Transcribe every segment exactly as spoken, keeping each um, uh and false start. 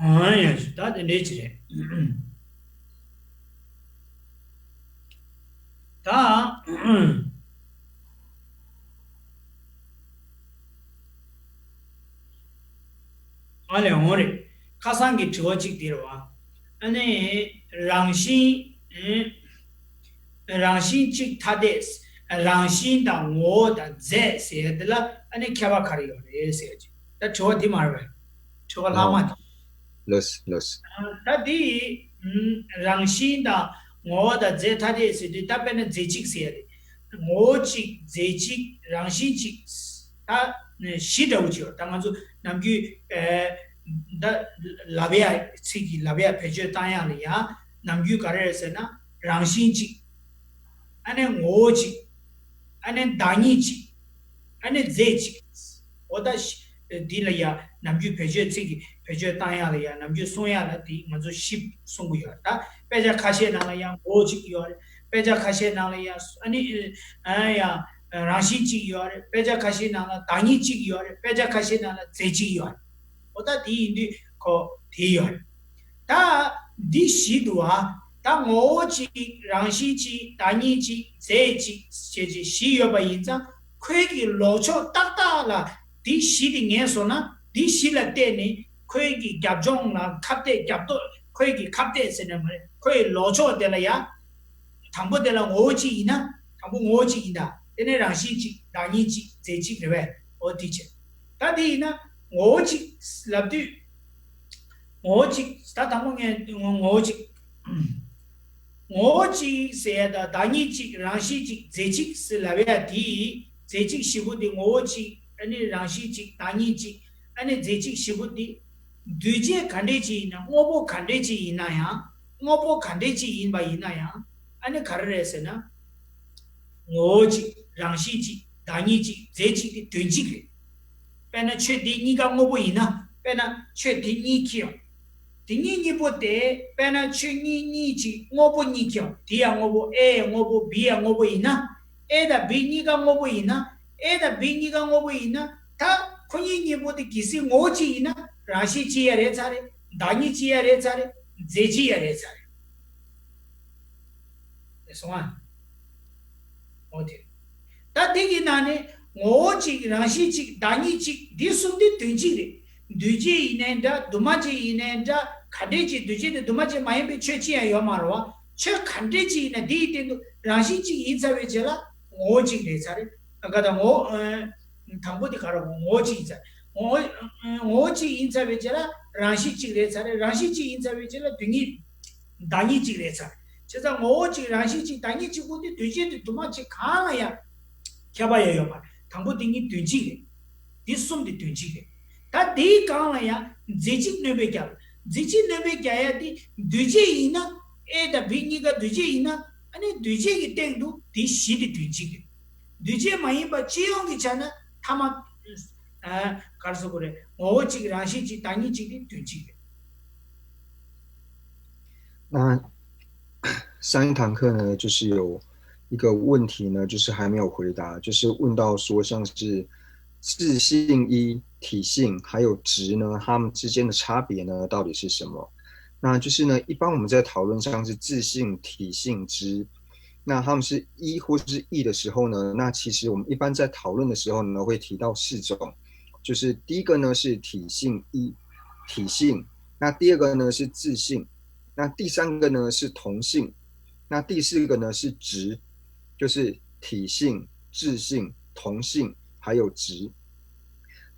ཨང་། ཡ་ཞུ་ད་དེ་འདྲའི་ཅི་རེད། ད། ཨ་ལས་འོང་རེད། ཁ་སང་གི་དྲི་བ་གཅིག་དེ་རེད་བ། ཨ་ནི་རང་བཞིན། རང་བཞིན་གཅིག་ཐ་དད། རང་བཞིན་དང་ངོ་བོ་དང་རྫས་ཟེར་ཡ་དེ་ལ་ཨ་ནི་ཁྱད་པར་ག་རེ་ཡོད་རེད་ཟེར་ཡ་ཅིག་ད་དྲི་བ་འདི་མ་རེད་པས། དྲི་བ་ལྷག་མ་དེ། ལགས་ལགས། ད་འདི་རང་བཞིན་དང་ངོ་བོ་དང་རྫས་ཐ་དད་ཟེར་དུས་ད་དཔེར་ན་རྫས་གཅིག་ཟེར་ཡ་རེད། ངོ་བོ་གཅིག་རྫས་གཅིག་རང་བཞིན་གཅིག་ད་བཞི་འདྲ་བོ་ཅིག་ཡོད། ད་ང་ཚོ་ནམ་རྒྱུན་ད་ལབ་ཡ་ཚིག་གི་ལབ་ཡ་བེད་སྤྱོད་བཏང་ཡ་ལ་ཡང་ནམ་རྒྱུན་ག་རེ་རེད་ཟེར་ན། རང་བཞིན་གཅིག་ཨ་ནི་ངོ་བོ་གཅིག་ཨ་ནི་བདག་ཉིད་གཅིག་ཨ་ནི་རྫས་གཅིག་འོ་ད་ཤི་འདི་ལ་ཡང་ནམ་རྒྱུན་བེད་སྤྱོད་ཚིག་གི་བེད་སྤྱོད་བཏང་ཡ་ལ་ཡང་ནམ་རྒྱུན་གསུང་ཡ་ལ་དེ་ང་ཚོ་བཞི་གསུང་གི་ཡོད་རེད། ད་དཔེ་ཆ་ཁ་ཤས་ནང་ལ་ཡང་ངོ་བོ་གཅིག་ཡོད་རེད། དཔེ་ཆ་ཁ་ཤས་ནང་ལ་ཡང་ཨ་ནི་ཨ་ཡང་རང་བཞིན་གཅིག་ཡོད་རེད། དཔེ་ཆ་ཁ་ཤས་ནང་ལ་བདག་ཉིད་གཅིག་ཡོད་རེད། དཔེ་ཆ་ཁ་ཤས་ནང་ལ་རྫས་གཅིག་ཡོད་རེད། འོ་ད་དེ་ཡིན་དུས་ཁོ་དེ་ཡོད་རེད། ད་འདི་བཞི་འདུག་ཨ། ད་ངོ་བོ་གཅིག་རང་བཞིན་གཅིག་བདག་ཉིད་གཅིག་རྫས་གཅིག་ཞེས་བྱས་བཞི་ཡོད་པ་ཡིན་ཙང་ཁོའི་གི་ལོག་ཕྱོགས་ཏག་ཏག་ལ་འདི་བཞི་དེ་ངེས་སོང་ན་འདི་བཞི་ལ་བལྟས་ནས་ཁོའི་གི་རྒྱབ་ལྗོངས་ལ་ཁ་གཏད་རྒྱབ་ཏོ་ཁོའི་གི་ཁ་གཏད་ཟེར་ན་མ་རེད། ཁོའི་ལོག་ཕྱོགས་དེ་ལ་ཡ། དང་པོ་དེ་ལ་ངོ་བོ་གཅིག་ཡིན་ན། དང་པོ་ངོ་བོ་གཅིག་ཡིན་ད། དེ་ནས་རང་བཞིན་གཅིག་བདག་ཉིད་གཅིག་རྫས་གཅིག་རེད་པས། འོ་དེ་བྱས། ད་དེ་ཡིན་ན་ངོ་བོ་གཅིག་ལབ་དུས། ངོ་བོ་གཅིག་ད་དང་པོ་ངས་ངོ་ངོ་བོ་གཅིག་ངོ་བོ་གཅིག་ཟེར་ཡ་ད་བདག་ཉིད་གཅིག་རང་བཞིན་གཅིག་རྫས་གཅིག་ཟེར་ལབ་ཡ་དེ། རྫས་གཅིག་བཞི་པོ་དེ་ངོ་བོ་གཅིག་ཨ་ནི་རང་བཞིན་གཅིག་བདག་ཉིད་གཅིག་ཨ་ནི་རྫས་གཅིག་བཞི་པོ་དེ། འདུས་བྱས་ག་འདྲས་ཅིག་ཡིན་ན་དངོས་པོ་ག་འདྲས་ཅིག་ཡིན་ན་ཡང་། དངོས་པོ་ག་འདྲས་ཅིག་ཡིན་པ་ཡིན་ན་ཡང་། ཨ་ནི་ག་རེ་རེད་ཟེར་ན། ངོ་བོ་གཅིག་རང་བཞིན་གཅིག་བདག་ཉིད་གཅིག་རྫས་གཅིག་དེ་དོན་གཅིག་རེད། དཔེར་ན་ཆོས་འདི་གཉིས་ཀ་དངོས་པོ་ཡིན་ན། དཔེར་ན་ཆོས་འདི་གཉིས་ཁྱེར་ཡོང་། དེ་གཉིས་གཉིས་པོ་དེ་དཔེར་ན་ཆོས་གཉིས་གཉིས་གཅིག་དངོས་པོ་གཉིས་ཁྱེར་ཡོང་། དེ་ཡང་དངོས་པོ་ཨེ་ཡང་དངོས་པོ་བི་ཡང་དངོས་པོ་ཡིན་ན། ཨེ་དང་བི་གཉིས་ཀ་དངོས་པོ་ཡིན་ན། ཨེ་དང་བི་གཉིས་ཀ་དངོས་པོ་ཡིན་ན། ད་ཁོ་གཉིས་གཉིས་པོ་དེ་གལ་སྲིད་ངོ་བོ་གཅིག་ཡིན་ན་རང་བཞིན་གཅིག་ཡ་རེད་ཚར་རེད། བདག་ཉིད་གཅིག་ཡ་རེད་ཚར་རེད། རྫས་གཅིག་ཡ་རེད་ཚར་རེད། རེད་སོང་ཨ། འོ་དེ། ད་འདི་གི་ནང་ནས་ངོ་བོ་གཅིག་རང་བཞིན་གཅིག་བདག་ཉིད་གཅིག་འདི་གསུམ་འདི་དོན་གཅིག་རེད། འདུས་བྱས་ཡིན་ནའི་འདྲ་འདུས་མ་བྱས་ཡིན་ནའི་འདྲ་ག་འདྲས་ཅིག་འདུས་བྱས་དེ་འདུས་མ་བྱས་མ་ཡིན་པའི་ཆོས་ཅི་ཡང་ཡོད་མ་རེད་བ། ཆོས་ག་འདྲས་ཅིག་ཡིན་ན་འདི་ཡི་སྟེང་དུ་རང་བཞིན་གཅིག་ཡིན་ཚར་བའི་རྗེས་ལ་ངོ་བོ་གཅིག་རེད་ཚར་རེད། ག་ད་ངོ་བོ། དང་པོ་དེ་ག་རེ་ངོ་བོ་གཅིག་ཡིན་ཚར། ངོ་བོ་ངོ་བོ་གཅིག་ཡིན་ཚར་བའི་རྗེས་ལ་རང་བཞིན་གཅིག་རེད་ཚར་རེད། རང་བཞིན་གཅིག་ཡིན་ཚར་བའི་རྗེས་ལ་དོན་གཉིས། བདག་ཉིད་གཅིག་རེད་ཚར། བྱས་ཙང་ངོ་བོ་གཅིག་རང་བཞིན་གཅིག་བདག་ཉིད་གཅིག་པོ་དེ་འདུས་བྱས་དེ་འདུས་མ་བྱས་གང་ལ་ཡང་ཁྱད་པར་ཡང་ཡོད་མ་རེད། དང་པོ་དེ་གཉིས་དོན་གཅིག་རེད། དེ་གསུམ་དེ་དོན་གཅིག་རེད། ད་དེའི་སྒང་ལ་ཡང་རྫས་གཅིག་སྣོན་པ་རྒྱག་རྫས་གཅིག་སྣོན་པ་རྒྱག་ཡ་དེ་འདུས་བྱས་ཡིན་ན། ཨེ་དང་བི་གཉིས་ཀ་འདུས་བྱས་ཡིན་ན། ཨ་ནི་འདུས་བྱས་ཀྱི་སྟེང་དུ་དེ་བཞི་དེ་དོན་གཅིག་རེད། འདུས་བྱས་མ་ཡིན་པ་སྤྱི་ཡོངས་ཀྱི་ཆ་ན་ཐ་མ། ཨ། ག་རེ་ཟེར་དགོས་རེད། ངོ་བོ་གཅིག་རང་བཞིན་གཅིག་བདག་ཉིད་གཅིག་དེ་དོན་གཅིག་རེད། 那上一堂课呢，就是有一个问题呢，就是还没有回答，就是问到说像是自性一、体性还有质呢，它们之间的差别呢到底是什么？那就是呢，一般我们在讨论像是自性、体性、质，那它们是一或是异的时候呢，那其实我们一般在讨论的时候呢，会提到四种，就是第一个呢是体性一，体性，那第二个呢是自性，那第三个呢是同性，那第四个呢是质，就是体性、质性、同性还有质。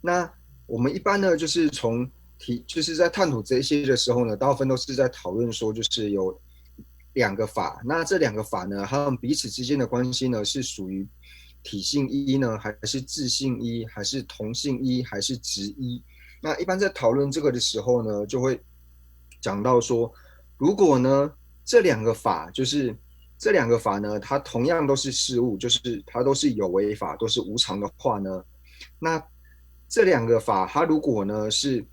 那我们一般呢，就是从体，就是在探讨这些的时候呢，大部分都是在讨论说，就是有两个法。那这两个法呢，它们彼此之间的关系呢，是属于体性一呢，还是自性一，还是同性一，还是质一？那一般在讨论这个的时候呢，就会讲到说，如果呢，这两个法，就是这两个法呢，它同样都是事物，就是它都是有为法，都是无常的话呢，那这两个法，它如果呢是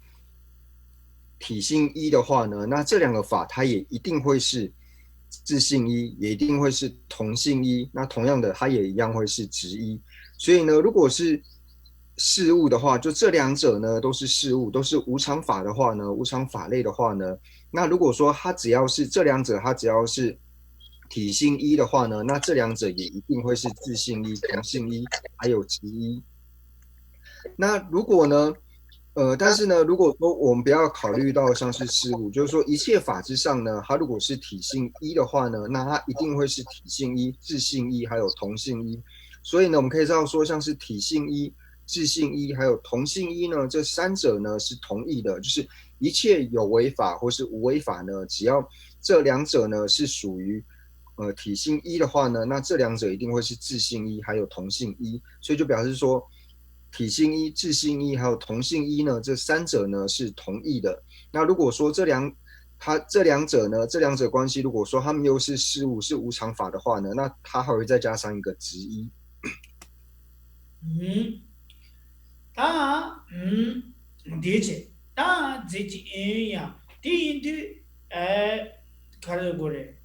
体性一的话呢，那这两个法它也一定会是质性一，也一定会是同性一。那同样的，它也一样会是质一。所以呢，如果是事物的话，就这两者呢都是事物，都是无常法的话呢，无常法类的话呢，那如果说它只要是这两者，它只要是体性一的话呢，那这两者也一定会是质性一、同性一，还有质一。那如果呢，呃，但是呢，如果说我们不要考虑到像是事物，就是说一切法之上呢，它如果是体性一的话呢，那它一定会是体性一、质性一，还有同性一。所以呢，我们可以知道说，像是体性一、质性一，还有同性一呢，这三者呢是同义的，就是一切有为法或是无为法呢，只要这两者呢是属于呃体性一的话呢，那这两者一定会是质性一还有同性一，所以就表示说，体性一、质性一还有同性一呢，这三者呢是同义的。那如果说这两它这两者呢，这两者关系，如果说它们又是事物，是无常法的话呢，那它还会再加上一个质一。ད་འདི་བྱེད། ད་རྫས་ཀྱི་ཡང་དེ་ཡིན་དུས་ག་རེ་དགོས་རེད།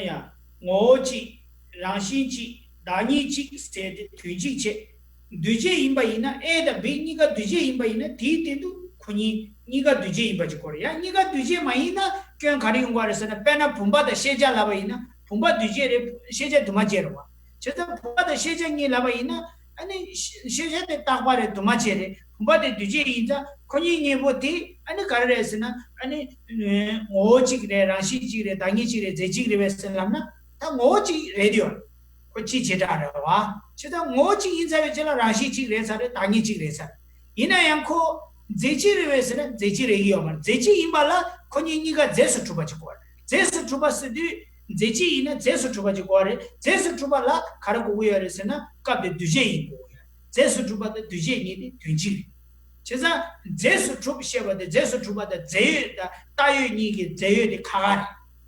ཡ། ངོ་བོ་གཅིག་རང་བཞིན་གཅིག་བདག་ཉིད་གཅིག་ཟེར་ཏེ་དོན་གཅིག་བྱེད། འདུས་བྱས་ཡིན་པ་ཡིན་ན་ཨེ་དང་བི་གཉིས་ཀ་འདུས་བྱས་ཡིན་པ་ཡིན་ན་དེའི་སྟེང་དུ་ཁོ་གཉིས་གཉིས་ཀ་འདུས་བྱས་ཡིན་པ་ཅིག་དགོས་རེད། ཡང་གཉིས་ཀ་འདུས་བྱས་མ་ཡིན་ན་སྐྱོན་ག་རེ་ཡོང་གི་རེད་ཟེར་ན། དཔེར་ན་བུམ་པ་དང་ཤེས་བྱ་ལབ་པ་ཡིན་ན་བུམ་པ་འདུས་བྱས་རེད། ཤེས་བྱ་འདུས་མ་བྱས་རེད་བ། བྱས་ཙང་བུམ་པ་དང་ཤེས་བྱ་གཉིས་ལབ་པ་ཡིན་ན་ཨ་ནི་ཤེས་བྱ་དེ་རྟག་པ་རེད། འདུས་མ་བྱས་རེད། བུམ་པ་དེ་འདུས་བྱས་ཡིན་ཙང་ཁོ་གཉིས་གཉིས་པོ་དེ་ཨ་ནི་ག་རེ་རེད་ཟེར་ན་ཨ་ནི་ངོ་བོ་གཅིག་རེད། རང་བཞིན་གཅིག་རེད། བདག་ཉིད་གཅིག་རེད། རྫས་གཅིག་རེད་པས་ཟེར་ལབ་ན་ད་ངོ་བོ་གཅིག་རེད་ཡོད། ཁོ་གཅིག་བྱེ་བྲག་རེད་བ། བྱས་ཙང་ངོ་བོ་གཅིག་ཡིན་ཚར་བའི་རྗེས་ལ་རང་བཞིན་གཅིག་རེད་ཚར་རེད། བདག་ཉིད་གཅིག་རེད་ཚར། ཡིན་ན་ཡང་ཁོ་རྫས་གཅིག་རེད་པས་ཟེར་ན་རྫས་གཅིག་རེད་ཀྱི་ཡོད་མ་རེད། རྫས་གཅིག་ཡིན་པ་ལ་ཁོ་གཉིས་གཉིས་ཀ་རྫས་སུ་གྲུབ་པ་ཅིག་དགོས་རེད། རྫས་སུ་གྲུབ་པ་ཟེར་དུས་རྫས་གཅིག་ཡིན་ན་རྫས་སུ་གྲུབ་པ་ཅིག་དགོས་རེད། རྫས་སུ་གྲུབ་པ་ལ་ག་རེ་དགོས་ཀྱི་ཡོད་རེད་ཟེར་ན་སྐབས་དེ་འདུས་བྱས་ཡིན་དགོས་ཀྱི་ཡོད་རེད། རྫས་སུ་གྲུབ་པ་དང་འདུས་བྱས་གཉིས་དེ་དོན་གཅིག་རེད། བྱས་ཙང་རྫས་སུ་གྲུབ་ཞེས་པ་དེ་རྫས་སུ་གྲུབ་པ་དང་རྫས་ཡོད་དང་བཏགས་ཡོད་གཉིས་ཀྱི་རྫས་ཡོད་དེ་ཁ་ཁ་རེད།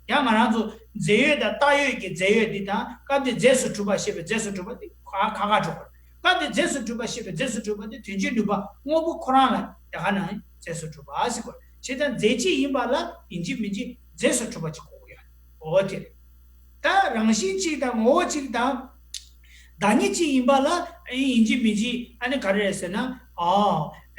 ཡང་ང་རང་ཚོ་རྫས་ཡོད་དང་བཏགས་ཡོད་ཀྱི་རྫས་ཡོད་འདི་དང་སྐབས་དེ་རྫས་སུ་གྲུབ་པ་ཞེས་པའི་རྫས་སུ་གྲུབ་པ་དེ་ཁ་ཁ་ཁ་འགྲོ་དགོས། སྐབས་དེ་རྫས་སུ་གྲུབ་པ་ཞེས་པའི་རྫས་སུ་གྲུབ་པ་དེ་དོན་གཅིག་ནུས་པ་དངོས་པོ་ཁོ་རང་ལ་དེ་ག་ནང་རྫས་སུ་གྲུབ་པ་ཟེར་དགོས། བྱས་ཙང་རྫས་གཅིག་ཡིན་པ་ལ་ཡིན་གཅིག་མིན་གཅིག་རྫས་སུ་གྲུབ་པ་ཅིག་དགོས་ཀྱི་ཡོད། འོ་དེ་རེད། ད་རང་བཞིན་གཅིག་དང་ངོ་བོ་གཅིག་དང་། བདག་ཉིད་གཅིག་ཡིན་པ་ལ་ཡིན་གཅིག་མིན་གཅིག་ཨ་ནི་ག་རེ་རེད་ཟེར་ན། ཨ།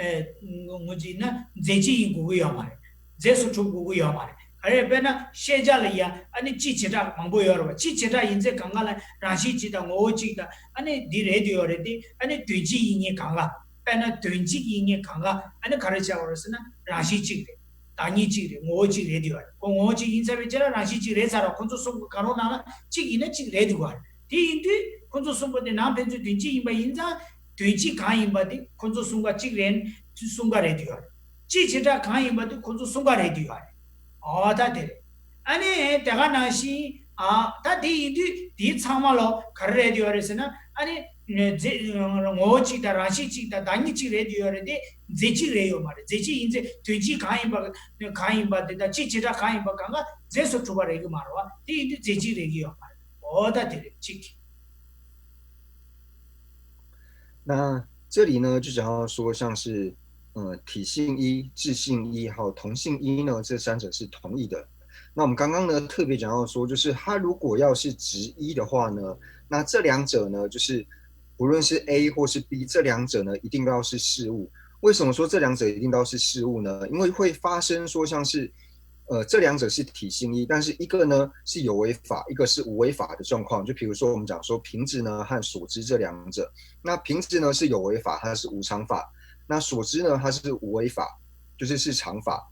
ཨེ། ངོ་གཅིག་ན་རྫས་གཅིག་ཡིན་དགོས་ཀྱི་ཡོད་མ་རེད། རྫས་སུ་གྲུབ་དགོས་ཀྱི་ཡོད་མ་རེད། ག་རེ་དཔེར་ན་ཤེས་བྱ་ལ་ཡ་ཨ་ནི་གཅིག་བྱེ་བྲག་མང་པོ་ཡོད་རེད་བ། གཅིག་བྱེ་བྲག་ཡིན་ཚེ་གང་ག་ལ་རང་བཞིན་གཅིག་དང་ངོ་བོ་གཅིག་དང་ཨ་ནི་འདི་རེད་དུ་ཡོད་རེད་དེ། ཨ་ནི་དོན་གཅིག་ཡིན་ངེས་གང་ག་དཔེར་ན་དོན་གཅིག་ཡིན་ངེས་གང་ག་ཨ་ནི་ག་རེ་བྱ་བ་རེད་ཟེར་ན་རང་བཞིན་གཅིག་རེད། བདག་ཉིད་གཅིག་རེད། ངོ་བོ་གཅིག་རེད་དུ་ཡོད་རེད། ཁོ་ངོ་བོ་གཅིག་ཡིན་ཚར་བའི་རྗེས་ལ་རང་བཞིན་གཅིག་རེད་ཚར་ར། ཁོ་ཚོ་གསུམ་ག་རོ་ནང་ལ་གཅིག་ཡིན་ན་གཅིག་རེད་དུ་ཡོད་རེད། དེ་ཡིན་དུས་ཁོ་ཚོ་གསུམ་པོ་དེ་ནང་ཕན་ཚུན་དོན་གཅིག་ཡིན་པ་ཡིན་ཙང་དོན་གཅིག་གང་ཡིན་པ་དེ་ཁོ་ཚོ་གསུམ་ཀ་གཅིག་རེད། གསུམ་ཀ་རེད་དུ་ཡོད་རེད། གཅིག་བྱེ་བྲག་གང་ཡིན་པ་དེ་ཁོ་ཚོ་གསུམ་ཀ་རེད་དུ་ཡོད་རེད། ཨོ་ད་དེ་རེད། ཨ་ནི་དེ་ག་ནང་བཞིན་ཨ་ད་དེ་ཡིན་དུས་དེའི་ཚང་མ་ལོ་ག་རེ་རེད་དུ་ཡོད་རེད་ཟེར་ན། ཨ་ནི་རྫས་ངོ་བོ་གཅིག་དང་རང་བཞིན་གཅིག་དང་བདག་ཉིད་གཅིག་རེད་དུ་ཡོད་རེད་དེ། རྫས་གཅིག་རེད་ཡོད་མ་རེད། རྫས་གཅིག་ཡིན་ཚེ་དོན་གཅིག་གང་ཡིན་པ་གང་ཡིན་པ་དེ་དང་གཅིག་བྱེ་བྲག་གང་ཡིན་པ་གང་ག་རྫས་སུ་གྲུབ་པ་རེད་གི་མ་རེད་བ། དེ་ཡིན་དུས་རྫས་གཅིག་རེད་གི་ཡོད་མ་རེད། འོ་ད་དེ་རེད་གཅིག那这里呢，就讲到说，像是呃体性一、质性一还有同性一呢，这三者是同义的。那我们刚刚呢特别讲到说，就是它如果要是质一的话呢，那这两者呢，就是不论是 A 或是 B，这两者呢一定都要是事物。为什么说这两者一定都要是事物呢？因为会发生说像是呃，这两者是体性一，但是一个呢是有为法，一个是无为法的状况。就比如说我们讲说瓶子呢和所知这两者，那瓶子呢是有为法，它是无常法；那所知呢它是无为法，就是是常法。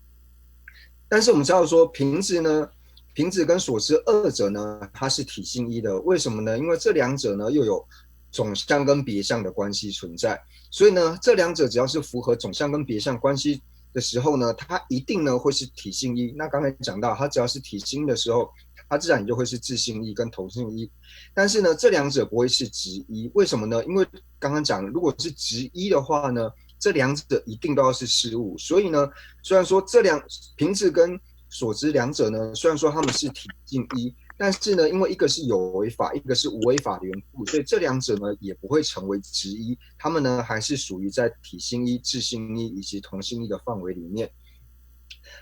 但是我们知道说瓶子呢，瓶子跟所知二者呢，它是体性一的。为什么呢？因为这两者呢又有总相跟别相的关系存在，所以呢，这两者只要是符合总相跟别相关系的时候呢，它一定呢会是体性一。那刚才讲到，它只要是体性的时候，它自然也就会是质性一跟同性一。但是呢，这两者不会是质一，为什么呢？因为刚刚讲，如果是质一的话呢，这两者一定都要是事物。所以呢，虽然说这两瓶子跟所知两者呢，虽然说它们是体性一，但是呢，因为一个是有为法，一个是无为法的缘故，所以这两者呢也不会成为质一，它们呢还是属于在体性一、质性一以及同性一的范围里面。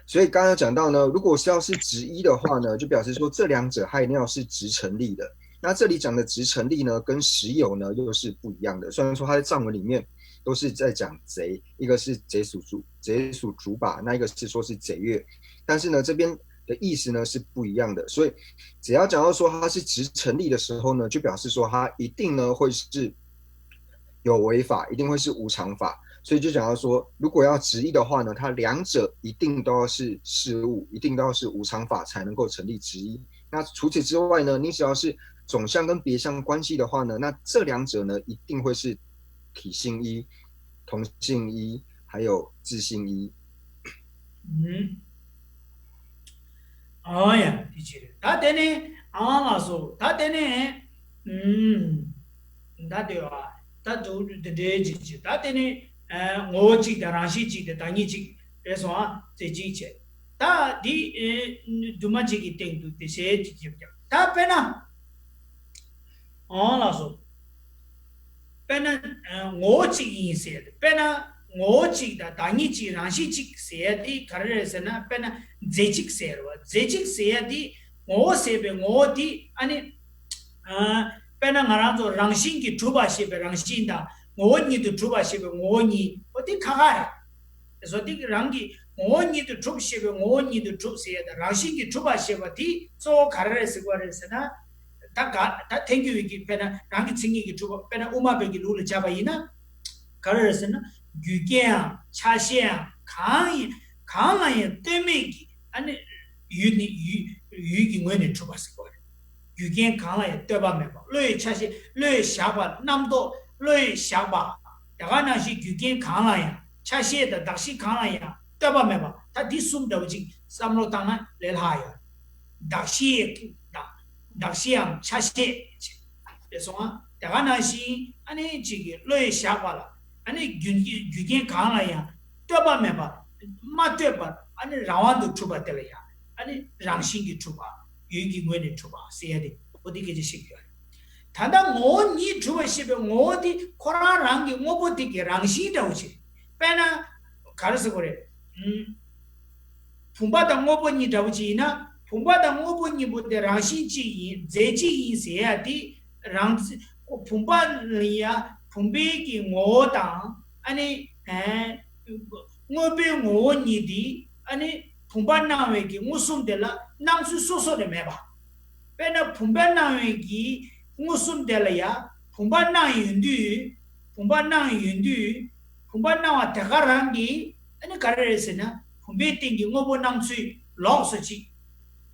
所以刚刚讲到呢，如果是要是直一的话呢，就表示说这两者它一定要是直成立的。那这里讲的直成立呢，跟实有呢又是不一样的。虽然说它在藏文里面都是在讲贼，一个是贼属主贼属主把，那一个是说是贼月，但是呢这边的意思呢是不一样的。所以只要讲到说它是直成立的时候呢，就表示说它一定呢会是有为法，一定会是无常法。所以就讲到说，如果要直一的话呢，它两者一定都要是事物，一定都要是无常法才能够成立直一。那除此之外呢，你只要是总相跟别相关系的话呢，那这两者呢一定会是体性一、同性一，还有自性一。嗯。哦呀，的确，他等呢，啊，老师，他等呢，嗯，他对啊，他都对对对对，他等呢，呃，我记得，让西记得，当你记得，别说啊，这记得，他的呃，怎么这个程度的谁记得，他本来，哦，老师。དཔེར་ན། ངོ་བོ་གཅིག་ཡིན་ཟེར་ཡ་དེ། དཔེར་ན་ངོ་བོ་གཅིག་དང་བདག་ཉིད་གཅིག་རང་བཞིན་གཅིག་ཟེར་ཡ་དེ་ག་རེ་རེད་ཟེར་ན། དཔེར་ན་རྫས་གཅིག་ཟེར་བ། རྫས་གཅིག་ཟེར་ཡ་དེ་ངོ་བོ་ཟེར་བའི་ངོ་བོ་དེ་ཨ་ནི། དཔེར་ན་ང་རང་ཚོ་རང་བཞིན་གྱིས་གྲུབ་པ་ཞེས་པའི་རང་བཞིན་དང་ངོ་བོ་ཉིད་དུ་གྲུབ་པ་ཞེས་པའི་ངོ་བོ་གཉིས་པོ་དེ་ཁ་ཁ་རེད། བཟོ་དེ་རང་གི་ངོ་བོ་ཉིད་དུ་གྲུབ་ཞེས་པའི་ངོ་བོ་ཉིད་དུ་གྲུབ་ཟེར་ཡ་དང་རང་བཞིན་གྱིས་གྲུབ་པ་ཞེས་པ་དེ་གཙོ་བོ་ག་རེ་རེད་ཟེར་བ་རེད་ཟེར་ན། ད་ག་ད་ཐལ་འགྱུར་བའི་གི་དཔེར་ན་རང་གི་མཚན་ཉིད་ཀྱིས་གྲུབ་པ། དཔེར་ན་དབུ་མ་པའི་གི་ལུགས་ལ་སྦྱར་བ་ཡིན་ན། ག་རེ་རེད་ཟེར་ན། རྒྱུ་རྐྱེན་ཡང་ཆ་ཤས་ཡང་གང་ཡིན་གང་ལ་ཡང་ལྟོས་མེད་ཀྱི་ཨ་ནི་ཡུལ་ནི་ཡུལ་ཡུལ་གྱི་ངོས་ནས་གྲུབ་པ་ཟེར་གོ་རེད། རྒྱུ་རྐྱེན་གང་ལ་ཡང་ལྟོས་པ་མེད་པ། བློས་ཆ་ཤས་བློས་བཞག་པ། རྣམ་རྟོག་བློས་བཞག་པ། དེ་ག་ནང་བཞིན་རྒྱུ་རྐྱེན་གང་ལ་ཡང་ཆ་ཤས་དང་གདགས་གཞི་གང་ལ་ཡང་ལྟོས་པ་མེད་པ། ད་འདི་གསུམ་འདྲ་བོ་ཅིག་བསམ་བློ་བཏང་ན་ལས་སླ་ཡོད། གདགས་གཞི་དང་། གདགས་གཞིའམ་ཆ་ཤས་ཅེས་སོང་ང་། དེ་ག་ནང་བཞིན་ཨ་ནི་གཅིག་གི་བློས་བཞག་པ་ལ་ཨ་ནི་རྒྱུ་རྒྱུ་རྐྱེན་གང་ལ་ཡང་ལྟོས་པ་མེད་པ། མ་ལྟོས་པར་ཨ་ནི་རང་དབང་དུ་གྲུབ་པ་དེ་ལ་ཡང་ཨ་ནི་རང་བཞིན་གྱིས་གྲུབ་པ། ཡུལ་གྱི་ངོས་ནས་གྲུབ་པ་ཟེར་ཡ་དེ་འོ་དེ་སྐད་ཆ་བཤད་ཀྱི་ཡོད་རེད། ད་ལྟ་ངོ་བོ་ཉིད་གྲུབ་པ་ཞེས་པའི་ངོ་བོ་དེ་ཁོ་རང་རང་གི་དངོས་པོ་དེ་གི་རང་བཞིན་འདྲ་བོ་ཅིག་དཔེར་ན་ག་རེ་ཟེར་དགོས་རེད། བུམ་པ་དང་དངོས་པོ་གཉིས་འདྲ་བོ་ཅིག་ཡིན་ན། བུམ་པ་དང་དངོས་པོ་གཉིས་པོ་དེ་རང་བཞིན་གཅིག་ཡིན། རྫས་གཅིག་ཡིན་ཟེར་ཡ་དེ་རང་བུམ་པ་ལ་ཡ་བུམ་པའི་གི་ངོ་བོ་དང་ཨ་ནི་དངོས་པོའི་ངོ་བོ་གཉིས་དེ་ཨ་ནི་བུམ་པ་སྣང་བའི་གི་མངོན་སུམ་དེ་ལ་སྣང་ཚུལ་སོ་སོ་ལས་མེད་པ། དཔེར་ན་བུམ་པ་སྣང་བའི་གི་མངོན་སུམ་དེ་ལ་ཡ་བུམ་པ་སྣང་ཡོང་དུས། བུམ་པ་སྣང་ཡོང་དུས། བུམ་པ་སྣང་བ་དེ་ག་རང་གིས་ཨ་ནི་ག་རེ་རེད་ཟེར་ན། བུམ་པའི་སྟེང་གི་དངོས་པོ་སྣང་ཚུལ་ལོགས་སུ་ཅིག་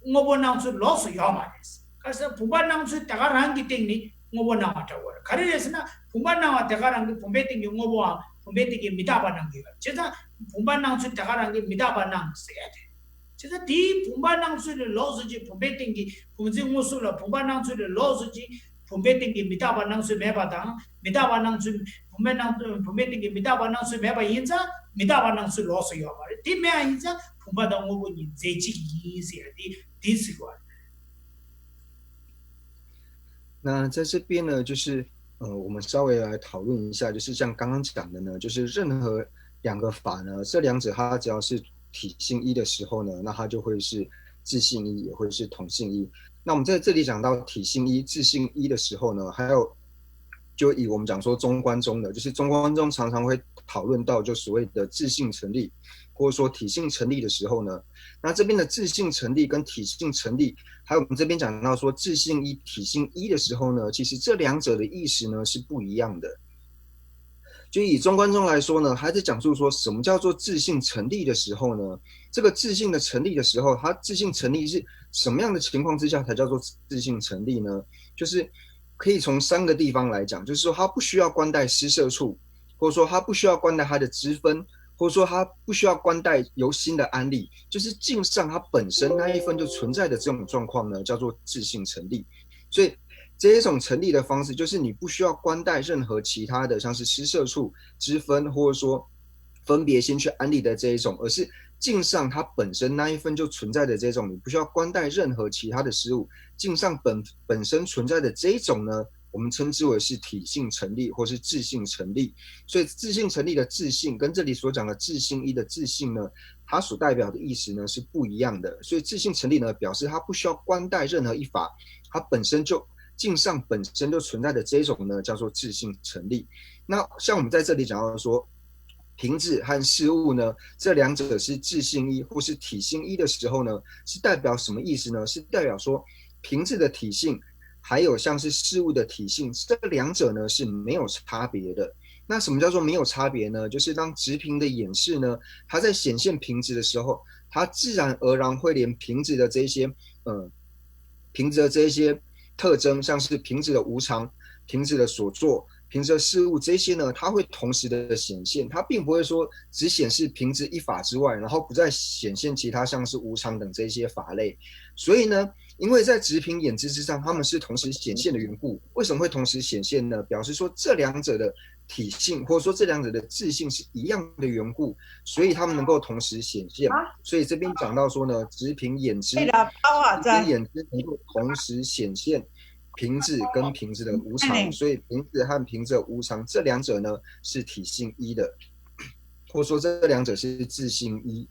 དངོས་པོ་སྣང་ཚུལ་ལོགས་སུ་ཡོད་མ་རེད། ག་རེ་ཟེར་ན་བུམ་པ་སྣང་ཚུལ་དེ་ག་རང་གི་སྟེང་ནས་དངོས་པོ་སྣང་བ་འདྲ་བོ་རེད། ག་རེ་རེད་ཟེར་ན་བུམ་པ་སྣང་བ་དེ་ག་རང་གི་བུམ་པའི་སྟེང་གི་དངོས་པོའམ་བུམ་པའི་སྟེང་གི་མི་རྟག་པ་སྣང་གི་ཡོད་རེད། བྱས་ཙང་བུམ་པ་སྣང་ཚུལ་དེ་ག་རང་གི་མི་རྟག་པ་སྣང་ཟེར་ཡ་དེ། བྱས་ཙང་དེའི་བུམ་པ་སྣང་ཚུལ་ལས་ལོགས་སུ་ཅིག་བུམ་པའི་སྟེང་གི་བུམ་འཛིན་མངོན་སུམ་ལ་བུམ་པ་སྣང་ཚུལ་ལས་ལོགས་སུ་ཅིག་བུམ་པའི་སྟེང་གི་མི་རྟག་པ་སྣང་ཚུལ་མེད་པ་དང་། མི་རྟག་པ་སྣང་ཚུལ་བུམ་པའི་སྣང་བུམ་པའི་སྟེང་གི་མི་རྟག་པ་སྣང་ཚུལ་མེད་པ་ཡིན་ཙང་མི་རྟག་པ་སྣང་ཚུལ་ལོགས་སུ་ཡོད་པ་རེད། དེ་མེད་པ་ཡིན་ཙང་བུམ་པ་དང་དངོས་པོ་གཉིས་རྫས་གཅིག་ཡིན་ཟེར་ཡ་དེ་དེ་ཟེར་བ་རེད། 那在这边呢，就是呃，我们稍微来讨论一下，就是像刚刚讲的呢，就是任何两个法呢，这两者它只要是体性一的时候呢，那它就会是自性一，也会是同性一。那我们在这里讲到体性一、自性一的时候呢，还有就以我们讲说中观宗的，就是中观宗常常会讨论到就所谓的自性成立，或者说体性成立的时候呢，那这边的自性成立跟体性成立，还有我们这边讲到说自性一、体性一的时候呢，其实这两者的意思呢是不一样的。就以中观宗来说呢，他在讲述说什么叫做自性成立的时候呢，这个自性的成立的时候，它自性成立是什么样的情况之下才叫做自性成立呢？就是可以从三个地方来讲，就是说它不需要观待施设处，或者说它不需要观待它的支分，或者说它不需要观待由心的安立，就是境上它本身那一份就存在的这种状况呢，叫做自性成立。所以这一种成立的方式，就是你不需要观待任何其他的，像是施设处、支分，或者说分别心去安立的这一种，而是境上它本身那一份就存在的这种，你不需要观待任何其他的事物，境上本本身存在的这一种呢，我们称之为是体性成立或是质性成立。所以质性成立的质性跟这里所讲的质性一的质性呢，它所代表的意思呢是不一样的。所以质性成立呢，表示它不需要冠带任何一法，它本身就，镜上本身就存在的这一种呢，叫做质性成立。那像我们在这里讲到说，瓶子和事物呢，这两者是质性一或是体性一的时候呢，是代表什么意思呢？是代表说瓶子的体性，还有像是事物的体性，这两者呢是没有差别的。那什么叫做没有差别呢？就是当直瓶的演示呢，它在显现瓶子的时候，它自然而然会连瓶子的这一些，呃，瓶子的这一些特征，像是瓶子的无常、瓶子的所作、瓶子的事物这些呢，它会同时的显现，它并不会说只显示瓶子一法之外，然后不再显现其他像是无常等这一些法类。所以呢，因为在直瓶演示之上，它们是同时显现的缘故，为什么会同时显现呢？表示说这两者的体性，或者说这两者的质性是一样的缘故，所以它们能够同时显现。所以这边讲到说呢，直瓶演知，直瓶演知能够同时显现瓶子跟瓶子的无常，所以瓶子和瓶子的无常这两者呢是体性一的，或者说这两者是质性一。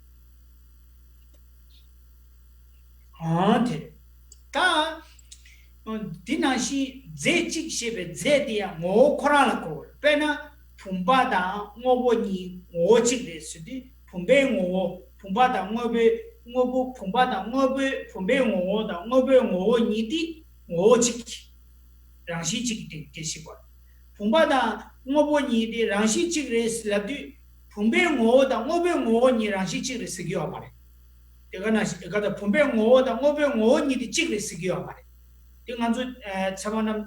ཨང་དེ། ད། འདི་ནང་བཞིན་རྫས་གཅིག་ཞེས་པའི་རྫས་དེ་ཡང་ངོ་བོ་ཁོ་རང་ལ་གོ་དགོས། དཔེར་ན་བུམ་པ་དང་དངོས་པོ་གཉིས་ངོ་བོ་གཅིག་རེད་ཟེར་དུས་བུམ་པའི་ངོ་བོ་བུམ་པ་དང་དངོས་པོའི་དངོས་པོ་བུམ་པ་དང་དངོས་པོའི་བུམ་པའི་ངོ་བོ་དང་དངོས་པོའི་ངོ་བོ་གཉིས་དེ་ངོ་བོ་གཅིག་རང་བཞིན་གཅིག་གི་སྟེང་སྐད་ཤེས་དགོས། བུམ་པ་དང་དངོས་པོ་གཉིས་དེ་རང་བཞིན་གཅིག་རེད་ལབ་དུས། བུམ་པའི་ངོ་བོ་དང་དངོས་པོའི་ངོ་བོ་གཉིས་རང་བཞིན་གཅིག་རེད་ཟེར་གྱི་ཡོད་མ་རེད། དེ་ག་ནང་བཞིན་ག་ད་བུམ་པའི་ངོ་བོ་དང་དངོས་པོའི་ངོ་བོ་གཉིས་དེ་གཅིག་རེད་ཟེར་གྱི་ཡོད་མ་རེད། དེ་ང་ཚོ་ཚད་མ་རྣམ་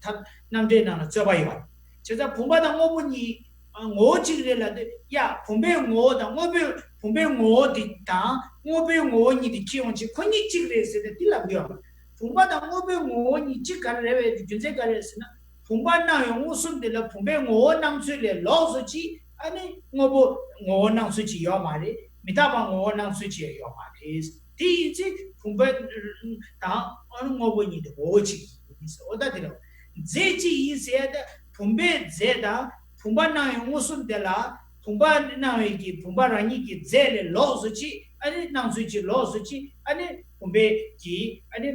ཐབས་རྣམ་འགྲེལ་ནང་ལ་རྩོད་པ་ཡོད་རེད། བྱས་ཙང་བུམ་པ་དང་དངོས་པོ་གཉིས་ངོ་བོ་གཅིག་རེད་ལབ་དུས་ཡ་བུམ་པའི་ངོ་བོ་དང་དངོས་པོའི་བུམ་པའི་ངོ་བོ་དེ་དང་དངོས་པོའི་ངོ་བོ་གཉིས་དེ་ཁྱེར་ཡོང་ཆེད་ཁོ་གཉིས་གཅིག་རེད་ཟེར་ཏེ་དེ་ལབ་གྱི་ཡོད་མ་རེད། བུམ་པ་དང་དངོས་པོའི་ངོ་བོ་གཉིས་གཅིག་ག་རེ་རེད་བས་དེ་རྒྱུ་མཚན་ག་རེ་རེད་ཟེར་ན། བུམ་པ་སྣང་བའི་མངོན་སུམ་དེ་ལ་བུམ་པའི་ངོ་བོ་སྣང་ཚུལ་ལས་ལོགས་སུ་ཅིག་ཨ་ནི་དངོས་པོ་ངོ་བོ་སྣང་ཚུལ་ཅིག་ཡོད་མ་རེད། མི་རྟག་པ་ངོ་བོ་སྣང་ཚུལ་ཅིག་ཡོད་མ་རེད། དེ་ཡིན་ཚེ་བུམ་པ་དང་ཨ་ནི་དངོས་པོ་གཉིས་དེ་ངོ་བོ་གཅིག་ཡིན་ཟེར། འོ་ད་དེ་ལ་རྫས་གཅིག་ཡིན་ཟེར་ཡ་ད་བུམ་པའི་རྫས་དང་བུམ་པ་སྣང་བའི་མངོན་སུམ་དེ་ལ་བུམ་པ་སྣང་བའི་གི་བུམ་པ་རང་ཉིད་ཀྱི་རྫས་ལས་ལོགས་སུ་ཅིག་ཨ་ནི་སྣང་ཚུལ་ཅིག་ལོགས་སུ་ཅིག་ཨ་ནི་བུམ་པའི་གི་ཨ་ནི།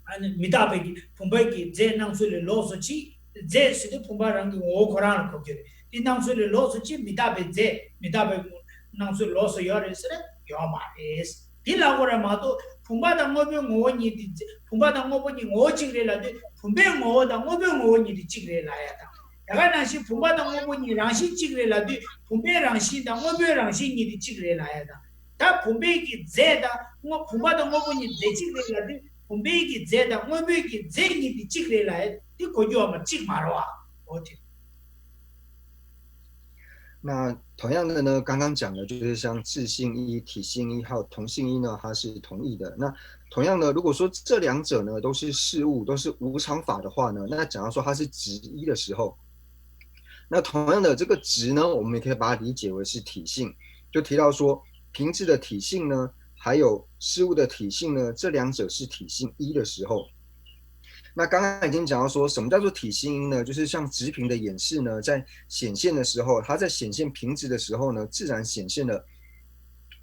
ཨ་ནི་མི་རྟག་པའི་གི་བུམ་པའི་གི་རྫས་སྣང་ཚུལ་ལས་ལོགས་སུ་ཅིག་རྫས་ཟེར་དུས་བུམ་པ་རང་གི་ངོ་བོ་ཁོ་རང་ལ་གོ་རྒྱུ་རེད། དེ་སྣང་ཚུལ་ལས་ལོགས་སུ་ཅིག་མི་རྟག་པའི་རྫས་མི་རྟག་པའི་སྣང་ཚུལ་ལོགས་སུ་ཡོད་རེད་ཟེར་ན་ཡོད་མ་རེད། དེ་ལབ་དགོས་རེད་མ་གཏོགས་བུམ་པ་དང་དངོས་པོའི་ངོ་བོ་གཉིས་དེ་བུམ་པ་དང་དངོས་པོ་གཉིས་ངོ་བོ་གཅིག་རེད་ལབ་དུས་བུམ་པའི་ངོ་བོ་དང་དངོས་པོའི་ངོ་བོ་གཉིས་དེ་གཅིག་རེད་ལབ་ཡ་དང་། དེ་ག་ནང་བཞིན་བུམ་པ་དང་དངོས་པོ་གཉིས་རང་བཞིན་གཅིག་རེད་ལབ་དུས་བུམ་པའི་རང་བཞིན་དང་དངོས་པོའི་རང་བཞིན་གཉིས་དེ་གཅིག་རེད་ལབ་ཡ་དང་། ད་བུམ་པའི་གི་རྫས་དང་དངོས་བུམ་པ་དང་དངོས་པོ་གཉིས་རྫས་གཅིག་རེད་ལབ་དུས་བུམ་པའི་གི་རྫས་དང་དངོས་པོའི་གི་རྫས་གཉིས་དེ་གཅིག་རེད་ལབ་ཡ་དེ་གོ་རྒྱུ་བ་མ་གཅིག་མ་རེད་བ། འོ་དེ།那同样的呢，刚刚讲的就是像质性一、体性一还有同性一呢，它是同义的。那同样的，如果说这两者呢都是事物，都是无常法的话呢，那假如说它是质一的时候，那同样的这个质呢，我们也可以把它理解为是体性，就提到说瓶子的体性呢，还有事物的体性呢，这两者是体性一的时候。那刚刚已经讲到说什么叫做体性一呢？就是像直瓶的演示呢，在显现的时候，它在显现瓶子的时候呢，自然显现了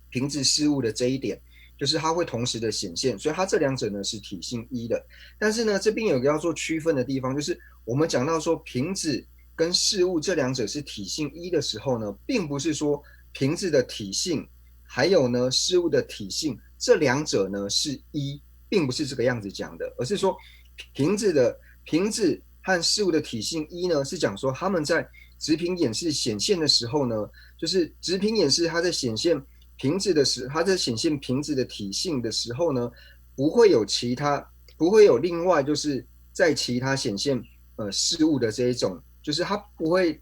瓶子事物的这一点，就是它会同时的显现，所以它这两者呢是体性一的。但是呢，这边有个要做区分的地方，就是我们讲到说瓶子跟事物这两者是体性一的时候呢，并不是说瓶子的体性还有呢事物的体性这两者呢是一，并不是这个样子讲的，而是说瓶子的瓶子和事物的体性一呢，是讲说他们在直瓶演示显现的时候呢，就是直瓶演示它在显现瓶子的时，它在显现瓶子的体性的时候呢，不会有其他，不会有另外就是在其他显现呃事物的这一种，就是它不会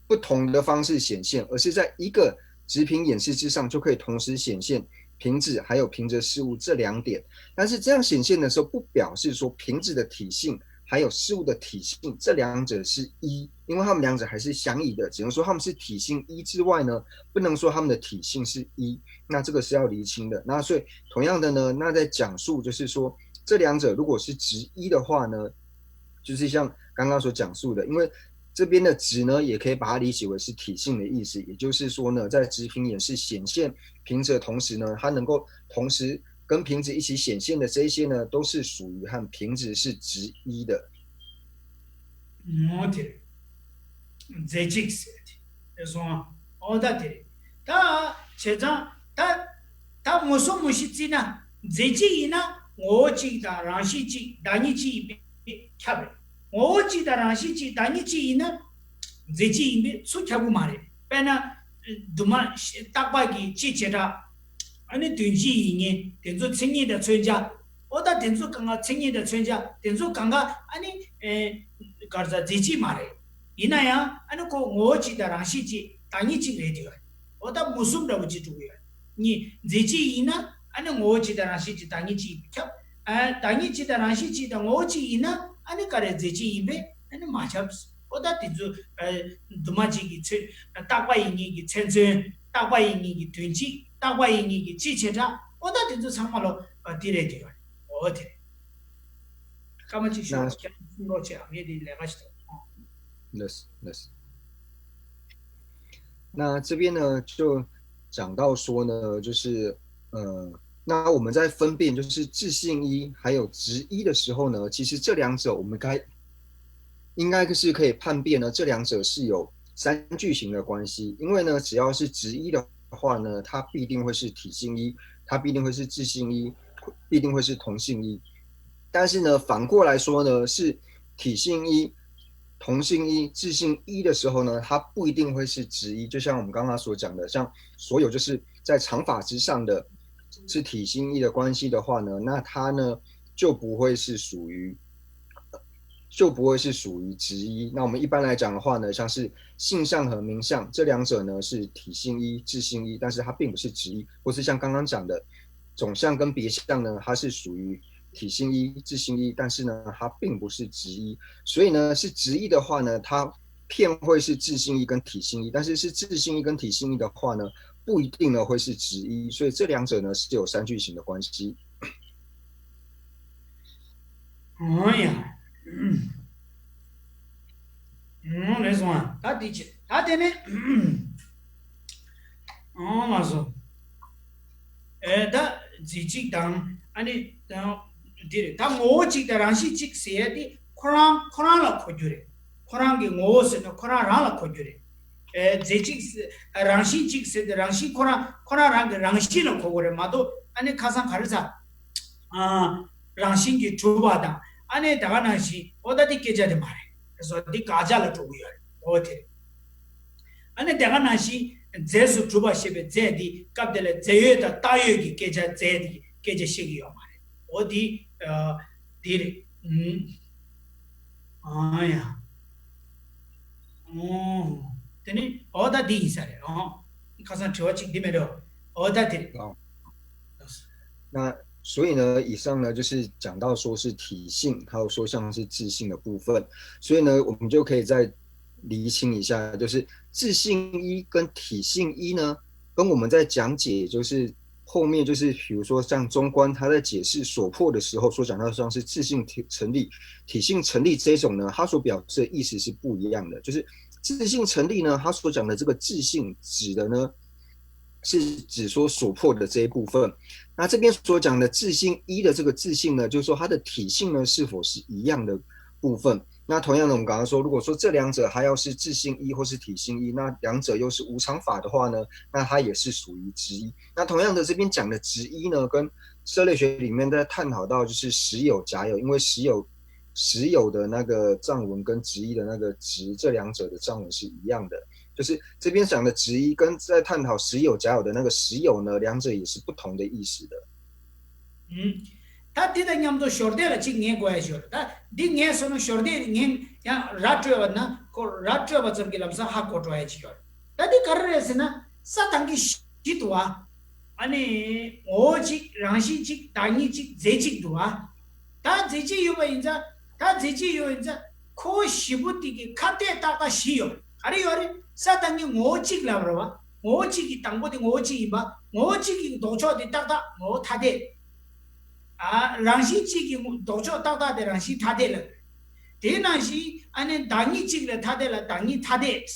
不同的方式显现，而是在一个直瓶演示之上就可以同时显现瓶子还有瓶子事物这两点。但是这样显现的时候，不表示说瓶子的体性还有事物的体性这两者是一，因为它们两者还是相异的，只能说它们是体性一之外呢，不能说它们的体性是一。那这个是要厘清的。那所以同样的呢，那在讲述就是说这两者如果是质一的话呢，就是像刚刚所讲述的，因为这边的质呢，也可以把它理解为是体性的意思，也就是说呢，在质平也是显现平质的同时呢，它能够同时跟平质一起显现的这一些呢，都是属于和平质是直一的。ངོ་དེ་རྫས་གཅིག་ཟེར་དེ་སོང་ཨ། ཨོ་ད་དེ་རེད། ད་བྱས་ཙང་ད་ད་མུ་གསུམ་མུ་བཞི་བརྩིས་ན་རྫས་གཅིག་ཡིན་ན་ངོ་བོ་གཅིག་དང་རང་བཞིན་གཅིག་བདག་ཉིད་གཅིག་ཡིན་པས་ཁྱབ་རེད། ངོ་བོ་གཅིག་དང་རང་བཞིན་གཅིག་བདག་ཉིད་གཅིག་ཡིན་ན་རྫས་གཅིག་ཡིན་པས་སུ་ཁྱབ་གི་མ་རེད། དཔེར་ན་དུ་མ་བརྟག་པ་གི་སྤྱི་བྱེ་བྲག་ཨ་ནི་དོན་སྤྱིའི་ཡིན་ངེས་དེ་ཚོ་མཚན་ཉིད་དང་མཚོན་བྱ། ཨོ་ད་དེ་ཚོ་གང་ག་མཚན་ཉིད་དང་མཚོན་བྱ་དེ་ཚོ་གང་ག་ཨ་ནི་གར་ཟ་རྫས་གཅིག་མ་རེད། ཡིན་ན་ཡང་ཨ་ནི་ཁོ་ངོ་བོ་གཅིག་དང་རང་བཞིན་གཅིག་བདག་ཉིད་གཅིག་རེད་དེ་ཡོད། ཨོ་ད་མུ་གསུམ་འདྲ་བོ་གཅིག་འགྲོ་གི་ཡོད། གཉིས་རྫས་གཅིག་ཡིན་ན་ཨ་ནི་ངོ་བོ་གཅིག་དང་རང་བཞིན་གཅིག་བདག་ཉིད་གཅིག་ཁྱབ། ཨ་བདག་ཉིད་གཅིག་དང་རང་བཞིན་གཅིག་དང་ངོ་བོ་གཅིག་ཡིན་ན་ཨ་ནི་ག་རེ་རྫས་གཅིག་ཡིན་པས་ཨ་ནི་མ་ཁྱབ། ཨོ་ད་དེ་ཚོ་དུ་མ་གཅིག་གི་ཚོད་བརྟག་པ་ཡིན་ངེས་ཀྱི་མཚན་མཚོན། བརྟག་པ་ཡིན་ངེས་ཀྱི་དོན་སྤྱི། བརྟག་པ་ཡིན་ངེས་ཀྱི་སྤྱི་བྱེ་བྲག་ཨོ་ད་དེ་ཚོ་ཚང་མ་ལོ་དེ་རེད་དེ་ཡོད། ཨོ་དེ་རེད། སྐར་མ་གཅིག་ཞུ་ན་ཁྱེད་རང་གསུང་རོགས་བྱེད་ཨ། ངས་དེ་ལས་ཀ་ཞིག་དང་། 那是那是。那这边呢，就讲到说呢，就是呃，那我们在分辨就是质性一还有质一的时候呢，其实这两者我们该应该是可以判别呢，这两者是有三句型的关系。因为呢，只要是质一的话呢，它必定会是体性一，它必定会是质性一，必定会是同性一。但是呢，反过来说呢，是体性一、同性一、质性一的时候呢，它不一定会是质一。就像我们刚刚所讲的，像所有就是在常法之上的是体性一的关系的话呢，那它呢就不会是属于就不会是属于质一。那我们一般来讲的话呢，像是性相和名相这两者呢是体性一、质性一，但是它并不是质一，或是像刚刚讲的总相跟别相呢，它是属于体性一、质性一，但是呢它并不是质一。所以呢是质一的话呢，它偏会是质性一跟体性一，但是是质性一跟体性一的话呢，不一定呢会是质一。所以这两者呢是有三句型的关系。 ཨང་ཡ། ཨང་ལེགས་སོང་ཨ། ད་འདི་བྱེད། ད་དེ་ནས་ཨང་ལགས་སོ། ཨེ་ད་རྫས་གཅིག་དང་ཨ་ནི་དང་འདི་རེད། ད་ངོ་བོ་གཅིག་དང་རང་བཞིན་གཅིག་ཟེར་ཡ་དེ་ཁོ་རང་ཁོ་རང་ལ་གོ་རྒྱུ་རེད། ཁོ་རང་གི་ངོ་བོ་ཟེར་ན་ཁོ་རང་རང་ལ་གོ་རྒྱུ་རེད། ཨེ་རྫས་གཅིག་ཟེར་རང་བཞིན་གཅིག་ཟེར་ཏེ་རང་བཞིན་ཁོ་རང་ཁོ་རང་རང་གི་རང་བཞིན་ལ་གོ་དགོས་རེད་མ་གཏོགས་ཨ་ནི་ཁ་སང་ག་རེ་ཟ། ཨ། རང་བཞིན་གྱིས་གྲུབ་པ་དང་ཨ་ནི་དེ་ག་ནང་བཞིན་ཨོ་ད་དེ་སྐད་ཆ་དེ་མ་རེད། བཟོ་དེ་དགག་བྱ་ལ་འགྲོ་གི་ཡོད་རེད། ཨོ་དེ་རེད། ཨ་ནི་དེ་ག་ནང་བཞིན་རྫས་སུ་གྲུབ་པ་ཞེས་པའི་རྫས་དེ་སྐབས་དེ་ལ་རྫས་ཡོད་དང་བཏགས་ཡོད་ཀྱི་སྐད་ཆ་རྫས་དེ་སྐད་ཆ་བཤད་ཀྱི་ཡོད་མ་རེད། ཨོ་དེ་ཨ་དེ་རེད། ཨུམ། ཨ་ཡ། ཨོ། དེ་ནི་ཨོ་ད་འདི་ཡིན་ས་རེད་ཨོ། ཁ་སང་དྲི་བ་གཅིག་འདི་མེད་འགྲོ། ཨོ་ད་དེ་རེད། 那所以呢，以上呢就是讲到说是体性，还有说像是质性的部分。所以呢，我们就可以再厘清一下，就是质性一跟体性一呢，跟我们在讲解就是后面就是比如说像中观他在解释所破的时候所讲到像是质性体成立、体性成立这种呢，它所表示的意思是不一样的。就是质性成立呢，它所讲的这个质性指的呢，是指说所破的这一部分。那这边所讲的质性一的这个质性呢，就是说它的体性呢是否是一样的部分。那同样的，我们刚刚说，如果说这两者它要是质性一或是体性一，那两者又是无常法的话呢，那它也是属于质一。那同样的，这边讲的质一呢，跟涉类学里面在探讨到就是实有假有，因为实有实有的那个藏文跟质一的那个质，这两者的藏文是一样的。就是这边讲的质一跟在探讨实有假有的那个实有呢，两者也是不同的意思的。 ཨུམ། ད་འདི་དང་མཉམ་དུ་ཞོར་འདེབས་ལ་གཅིག་ངས་གོ་ཡ་ཞོར། ད་འདི་ངས་སོང་ན་ཞོར་འདེབས་ངས་ཡང་ར་སྤྲོད་པ་ན་ཁོ་ར་སྤྲོད་པ་ཙམ་གྱི་ལམ་སང་ཧ་གོ་འགྲོ་ཡ་གཅིག་ཡོད། ད་འདི་ག་རེ་རེད་ཟེར་ན་ས་དང་གི་གཞི་འདུག་བ། ཨ་ནི་ངོ་བོ་གཅིག་རང་བཞིན་གཅིག་བདག་ཉིད་གཅིག་རྫས་གཅིག་འདུག་བ། ད་རྫས་གཅིག་ཡོད་པ་ཡིན་ཙང་ད་རྫས་གཅིག་ཡོད་ཡིན་ཙང་ཁོ་བོ་བཞི་པོ་དེ་གི་ཁ་གཏད་ཏག་ཏག་བཞི་ཡོད་རེད། ག་རེ་ཡོད་རེད། ས་དང་གི་ངོ་བོ་གཅིག་ལབ་རེད་བ། ངོ་བོ་གཅིག་གི་དང་པོ་དེ་ངོ་བོ་གཅིག་ཡིན་པ། ངོ་བོ་གཅིག་གི་ལྡོག་ཕྱོགས་དེ་ཏག་ཏག་ངོ་བོ་ཐ་དད། ཨ། རང་བཞིན་གཅིག་གི་ལྡོག་ཕྱོགས་ཏག་ཏག་དེ་རང་བཞིན་ཐ་དད་ལབ། དེ་ནང་བཞིན་ཨ་ནི་བདག་ཉིད་གཅིག་ལ་ཐ་དད་ལ་བདག་ཉིད་ཐ་དད།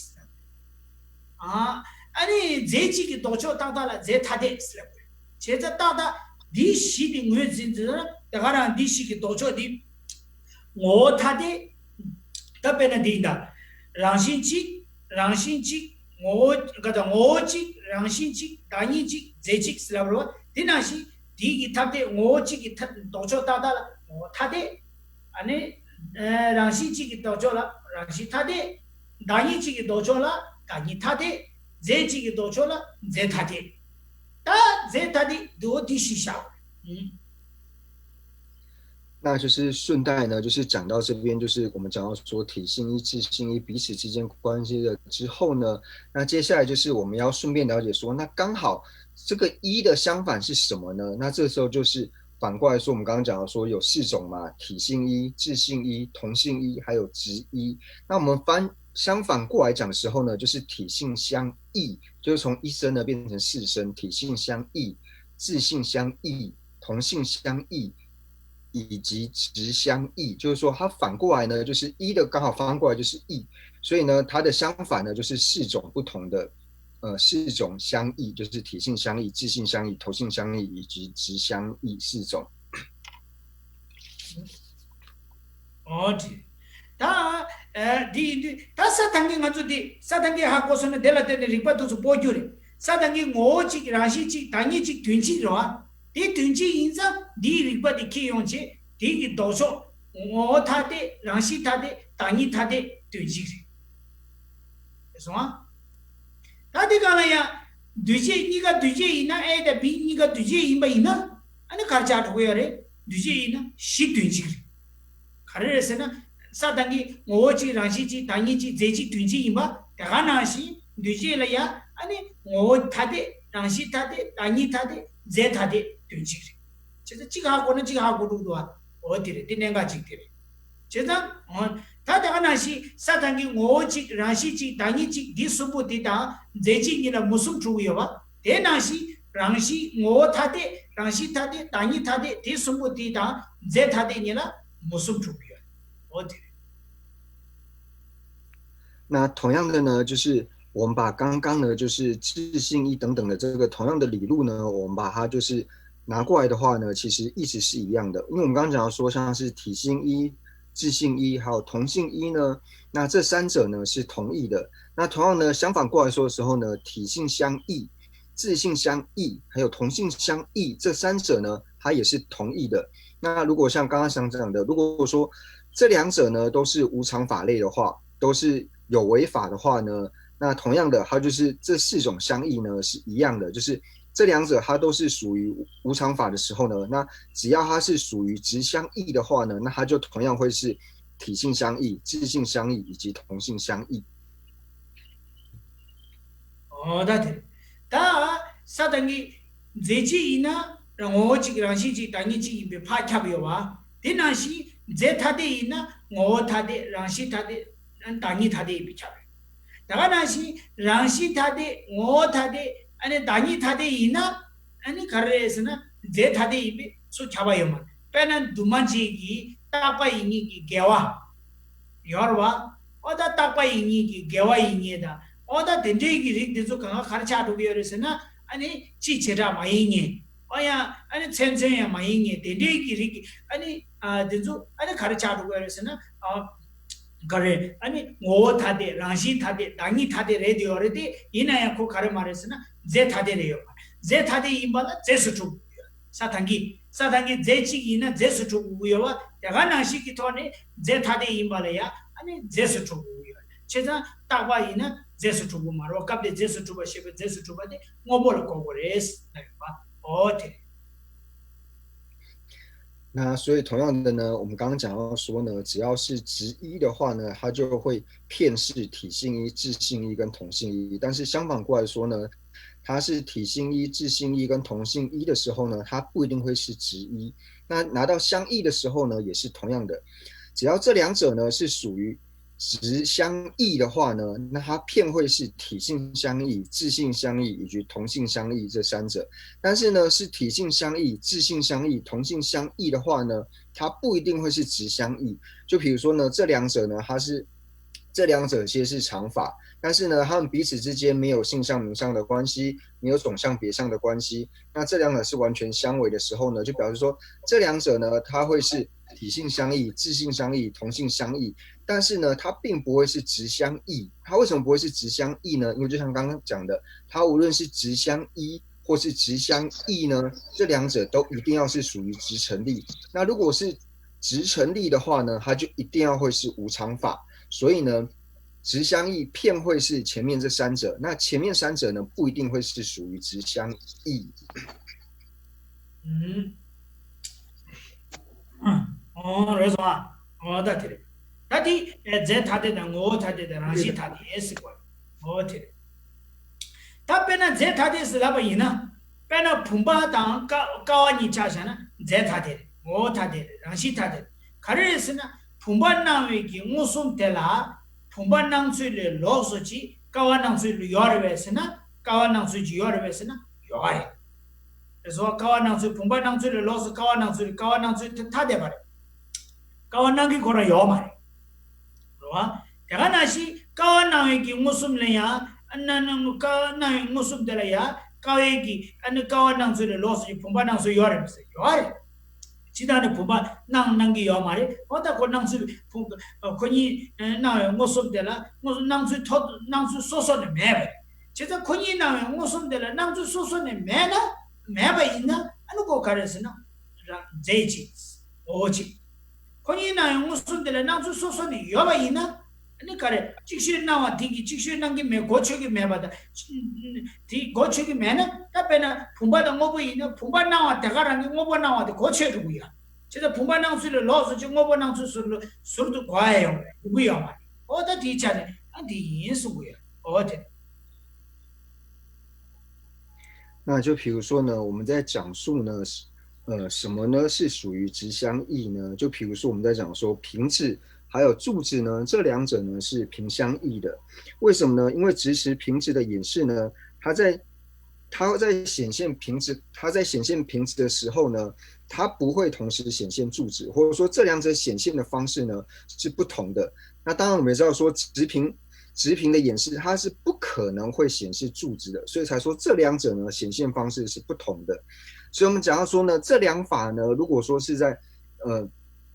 ཨ་ཨ་ནི་རྫས་གཅིག་གི་ལྡོག་ཕྱོགས་རྟག་མཐའ་ལ་རྫས་ཐ་དད་ཟེར་ལབ་དགོས། བྱས་ཙང་རྟག་མཐའ་འདི་བཞི་དེ་ངོས་འཛིན་ཟེར་ན་དེ་ག་རང་འདི་བཞི་གི་ལྡོག་ཕྱོགས་འདི་ངོ་བོ་ཐ་དད། ད་དཔེར་ན་འདི་ཡིན་ད། རང་བཞིན་གཅིག་རང་བཞིན་གཅིག་ངོ་བོ་ག་ད་ངོ་བོ་གཅིག་རང་བཞིན་གཅིག་བདག་ཉིད་གཅིག་རྫས་གཅིག་ཟེར་ལབ་རོ། དེ་ནང་བཞིན་དེ་གི་ཐ་དད་ངོ་བོ་གཅིག་གི་ཐ་ལྡོག་ཕྱོགས་རྟག་མཐའ་ལ་ངོ་བོ་ཐ་དད། ཨ་ནི་ཨ་རང་བཞིན་གཅིག་གི་ལྡོག་ཕྱོགས་ལ་རང་བཞིན་ཐ་དད། བདག་ཉིད་གཅིག་གི་ལྡོག་ཕྱོགས་ལ་བདག་ཉིད་ཐ་དད། རྫས་གཅིག་གི་ལྡོག་ཕྱོགས་ལ་རྫས་ཐ་དད། ད་རྫས་ཐ་དད་འདི་འོ་དེ་བཞི་བཞག་པ་རེད། ཨུམ།那就是顺带呢，就是讲到这边，就是我们讲到说体性一、质性一彼此之间关系了之后呢，那接下来就是我们要顺便了解说，那刚好这个一的相反是什么呢？那这时候就是反过来说，我们刚刚讲到说有四种嘛，体性一、质性一、同性一，还有质一。那我们翻相反过来讲的时候呢，就是体性相异，就是从一声呢变成四声，体性相异、质性相异、同性相异。以及质相异，就是说它反过来呢，就是一的刚好翻过来就是异，所以呢，它的相反呢就是四种不同的，呃，四种相异，就是体性相异、质性相异、同性相异以及质相异四种。 ཨོ་དེ། ད་ཨ་འདི་ཡིན་དུས་ད་ས་དང་གི་ང་ཚོ་འདི་ས་དང་གི་ཧ་གོ་སོང་ན་དེ་ལ་བརྟེན་ནས་རིགས་པ་དེ་ཚོ་སྤོ་རྒྱུ་རེད། ས་དང་གི་ངོ་བོ་གཅིག་རང་བཞིན་གཅིག་བདག་ཉིད་གཅིག་དོན་གཅིག་རེད་བ། དེ་དོན་གཅིག་ཡིན་ཙང་འདིའི་རིགས་པ་དེ་ཁྱེར་ཡོང་བྱས་དེ་གི་ལྡོག་ཕྱོགས་ངོ་བོ་ཐ་དད་རང་བཞིན་ཐ་དད་བདག་ཉིད་ཐ་དད་དོན་གཅིག་རེད། རེད་སོང་ཨ། ད་དེ་ག་ལ་ཡང་། འདུས་བྱས་གཉིས་ཀ་འདུས་བྱས་ཡིན་ན་A་དང་B་གཉིས་ཀ་འདུས་བྱས་ཡིན་པ་ཡིན་ན། ཨ་ནི་གར་ཆགས་འགྲོ་གི་ཡོད་རེད། འདུས་བྱས་ཡིན་ན་གཞི་དོན་གཅིག་རེད། ག་རེ་རེད་ཟེར་ན། ས་དང་གི་ངོ་བོ་གཅིག་རང་བཞིན་གཅིག་བདག་ཉིད་གཅིག་རྫས་གཅིག་དོན་གཅིག་ཡིན་པ་དེ་ག་ནང་བཞིན་འདུས་བྱས་ལ་ཡང་ཨ་ནི་ངོ་བོ་ཐ་དད་རང་བཞིན་ཐ་དད་བདག་ཉིད་ཐ་དད་རྫས་ཐ་དད་དོན་གཅིག་རེད། བྱས་ཙང་གཅིག་ཧ་གོ་ན་གཅིག་ཧ་གོ་འགྲོ་འདུག་ཨ། འོ་དེ་རེད་དེ་གནད་འགག་གཅིག་དེ་རེད། བྱས་ཙང་། ད་དེ་ག་ནང་བཞིན་ས་དང་གི་ངོ་བོ་གཅིག་རང་བཞིན་གཅིག་བདག་ཉིད་གཅིག་འདི་གསུམ་པོ་དེ་དང་རྫས་གཅིག་གཉིས་ལ་མུ་གསུམ་གྲུབ་ཀྱི་ཡོད་པ། དེ་ནང་བཞིན་རང་བཞིན་ངོ་བོ་ཐ་དད་རང་བཞིན་ཐ་དད་བདག་ཉིད་ཐ་དད་དེ་གསུམ་པོ་དེ་དང་རྫས་ཐ་དད་གཉིས་ལ་མུ་གསུམ་གྲུབ་ཀྱི་ཡོད། འོ་དེ་རེད། 那同样的呢，就是我们把刚刚呢，就是质性一等等的这个同样的理路呢，我们把它就是拿过来的话呢，其实意思是一样的。因为我们刚刚讲到说，像是体性一、质性一还有同性一呢，那这三者呢是同义的。那同样呢，相反过来说的时候呢，体性相异、质性相异还有同性相异这三者呢，它也是同义的。那如果像刚刚想讲的，如果说这两者呢都是无常法类的话，都是有为法的话呢，那同样的，它就是这四种相异呢是一样的，就是这两者它都是属于无常法的时候呢，那只要它是属于质相异的话呢，那它就同样会是体性相异、质性相异以及同性相异。 འོ་ད་དེ། ད་ས་དང་གི་རྫས་གཅིག་ཡིན་ན་ངོ་བོ་གཅིག་རང་བཞིན་གཅིག་བདག་ཉིད་གཅིག་ཡིན་པའི་ཕར་ཁྱབ་ཡོད་པ། དེ་ནང་བཞིན་རྫས་ཐ་དད་ཡིན་ན་ངོ་བོ་ཐ་དད་རང་བཞིན་ཐ་དད་བདག་ཉིད་ཐ་དད་ཡིན་པའི་ཁྱབ་རེད། ད་ག་ནང་བཞིན་རང་བཞིན་ཐ་དད་ངོ་བོ་ཐ་དད་ཨ་ནི་བདག་ཉིད་ཐ་དད་ཡིན་ན་ཨ་ནི་ག་རེ་རེད་ཟེར་ན་རྫས་ཐ་དད་ཡིན་པའི་ཚུར་ཁྱབ་པ་ཡོད་མ་རེད། དཔེར་ན་འདུས་མ་བྱས་ཀྱི་རྟག་པ་ཡིན་ངེས་ཀྱི་དགེ་བ། ཡོད་རེད་བ། ཨོ་ད་རྟག་པ་ཡིན་ངེས་ཀྱི་དགེ་བ་ཡིན་ངེས་དང་། ཨོ་ད་དེ་འདྲའི་གི་རིགས་འདི་ཚོ་གང་ག་ག་རེ་ཆགས་འགྲོ་གི་ཡོད་རེད་ཟེར་ན། ཨ་ནི་སྤྱི་བྱེ་བྲག་མ་ཡིན་ངེས། ཨོ་ཡང་ཨ་ནི་མཚན་མཚོན་ཡང་མ་ཡིན་ངེས་དེ་འདྲའི་གི་རིགས་ཀྱི་ཨ་ནི་ཨ་འདི་ཚོ་ཨ་ནི་ག་རེ་ཆགས་འགྲོ་གི་ཡོད་རེད་ཟེར་ན། ཨ་ག་རེ་ཨ་ནི་ངོ་བོ་ཐ་དད་རང་བཞིན་ཐ་དད་བདག་ཉིད་ཐ་དད་རེད་དེ་ཡོད་རེད་དེ། ཡིན་ན་ཡང་ཁོ་ག་རེ་མ་རེད་ཟེར་ན་རྫས་ཐ་དད་རེད་ཡོད་མ་རེད། རྫས་ཐ་དད་ཡིན་པ་ལ་རྫས་སུ་གྲུབ་ཡོད། ས་དང་གི། ས་དང་གི་རྫས་གཅིག་ཡིན་ན་རྫས་སུ་གྲུབ་དགོས་ཀྱི་ཡོད་པ། དེ་ག་ནང་བཞིན་གྱི་ཐོག་ནས་རྫས་ཐ་དད་ཡིན་པ་ལ་ཡང་ཨ་ནི་རྫས་སུ་གྲུབ་དགོས་ཀྱི་ཡོད། བྱས་ཙང་རྟག་པ་ཡིན་ན་རྫས་སུ་གྲུབ་དགོས་མ་རེད་པ། སྐབས་དེ་རྫས་སུ་གྲུབ་པ་ཞེས་པའི་རྫས་སུ་གྲུབ་པ་དེ་དངོས་པོ་ལ་གོ་དགོས་རེད་ཟེར་ན་ཡོད་པ། འོ་དེ་རེད། 那所以同样的呢，我们刚刚讲到说呢，只要是质一的话呢，它就会辨识体性一、质性一跟同性一。但是相反过来说呢，它是体性一、质性一跟同性一的时候呢，它不一定会是质一。那拿到相异的时候呢，也是同样的，只要这两者呢是属于质相异的话呢，那它便会是体性相异、质性相异以及同性相异这三者。但是呢，是体性相异、质性相异、同性相异的话呢，它不一定会是质相异。就比如说呢，这两者呢，它是这两者其实是常法，但是呢，它们彼此之间没有性相名相的关系，没有种相别相的关系。那这两者是完全相违的时候呢，就表示说这两者呢，它会是体性相异、质性相异、同性相异，但是呢，它并不会是质相异。它为什么不会是质相异呢？因为就像刚刚讲的，它无论是质相依或是质相异呢，这两者都一定要是属于质成立。那如果是质成立的话呢，它就一定要会是无常法。所以呢，质相异便会是前面这三者，那前面三者呢，不一定会是属于质相异。 ཨུམ། ཨོ་རེད་སོང་ཨ། ཨོ་ད་དེ་རེད། ད་དེ་ཨེ་རྫས་ཐ་དད་དང་ངོ་བོ་ཐ་དད་དང་རང་བཞིན་ཐ་དད་ཟེར་གོ། ཨོ་དེ་རེད། ད་དཔེར་ན་རྫས་ཐ་དད་ཟེར་ལབ་པ་ཡིན་ན། དཔེར་ན་བུམ་པ་དང་ཀ་ཀ་བ་གཉིས་ཆ་བཞག་ན་རྫས་ཐ་དད་རེད། ངོ་བོ་ཐ་དད་རེད། རང་བཞིན་ཐ་དད་རེད། ག་རེ་རེད་ཟེར་ན། བུམ་པ་སྣང་བའི་གི་མངོན་སུམ་དེ་ལ། བུམ་པ་སྣང་ཚུལ་ལས་ལོགས་སུ་ཅིག་ཀ་བ་སྣང་ཚུལ་ལ་ཡོད་རེད་པས་ཟེར་ན། ཀ་བ་སྣང་ཚུལ་ཅིག་ཡོད་རེད་པས་ཟེར་ན་ཡོད་རེད། རེད་སོ། ཀ་བ་སྣང་ཚུལ་བུམ་པ་སྣང་ཚུལ་ལས་ལོགས་སུ་ཀ་བ་སྣང་ཚུལ་ཀ་བ་སྣང་ཚུལ་དེ་ཐ་དད་པ་རེད། ཀ་བ་སྣང་གི་ཁོ་རང་ཡོད་མ་རེད། རེད་བ། དེ་ག་ནང་བཞིན་ཀ་བ་སྣང་བའི་གི་མངོན་སུམ་ལ་ཡང་ཨ་ན་ན་ཀ་བ་སྣང་བའི་མངོན་སུམ་དེ་ལ་ཡང་ཀ་བའི་གི་ཨ་ནི་ཀ་བ་སྣང་ཚུལ་ལས་ལོགས་སུ་ཅིག་བུམ་པ་སྣང་ཚུལ་ཡོད་རེད་པས་ཟེར་ཡོད་རེད། ཇི་ལྟར་ནི་བུམ་པ་སྣང་སྣང་གི་ཡོད་མ་རེད། འོ་ད་ཁོ་སྣང་ཚུལ་བུམ་ཁོ་གཉིས་སྣང་བའི་མངོན་སུམ་དེ་ལ་མངོན་སུམ་སྣང་ཚུལ་ཐོག་སྣང་ཚུལ་སོ་སོ་ནས་མེད་པ་རེད། ཇི་ལྟར་ཁོ་གཉིས་སྣང་བའི་མངོན་སུམ་དེ་ལ་སྣང་ཚུལ་སོ་སོ་ནས་མེད་ན་མེད་པ་ཡིན་ན་ཨ་ནི་ཁོ་ག་རེ་ཟེར་ན་རང་རྫས་གཅིག་ངོ་བོ་གཅིག་ཁོ་གཉིས་སྣང་བའི་མངོན་སུམ་དེ་ལ་སྣང་ཚུལ་སོ་སོ་ནས་ཡོད་པ་ཡིན་ན། ཨ་ནི་ག་རེ་ཅིག་ཤོས་སྣང་བ་དེ་གིས་ཅིག་ཤོས་སྣང་གི་མེད་གོ་ཆོད་ཀྱི་མེད་པ་དང་། དེ་གོ་ཆོད་ཀྱི་མེད་ན་ད་དཔེར་ན་བུམ་པ་དང་དངོས་པོ་ཡིན་ན་བུམ་པ་སྣང་བ་དེ་ག་རང་གིས་དངོས་པོ་སྣང་བ་དེ་གོ་ཆོད་འགྲོ་གི་ཡོད། ཇི་ལྟར་བུམ་པ་སྣང་ཚུལ་ལས་ལོགས་སུ་ཅིག་དངོས་པོ་སྣང་ཚུལ་ཟུར་ལ་ཟུར་དུ་གོ་ཡ་ཡོང་གི་ཡོང་གི་ཡོད་མ་རེད། འོ་ད་དེའི་ཆ་ནས་ཨ་འདི་ཡིན་གསུང་གི་ཡོད། འོ་དེ།那就比如说呢，我们在讲述呢，呃，什么呢是属于质相异呢？就比如说我们在讲说瓶子还有柱子呢，这两者呢是平相异的。为什么呢？因为质实瓶子的演示呢，它在它在显现瓶子，它在显现瓶子的时候呢，它不会同时显现柱子，或者说这两者显现的方式呢是不同的。那当然我们也知道说质瓶质瓶的演示，它是不可能会显示柱子的，所以才说这两者呢显现方式是不同的。所以我们讲到说呢，这两法呢，如果说是在呃，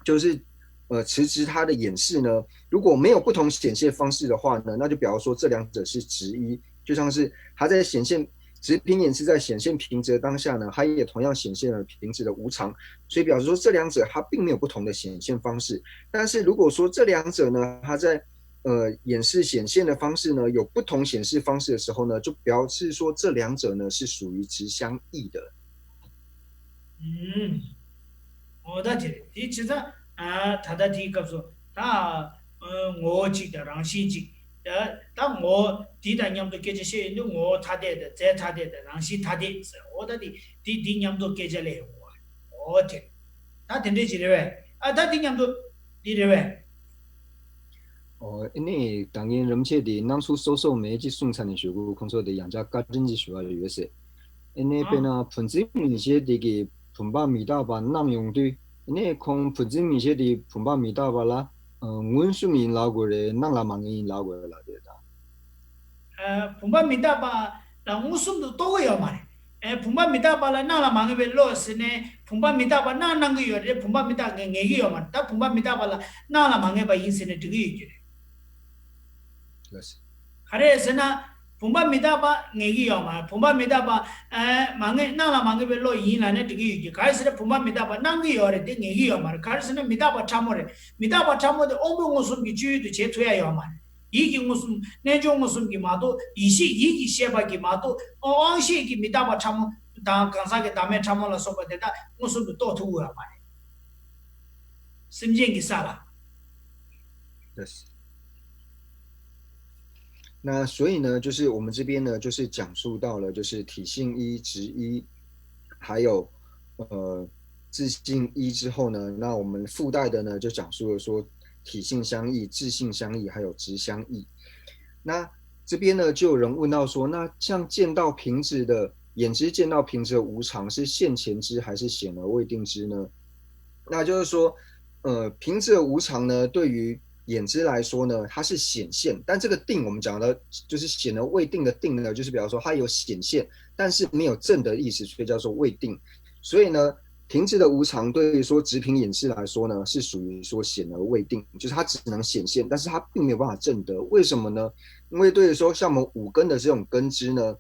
就是呃，质实它的演示呢，如果没有不同显现方式的话呢，那就表示说这两者是质一，就像是它在显现质瓶演示在显现瓶子的当下呢，它也同样显现了瓶子的无常，所以表示说这两者它并没有不同的显现方式。但是如果说这两者呢，它在呃演示显现的方式呢有不同显示方式的时候呢，就表示说这两者呢是属于质相异的。 ཨུམ། འོ་ད་དེ་རེད། དེ་བྱས་ཙང་ཨ་ད་ལྟ་དེའི་སྐབས་སུ་ད་ཨ་ངོ་བོ་གཅིག་དང་རང་བཞིན་གཅིག་ད་ད་ངོ་བོ་དེ་དང་མཉམ་དུ་སྐད་ཆ་བཤད་ཡོང་དུས་ངོ་བོ་ཐ་དད་དང་རྫས་ཐ་དད་དང་རང་བཞིན་ཐ་དད་ཟེར། འོ་ད་དེ་དེ་དེ་མཉམ་དུ་སྐད་ཆ་སླེབས་ཡོང་གི་རེད། འོ་དེ་ད་དེ་འདྲས་ཅིག་རེད་པས། ཨ་ད་དེ་མཉམ་དུ་དེ་རེད་པས། ཨོ། ཨ་ནི་ད་ངས་རིམ་བྱས་དེ་སྣང་ཚུལ་སོ་སོ་མེད་ཅེས་གསུངས་ཚར་ནས་ཞུ་གི། ཁོང་ཚོ་དེ་ཡང་བསྐྱར་བཀའ་དྲིན་ཅིག་ཞུ་བ་ཡོད་ཟེར། ཨ་ནི་དཔེར་ན་བུ་འཛིན་མིག་ཤེས་དེ་གིས་བུམ་པ་མི་རྟག་པ་སྣང་ཡོང་དུས། ཨ་ནི་ཁོང་བུ་འཛིན་མིག་ཤེས་དེ་བུམ་པ་མི་རྟག་པ་ལ་ཨ་མངོན་སུམ་ཡིན་ལབ་དགོས་རེད། སྣང་ལ་མ་ངེས་ཡིན་ལབ་དགོས་རེད་ལབ་དེ་དང་། ཨ་བུམ་པ་མི་རྟག་པ་ལ་མངོན་སུམ་དུ་རྟོགས་ཀྱི་ཡོད་མ་རེད། ཨེ་བུམ་པ་མི་རྟག་པ་ལ་སྣང་ལ་མ་ངེས་པའི་བློ་ཟེར་ནས་བུམ་པ་མི་རྟག་པ་སྣང་སྣང་གི་ཡོད་རེད། བུམ་པ་མི་རྟག་ངེས་ངེས་ཀྱི་ཡོད་མ་རེད། ད་བུམ་པ་མི་རྟག་པ་ལ་སྣང་ལ་མ་ངེས་པ་ཡིན་ཟེར་ནས་འགྲིག་གི་ཡོད་ཀྱི་རེད། ག་རེ་ཟེར་ན་བུམ་པ་མི་རྟག་པ་ངེས་ཀྱི་ཡོད་མ་རེད། བུམ་པ་མི་རྟག་པ་ཨེ་མ་ངེས་སྣང་ལ་མ་ངེས་པའི་བློ་ཡིན་ལབ་ནས་འགྲིག་གི་ཡོད་ཀྱི། ག་རེ་ཟེར་ན་བུམ་པ་མི་རྟག་པ་སྣང་གི་ཡོད་རེད། དེ་ངེས་ཀྱི་ཡོད་མ་རེད། ག་རེ་ཟེར་ན་མི་རྟག་པ་ཕྲ་མོ་རེད། མི་རྟག་པ་ཕྲ་མོ་དེ་དབང་པོའི་མངོན་སུམ་གྱི་སྤྱོད་ཡུལ་དུ་བྱེད་ཐུབ་ཡ་ཡོད་མ་རེད། ཡིད་ཀྱི་མངོན་སུམ། རྣལ་འབྱོར་མངོན་སུམ་གྱིས་མ་གཏོགས། ཡིད་ཤེས་ཡིད་ཀྱི་ཤེས་པ་གིས་མ་གཏོགས། དབང་ཤེས་ཀྱི་མི་རྟག་པ་ཕྲ་མོ་དང་གང་ཟག་གི་བདག་མེད་ཕྲ་མོ་ལ་སོགས་པ་དེ་དག་མངོན་སུམ་དུ་རྟོགས་ཐུབ་ཀྱི་ཡོད་མ་རེད། སེམས་ཅན་གྱི་ས་ལ། 那所以呢，就是我们这边呢，就是讲述到了，就是体性一、质一，还有呃自性一之后呢，那我们附带的呢，就讲述了说体性相异、质性相异，还有质相异。那这边呢，就有人问到说，那像见到瓶子的眼知见到瓶子的无常是现前知还是显而未定知呢？那就是说，呃，瓶子的无常呢，对于眼知来说呢，它是显现，但这个定我们讲的就是显而未定的定呢，就是比方说它有显现，但是没有证得意思，所以叫做未定。所以呢，瓶子的无常对于说直凭眼识来说呢，是属于说显而未定，就是它只能显现，但是它并没有办法证得。为什么呢？因为对于说像我们五根的这种根知呢，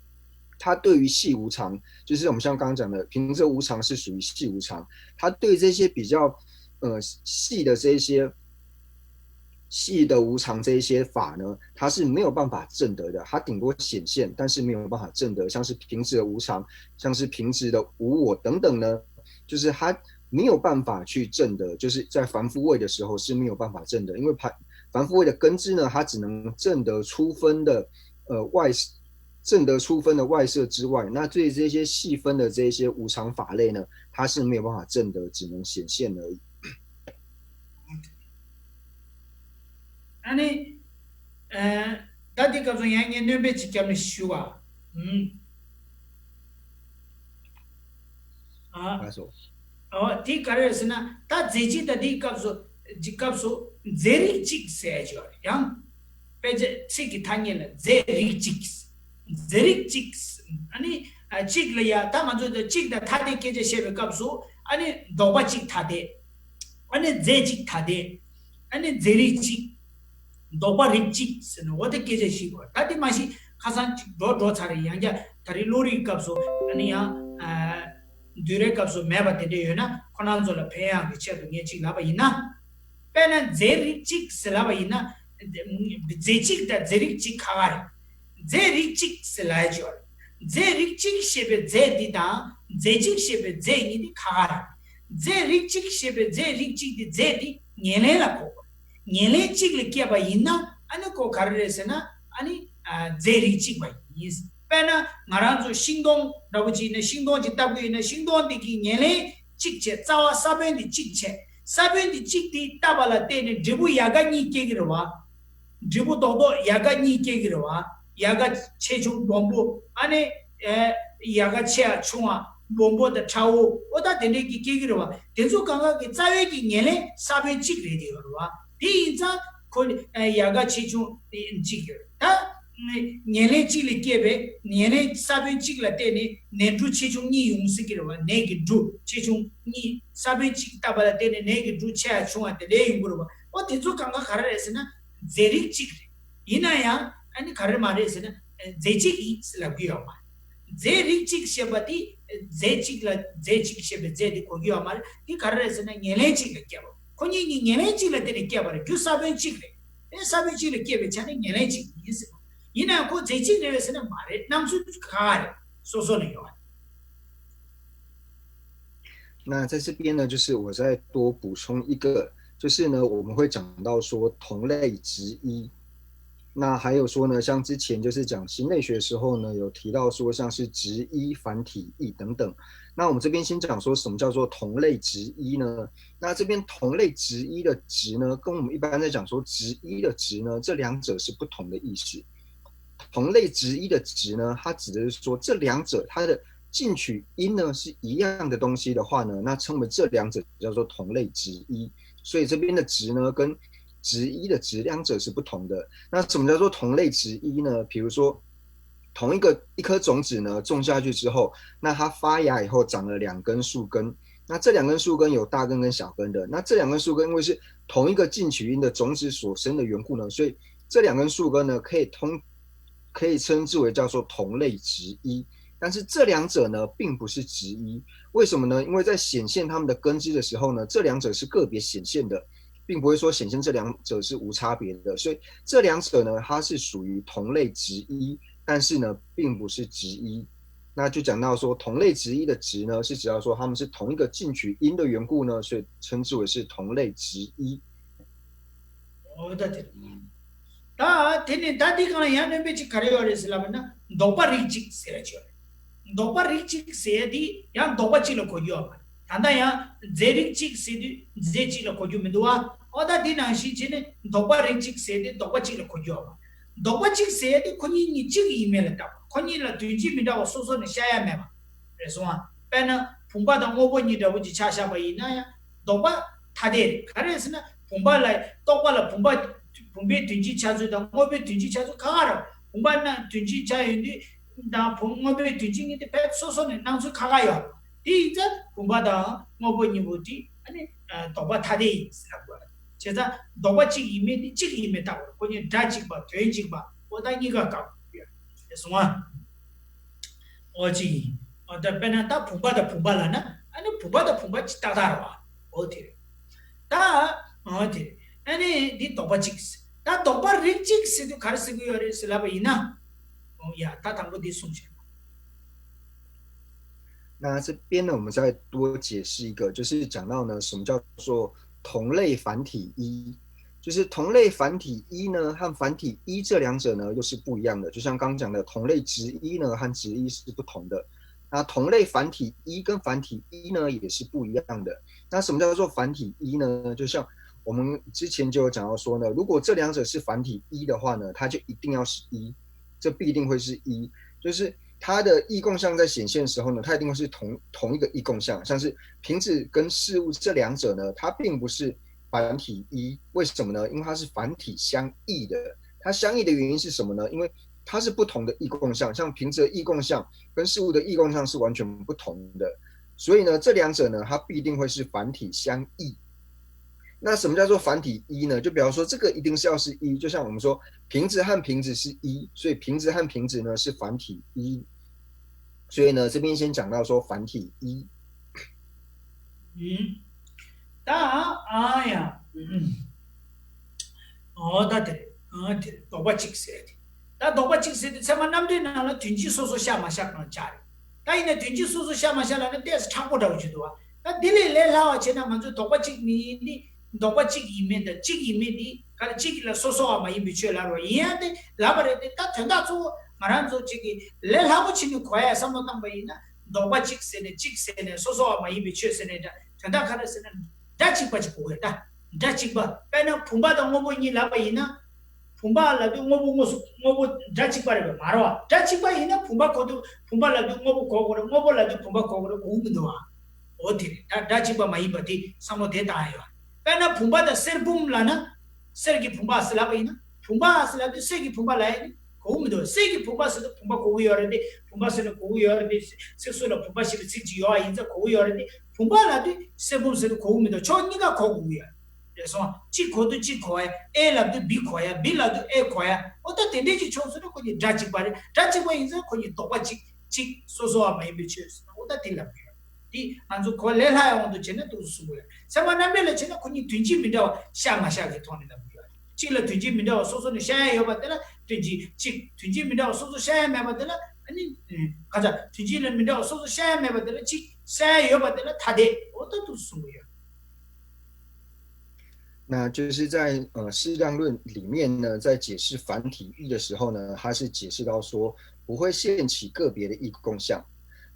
它对于细无常，就是我们像刚刚讲的，瓶子无常是属于细无常，它对这些比较呃细的这一些细的无常这一些法呢，它是没有办法证得的，它顶多显现，但是没有办法证得，像是瓶子的无常，像是瓶子的无我等等呢，就是它没有办法去证得，就是在凡夫位的时候是没有办法证得，因为凡凡夫位的根知呢，它只能证得初分的呃外证得初分的外色之外，那对这些细分的这些无常法类呢，它是没有办法证得，只能显现而已。ཨ་ནི། ཨ། ད་འདི་སྐབས་སུ་ཡང་ངས་སྣོན་པ་ཅིག་བརྒྱབ་ནས་ཞུ་བ། ཨུམ། ཨ། ལགས་སོ། ཨོ། དེ་ག་རེ་རེད་ཟེར་ན། ད་རྫས་གཅིག་ད་འདིའི་སྐབས་སུ། འདི་སྐབས་སུ་རྫས་རིགས་གཅིག་ཟེར་ཡ་ཅིག་ཡོད་རེད། ཡང་དཔེ་ཆ་ཚིག་གི་ཐ་སྙད་ལ་རྫས་རིགས་གཅིག་རྫས་རིགས་གཅིག་ཨ་ནི། ཨ། གཅིག་ལ་ཡ། ད་ང་ཚོས་ད་གཅིག་དང་ཐ་དད་སྐད་ཆ་བཤད་པའི་སྐབས་སུ། ཨ་ནི་ལྡོག་པ་གཅིག་ཐ་དད། ཨ་ནི་རྫས་གཅིག་ཐ་དད། ཨ་ནི་རྫས་རིགས་གཅིག་ལྡོག་པ་རིགས་གཅིག་ཟེར་ནས་འོ་དེ་སྐད་ཆ་བཤད་དགོས། ད་དེ་མ་གཞི་ཁ་སང་གཅིག་འགྲོ་འགྲོ་ཚར་རེད། ཡང་བསྐྱར་ད་རེས་བློ་རིག་སྐབས་སུ། ཨ་ནི་ཡང་། ཨ། འདུས་རའི་སྐབས་སུ་མེད་པ་དེ་འདྲ་ཡོད་ན། ཁོ་རང་ཚོ་ལ་ཕན་ཡག་གི་ཆེད་དུ་ངས་གཅིག་ལབ་པ་ཡིན་ན། དཔེར་ན་རྫས་རིགས་གཅིག་ཟེར་ལབ་པ་ཡིན་ན། རྫས་གཅིག་དང་རྫས་རིགས་གཅིག་ཁ་ཁ་རེད། རྫས་རིགས་གཅིག་ཟེར་ལབ་ཡ་ཅིག་ཡོད་རེད། རྫས་རིགས་གཅིག་ཞེས་པའི་རྫས་འདི་དང་། རྫས་གཅིག་ཞེས་པའི་རྫས་གཉིས་འདི་ཁ་ཁ་རེད། རྫས་རིགས་གཅིག་ཞེས་པའི་རྫས་རིགས་གཅིག་འདི། རྫས་འདི་ཉེར་ལེན་ལ་གོ་དགོས། ཉེར་ལེན་གཅིག་ལ་སྐྱེས་པ་ཡིན་ན། ཨ་ནི་ཁོ་ག་རེ་རེད་ཟེར་ན། ཨ་ནི། ཨ། རྫས་རིགས་གཅིག་པ་ཡིན། དཔེར་ན་ང་རང་ཚོ་ཤིང་སྡོང་འདྲ་པོ་ཅིག་ཡིན་ན། ཤིང་སྡོང་ཅིག་བཏབ་ཀྱི་ཡིན་ན། ཤིང་སྡོང་འདི་གི་ཉེར་ལེན་གཅིག་བྱས། རྩ་བ་ས་བོན་འདི་གཅིག་བྱས། ས་བོན་འདི་གཅིག་དེ་བཏབ་པ་ལ་བརྟེན་ནས་འབྲས་བུ་ཡལ་ག་གཉིས་སྐྱེ་གི་རེད་བ། འབྲས་བུ་རྡོག་རྡོག་ཡལ་ག་གཉིས་སྐྱེ་གི་རེད་བ། ཡལ་ག་ཆེ་ཆུང་སྦོམ་པོ། ཨ་ནི། ཨེ། ཡལ་ག་ཆེ་བ་ཆུང་བ། སྦོམ་པོ་དང་ཕྲ་བོ། ཨོ་ད་དེ་འདྲས་ཀྱི་སྐྱེ་གི་རེད་བ། དེ་ཚོ་གང་ག་གི་རྩ་བའི་གི་ཉེར་ལེན་ས་བོན་གཅིག་རེད་དེ་ཡོད་རེད་བ། དེ་ཡིན་ཙང་ཁོ། ཨེ། ཡལ་ག་ཆེ་ཆུང་གཅིག་ཡོད་ད། ཉེར་ལེན་གཅིག་ལས་སྐྱེས་པའི་ཉེར་ལེན་ས་བོན་གཅིག་ལ་བརྟེན་ནས་ནས་འབྲུ་ཆེ་ཆུང་གཉིས་ཡོང་སྲིད་ཀྱི་རེད་བ། ནས་ཀྱི་འབྲུ་ཆེ་ཆུང་གཉིས། ས་བོན་གཅིག་བཏབ་པ་ལ་བརྟེན་ནས་ནས་ཀྱི་འབྲུ་ཆེ་བ་ཆུང་བ་དེ་འདྲས་ཡོང་གི་རེད་བ། ཨོ་དེ་ཚོ་གང་ག་ག་རེ་རེད་ཟེར་ན། རྫས་རིགས་གཅིག་རེད། ཡིན་ན་ཡང་ཨ་ནི་ག་རེ་མ་རེད་ཟེར་ན། རྫས་གཅིག་ཡིན་ཟེར་ལབ་ཀྱི་ཡོད་མ་རེད། རྫས་རིགས་གཅིག་ཞེས་པ་དེ། རྫས་གཅིག་ལ། རྫས་གཅིག་ཞེས་པའི་རྫས་དེ་གོ་གི་ཡོད་མ་རེད། དེ་ག་རེ་རེད་ཟེར་ན། ཉེར་ལེན་གཅིག་ལ་སྐྱེས་པ། ཁོ་གཉིས་ཀྱི་ཉེར་ལེན་གཅིག་ལ་བརྟེན་ནས་སྐྱེས་པ་རེད། རྒྱུ་ས་བོན་གཅིག་རེད། དེ་ས་བོན་གཅིག་ལ་སྐྱེས་པའི་ཆ་ནས་ཉེར་ལེན་གཅིག་ཡིན་ཟེར་བ། ཡིན་ནའང་ཁོ་རྫས་གཅིག་རེད་པས་ཟེར་ན་མ་རེད། སྣང་ཚུལ་ཁ་ཁ་རེད། སོ་སོ་ལ་ཡོད།那在这边呢，就是我再多补充一个，就是呢，我们会讲到说同类执一，那还有说呢，像之前就是讲心类学的时候呢，有提到说像是执一、反体一等等。那我们这边先讲说什么叫做同类执一呢？那这边同类执一的执呢，跟我们一般在讲说执一的执呢，这两者是不同的意思。同类执一的执呢，它指的是说这两者它的进取因呢是一样的东西的话呢，那称为这两者叫做同类执一。所以这边的执呢，跟执一的执两者是不同的。那什么叫做同类执一呢？比如说，同一个一颗种子呢种下去之后，那它发芽以后长了两根树根，那这两根树根有大根跟小根的，那这两根树根因为是同一个进取因的种子所生的缘故呢，所以这两根树根呢可以通可以称之为叫做同类执一。但是这两者呢，并不是执一。为什么呢？因为在显现它们的根基的时候呢，这两者是个别显现的，并不会说显现这两者是无差别的。所以这两者呢，它是属于同类执一，但是呢，并不是执一。那就讲到说，同类执一的执呢，是指到说它们是同一个进取因的缘故呢，所以称之为是同类执一。ཨོ་ད་དེ། ད་དེ་ནས་ད་འདི་སྒང་ལ་ཡང་སྣོན་པ་ཅིག་ག་རེ་ཡོད་རེད་ཟེར་ལབ་ན། ལྡོག་པ་རིགས་གཅིག་ཟེར་ཡ་ཅིག་ཡོད་རེད། ལྡོག་པ་རིགས་གཅིག་ཟེར་ཡ་འདི་ཡང་ལྡོག་པ་གཅིག་ལ་གོ་རྒྱུ་ཡོད་མ་རེད། ད་ལྟ་ཡང་རྫས་རིགས་གཅིག་ཟེར་དུས་རྫས་གཅིག་ལ་གོ་རྒྱུ་མི་འདུག་བ། ཨོ་ད་དེ་ནང་བཞིན་བྱས་ནས་ལྡོག་པ་རིགས་གཅིག་ཟེར་ཏེ་ལྡོག་པ་གཅིག་ལ་གོ་རྒྱུ་ཡོད་པ། ལྡོག་པ་གཅིག་ཟེར་ཏེ་ཁོ་གཉིས་གཉིས་གཅིག་ཡིན་མིན་ལ་བལྟ་བ། ཁོ་གཉིས་ལ་དོན་སྤྱི་མི་འདྲ་བ་སོ་སོ་ནས་བཤད་ཡ་མེད་པ་རེད་སོང་ཨ། དཔེར་ན་བུམ་པ་དང་དངོས་པོ་གཉིས་འདྲ་བོ་ཅིག་ཆ་བཞག་པ་ཡིན་ན་ཡང་ལྡོག་པ་ཐ་དད་རེད། ག་རེ་ཟེར་ན་བུམ་པ་ལ་རྟོག་པ་ལ་བུམ་པ་བུམ་པའི་དོན་སྤྱིའི་ཆ་ཚུལ་དང་དངོས་པོའི་དོན་སྤྱིའི་ཆ་ཚུལ་ཁ་ཁ་རེད། བུམ་པ་རྣམས་དོན་སྤྱིའི་ཆ་ཡོད་དུས་དང་བུམ་དངོས་པོའི་དོན་སྤྱི་གཉིས་དེ་ཕལ་སོ་སོ་ནས་སྣང་ཚུལ་ཁ་ཁ་ཡོད། དེ་ཡིན་ཙང་བུམ་པ་དང་དངོས་པོ་གཉིས་པོ་དེ་ཨ་ནི་ལྡོག་པ་ཐ་དད་ཡིན་ཟེར་དགོས། བྱས་ཙང་ལྡོག་པ་གཅིག་ཡིན་མིན་དེ་གཅིག་ཡིན་མིན་བལྟ་དགོས། ཁོ་གཉིས་སྒྲ་གཅིག་པ་དོན་གཅིག་པ་ཨོ་ད་གཉིས་ཀ་དགག་དགོས་ཡ་རེད་སོང་ཨ། ཨོ་གཅིག་ཡིན། ཨོ་ད་དཔེར་ན་ད་བུམ་པ་དང་བུམ་པ་ལབ་ན་ཨ་ནི་བུམ་པ་དང་བུམ་པ་གཅིག་ཏག་ཏག་རེད་བ། ཨོ་དེ་རེད། ད་ཨོ་དེ་རེད། ཨ་ནི་འདི་ལྡོག་པ་གཅིག་ཟེར། ད་ལྡོག་པ་རིགས་གཅིག་ཟེར་དུས་ག་རེ་ཟེར་གི་ཡོད་རེད་ཟེར་ལབ་པ་ཡིན་ན། ཨོ་ཡ་ད་དང་པོ་འདི་གསུངས་བྱས།那这边呢，我们再多解释一个，就是讲到呢，什么叫做同类繁体一，就是同类繁体一呢和繁体一这两者呢又是不一样的。就像刚讲的，同类值一呢和值一是不同的。那同类繁体一跟繁体一呢也是不一样的。那什么叫做繁体一呢？就像我们之前就有讲到说呢，如果这两者是繁体一的话呢，它就一定要是一，这必定会是一，就是它的异共相在显现的时候呢，它一定会是同同一个异共相，像是瓶子跟事物这两者呢，它并不是繁体一，为什么呢？因为它是繁体相异的。它相异的原因是什么呢？因为它是不同的异共相，像瓶子的异共相跟事物的异共相是完全不同的，所以呢，这两者呢，它必定会是繁体相异。那什么叫做繁体一呢？就比方说，这个一定是要是一，就像我们说瓶子和瓶子是一，所以瓶子和瓶子呢是繁体一。所以呢，这边先讲到说繁体一。嗯，ད་ཨ་ཡ། ཨོ་ད་དེ་རེད། ཨ་དེ་རེད། ལྡོག་པ་གཅིག་ཟེར་དེ། ད་ལྡོག་པ་གཅིག་ཟེར་དེ་ཚད་མ་རྣམ་འགྲེལ་ནང་ལ་དོན་སྤྱི་སོ་སོ་ཤར་མ་ཤར་གང་ཆགས་རེད། ད་ཡིན་ན་དོན་སྤྱི་སོ་སོ་ཤར་མ་ཤར་ལབ་ན་ཏོག་ཙམ་མཁྲེགས་པོ་འདྲ་བོ་ཅིག་འདུག་བ། ད་དེ་ལས་ལས་སླ་བ་བྱས་ན་ང་ཚོས་ལྡོག་པ་གཅིག་མིན་ནི་ལྡོག་པ་གཅིག་ཡིན་མིན་དང་གཅིག་ཡིན་མིན་དེ་ག་ལ་གཅིག་ལ་སོ་སོ་བ་མ་ཡིན་པའི་ཆོས་ལབ་རོགས་ཡིན་ཡང་དེ་ལབ་པ་རེད་དེ། ད་དོན་དག་གཙོ་བོ་ང་རང་ཚོ་གཅིག་གི་ལས་སླ་པོ་བྱས་ནས་གོ་ཡ་བསམ་བློ་བཏང་པ་ཡིན་ན་ལྡོག་པ་གཅིག་ཟེར་ནས་གཅིག་ཟེར་ནས་སོ་སོ་བ་མ་ཡིན་པའི་ཆོས་ཟེར་ནས་འདྲ་དོན་དག་ག་རེ་ཟེར་ན་སྒྲ་གཅིག་པ་ཅིག་གོ་དགོས་ད། སྒྲ་གཅིག་པ་དཔེར་ན་བུམ་པ་དང་དངོས་པོ་གཉིས་ལབ་པ་ཡིན་ན། བུམ་པ་ལབ་དུས་དངོས་པོ་དངོས་སུ་དངོས་པོ་སྒྲ་གཅིག་པ་རེད་པས་མ་རེད་བ། སྒྲ་གཅིག་པ་ཡིན་ན་བུམ་པ་གོ་དུས་བུམ་པ་ལབ་དུས་དངོས་པོ་གོ་དགོས་རེད། དངོས་པོ་ལབ་དུས་བུམ་པ་གོ་དགོས་རེད། གོ་གི་མི་འདུག་བ། འོ་དེ་རེད། ད་སྒྲ་གཅིག་པ་མ་ཡིན་པ་དེ་བསམ་བློ་དེ་བཏང་ཡ་ཡོད། དཔེར་ན་བུམ་པ་དང་གསེར་བུམ་ལབ་ན། གསེར་གྱི་བུམ་པ་ཟེར་ལབ་པ་ཡིན་ན། བུམ་པ་ཟེར་ལབ་དུས་གསེར་གྱི་བུམ་པ་ལབ་ཡ་ནི་གོ་གི་མི་འདུག་གསེར་གྱི་བུམ་པ་ཟེར་དུས་བུམ་པ་གོ་གི་ཡོད་རེད་དེ། བུམ་པ་ཟེར་ན་གོ་གི་ཡོད་རེད་དེ། ཚིག་སུ་ལ་བུམ་པ་ཞེས་པའི་ཚིག་ཅིག་ཡོད་པ་ཡིན་ཙང་གོ་གི་ཡོད་རེད་དེ། བུམ་པ་ལབ་དུས་གསེར་བུམ་ཟེར་དུས་གོ་གི་མི་འདུག་ཕྱོགས་གཉིས་ཀ་གོ་དགོས་ཀྱི་ཡོད་རེད་སོང་། གཅིག་གོ་དུས་གཅིག་གོ་ཡ། ཨེ་ལབ་དུས་བི་གོ་ཡ། བི་ལབ་དུས་ཨེ་གོ་ཡ། ཨོ་ད་དེ་འདྲས་ཀྱི་ཕྱོགས་སུ་ནི་ཁོ་གཉིས་སྒྲ་གཅིག་པ་རེད། སྒྲ་གཅིག་པ་ཡིན་ཙང་ཁོ་གཉིས་ལྡོག་པ་གཅིག་གཅིག་སོ་སོ་བ་མ་ཡིན་པའི་ཆོས་ཟེར་ན་ཨོ་ད་དེ་ལབ་ཀྱི་ཡོད། དེ་ང་ཚོ་གོ་ལས་སླ་ཡ་དབང་དུ་བྱས་ན་འདུག་སེ་གསུང་གི་ཡོད། ཚད་མ་རྣམ་འགྲེལ་ལ་བྱས་ན་ཁོ་གཉིས་དོན་སྤྱི་མི་འདྲ་བ་ཤར་མ་ཤར་གྱི་ཐོག་ནས་ལབ་ཀྱི་ཡོད། གཅིག་ལ་དོན་སྤྱི་མི་འདྲ་བ་སོ་སོ་ནས་ཤར་ཡ་ཡོད་པ་དེ་ལ་དོན་སྤྱི་གཅིག་དོན་སྤྱི་མི་འདྲ་བ་སོ་སོ་ཤར་ཡ་མེད་པ་དེ་ལ་ཨ་ནི། ག་ཚ་དོན་སྤྱི་ལ་མི་འདྲ་བ་སོ་སོ་ཤར་ཡ་མེད་པ་དེ་ལ་གཅིག་ཤར་ཡ་ཡོད་པ་དེ་ལ་ཐ་དད་ཨོ་ད་འདུག་སེ་གསུང་གི་ཡོད། 那就是在呃适当论里面呢，在解释繁体一的时候呢，它是解释到说不会现起个别的异共相。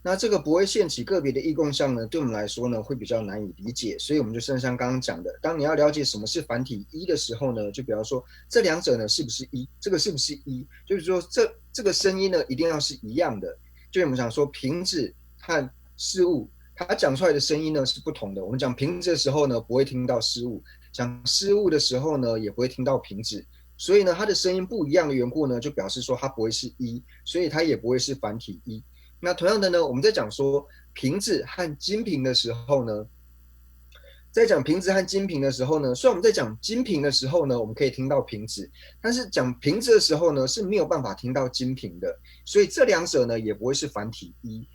那这个不会现起个别的异共相呢，对我们来说呢会比较难以理解，所以我们就像像刚刚讲的，当你要了解什么是繁体一的时候呢，就比方说这两者呢是不是一，这个是不是一，就是说这这个声音呢一定要是一样的，就我们想说瓶子和事物，它讲出来的声音呢是不同的。我们讲瓶子的时候呢，不会听到事物；讲事物的时候呢，也不会听到瓶子。所以呢，它的声音不一样的缘故呢，就表示说它不会是一，所以它也不会是繁体一。那同样的呢，我们在讲说瓶子和金瓶的时候呢，在讲瓶子和金瓶的时候呢，虽然我们在讲金瓶的时候呢，我们可以听到瓶子，但是讲瓶子的时候呢是没有办法听到金瓶的，所以这两者呢也不会是繁体一。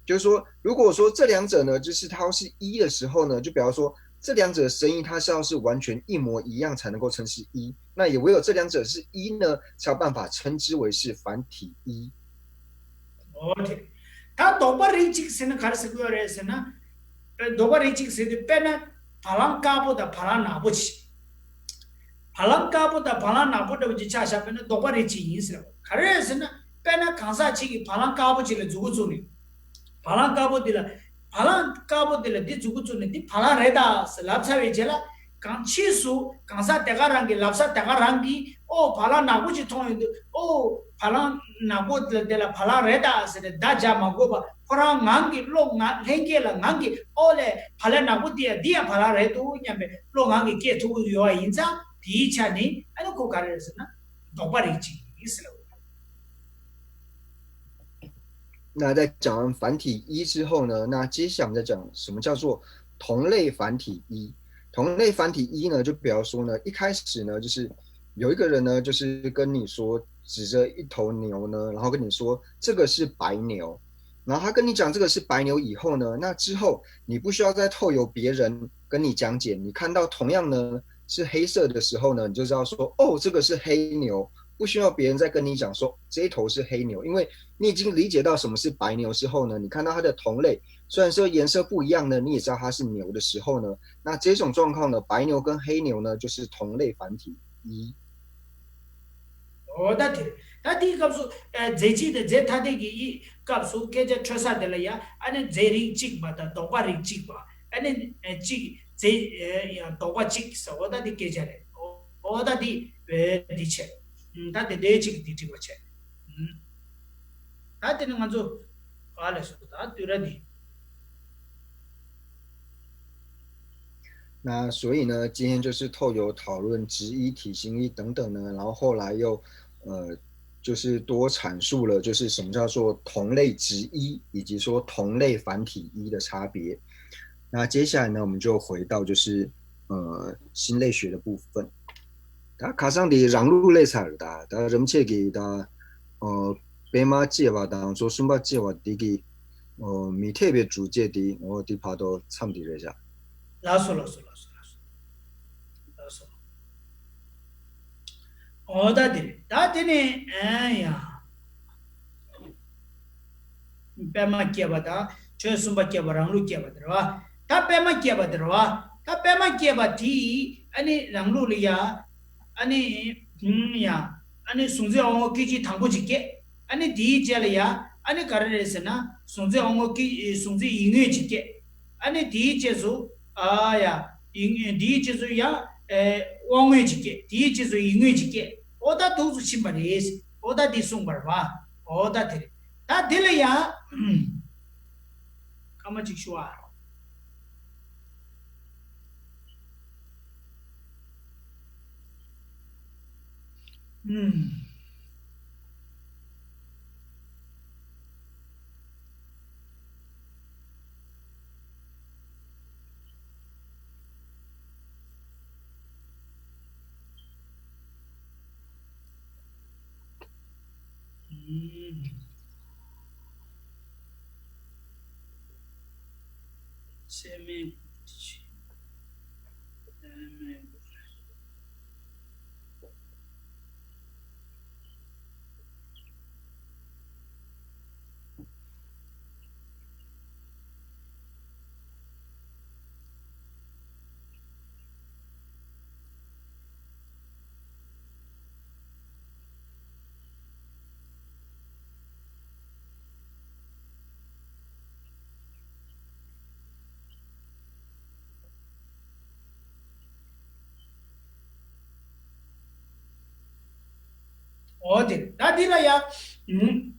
就是说，如果说这两者呢，就是它要是一的时候呢，就表示说这两者的声音它是要是完全一模一样才能够称是一，那也唯有这两者是一呢，才有办法称之为是繁体一。 ཨོ་དེ། ད་ལྡོག་པ་རིགས་གཅིག་ཟེར་ན་ག་རེ་ཟེར་གི་ཡོད་རེད་ཟེར་ན། ལྡོག་པ་རིགས་གཅིག་ཟེར་དུས་དཔེར་ན་བ་ལང་དཀར་པོ་དང་བ་ལང་ནག་པོ་ཅིག་བ་ལང་དཀར་པོ་དང་བ་ལང་ནག་པོ་འདྲ་བོ་ཅིག་ཆ་བཞག་པ་ཡིན་ན་ལྡོག་པ་རིགས་གཅིག་ཡིན་ཟེར་བ། ག་རེ་ཟེར་ན་དཔེར་ན་གང་ཟག་གཅིག་གིས་བ་ལང་དཀར་པོ་ཅིག་ལ་མཛུ་གུ་བཙུགས་ནས། བ་ལང་དཀར་པོ་འདི་ལ། བ་ལང་དཀར་པོ་འདི་ལ་འདི་མཛུ་གུ་བཙུགས་ནས་འདི་བ་ལང་རེད་ད་ཟེར་ལབ་ཚར་བའི་རྗེས་ལ། གང་ཕྱིས་སུ་གང་ཟག་དེ་ག་རང་གི་ལབ་ས་དེ་ག་རང་གིས་ཨོ་བ་ལང་ནག་པོ་ཅིག་མཐོང་ཡོང་དུས་ཨོ་བ་ལང་ནག་པོ་དེ་ལ་བ་ལང་རེད་ད་ཟེར་ནས་བརྡ་རྒྱག་མ་དགོས་པ་ཁོ་རང་ངང་གིས་བློ་ངང་ལྷན་སྐྱེས་ལ་ངང་གིས་ཨོ་ལས་བ་ལང་ནག་པོ་འདི་ཡང་འདི་ཡང་བ་ལང་རེད་འདུག་སྙམ་པའི་བློ་ངང་གིས་སྐྱེ་ཐུབ་ཀྱི་ཡོད་པ་ཡིན་ཙང་དེའི་ཆ་ནས་ཨ་ནི་ཁོ་ག་རེ་རེད་ཟེར་ན་ལྡོག་པ་རིགས་གཅིག་ཡིན་ཟེར་བ། 那在讲完繁体一之后呢，那接下来我们再讲什么叫做同类繁体一。同类繁体一呢，就比方说呢，一开始呢，就是有一个人呢，就是跟你说，指着一头牛呢，然后跟你说这个是白牛，然后他跟你讲这个是白牛以后呢，那之后你不需要再透由别人跟你讲解，你看到同样呢是黑色的时候呢，你就知道说，哦，这个是黑牛，不需要别人再跟你讲说这一头是黑牛，因为你已经理解到什么是白牛之后呢，你看到它的同类，虽然说颜色不一样呢，你也知道它是牛的时候呢，那这种状况呢，白牛跟黑牛呢就是同类繁体一。 ཨོ་ད་དེ་རེད། ད་དེའི་སྐབས་སུ་ཨ་རྫས་གཅིག་དང་རྫས་ཐ་དད་ཀྱི་ཡི་སྐབས་སུ་སྐད་ཆ་འཕྲོད་ས་དེ་ལ་ཡ་ཨ་ནི་རྫས་རིགས་གཅིག་པ་དང་ལྡོག་པ་རིགས་གཅིག་པ་ཨ་ནི་ཨ་གཅིག་རྫས་ཨ་ཡང་ལྡོག་པ་གཅིག་ཟེར་ཨོ་ད་དེ་སྐད་ཆ་རེད། ཨོ་ད་དེ་ཨ་འདི་བྱས། ད་དེ་འདྲའི་གཅིག་འདི་འགྲིག་པ་བྱས། ད་དེ་ནི་ང་ཚོ་ག་ལས་སོ་ད་དུས་ར་འདི། 那所以呢，今天就是透由讨论直一、体型一等等呢，然后后来又呃，就是多阐述了就是什么叫做同类直一，以及说同类繁体一的差别。那接下来呢，我们就回到就是呃心类学的部分。 ད་ཁ་སང་དེ་རང་ལུགས་ལས་ཚར་ད་ད་རིམ་བྱེད་ཀྱི་ད་ཨོ་པད་མ་སྐྱེ་བ་དང་མཚོ་གསུམ་པ་སྐྱེ་བ་དེ་གི་ཨོ་མི་འཐད་པའི་སྒྲུབ་བྱེད་དེ་ཨོ་དེ་བར་དུ་མཚམས་དེ་རེད་བཞག་ལགས་སོ་ལགས་སོ་ལགས་སོ་ལགས་སོ་ལགས་སོ། ཨོ་ད་དེ་རེད། ད་དེ་ནས་ཨ་ཡ། པད་མ་སྐྱེ་བ་དང་ཆོས་གསུམ་པ་སྐྱེ་བ་རང་ལུགས་སྐྱེ་བ་དེ་རེད་བ། ད་པད་མ་སྐྱེ་བ་དེ་རེད་བ། ད་པད་མ་སྐྱེ་བ་དེ་ཨ་ནི་རང་ལུགས་ལ་ཡ། ཨ་ནི་ཧུམ་ཡ། ཨ་ནི་གཟུང་འཛིན་དབང་པོ་སྐད་ཅིག་དང་པོ་ཅིག་སྐྱེ། ཨ་ནི་དེའི་རྗེས་ལ་ཡ། ཨ་ནི་ག་རེ་རེད་ཟེར་ན་གཟུང་འཛིན་དབང་པོ་སྐད་གཟུང་འཛིན་ཡིད་མངོན་ཅིག་སྐྱེ། ཨ་ནི་དེའི་རྗེས་སུ། ཨ་ཡ། ཡིད་དེའི་རྗེས་སུ་ཡ། ཨེ། དབང་མངོན་ཅིག་སྐྱེ། དེའི་རྗེས་སུ་ཡིད་མངོན་ཅིག་སྐྱེ། ཨོ་ད་དུས་སུ་ཕྱིན་པ་རེད། ཨོ་ད་དེ་གསུངས་པར་བ། ཨོ་ད་དེ་རེད། ད་དེ་ལ་ཡ། སྐར་མ་གཅིག་ཞུ་བ། ཨུམ། ཨུམ། སེམས་མེད་སེམས་མེད། ཨོ་དེ་ད་འདི་ལ་ཡ། ཨུམ།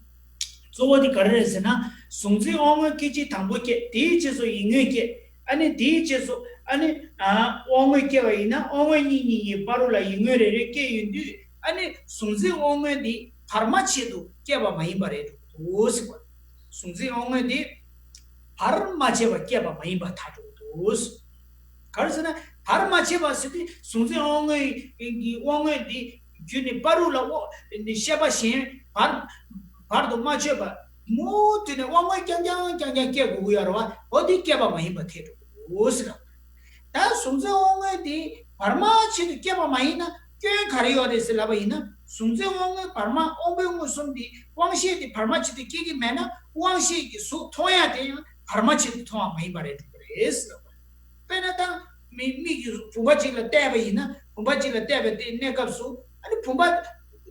གཙོ་བོ་དེ་ག་རེ་རེད་ཟེར་ན། གཟུང་འཛིན་དབང་མངོན་སྐད་ཅིག་དང་པོ་སྐྱེ། དེའི་རྗེས་སུ་ཡིད་མངོན་སྐྱེ། ཨ་ནི་དེའི་རྗེས་སུ་ཨ་ནི་ཨ་དབང་མངོན་སྐྱེ་བ་ཡིན་ན་དབང་མངོན་གཉིས་གཉིས་ཀྱི་བར་རུ་ལ་ཡིད་མངོན་རེ་རེ་སྐྱེ་ཡོང་དུས་ཨ་ནི་གཟུང་འཛིན་དབང་མངོན་དེ་བར་མ་ཆད་དུ་སྐྱེས་པ་མ་ཡིན་པ་རེད་འདུག་ཟེར་བ། གཟུང་འཛིན་དབང་མངོན་དེ་བར་མ་ཆད་པ་སྐྱེས་པ་མ་ཡིན་པ་ཐག་ཆོད་འདུག་ག་རེ་ཟེར་ན་བར་མ་ཆད་པ་ཟེར་དུས་གཟུང་འཛིན་དབང་མངོན་གྱི་དབང་མངོན་དེ་རྒྱུ་ནི་བར་རུ་ལ་དབང་ནི་ཤེས་པ་གཞན་བར་བར་དུ་མ་ཆད་པ་མུ་མཐུད་ནས་དབང་མངོན་རྐྱང་རྐྱང་རྐྱང་རྐྱང་སྐྱེ་དགོས་ཀྱི་ཡོད་རེད་བ། འོ་དེ་སྐྱེས་པ་མ་ཡིན་པ་ཐལ་འགྲོ་གི་འདུག་ཟེར། ད་གཟུང་འཛིན་དབང་མངོན་དེ་བར་མ་ཆད་དུ་སྐྱེས་པ་མ་ཡིན་ན་སྐྱོན་ག་རེ་ཡོད་རེད་ཟེར་ལབ་པ་ཡིན་ན། གཟུང་འཛིན་དབང་མངོན་བར་མ་དབང་པོའི་མངོན་སུམ་དེ་དབང་ཤེས་དེ་བར་མ་ཆད་དུ་སྐྱེ་གི་མེད་ན་དབང་ཤེས་ཀྱི་གཟུགས་མཐོང་ཡ་དེ་ཡང་བར་མ་ཆད་དུ་མཐོང་བ་མ་ཡིན་པ་རེད་འགྲོ་གི་རེད་ཟེར་ལབ་པ་རེད། དཔེར་ན་ད་མི་མིག་གིས་བུམ་པ་གཅིག་ལ་བལྟས་པ་ཡིན་ན་བུམ་པ་གཅིག་ལ་བལྟས་པའི་དེ་གནས་སྐབས་སུ་ཨ་ནི་བུམ་པ་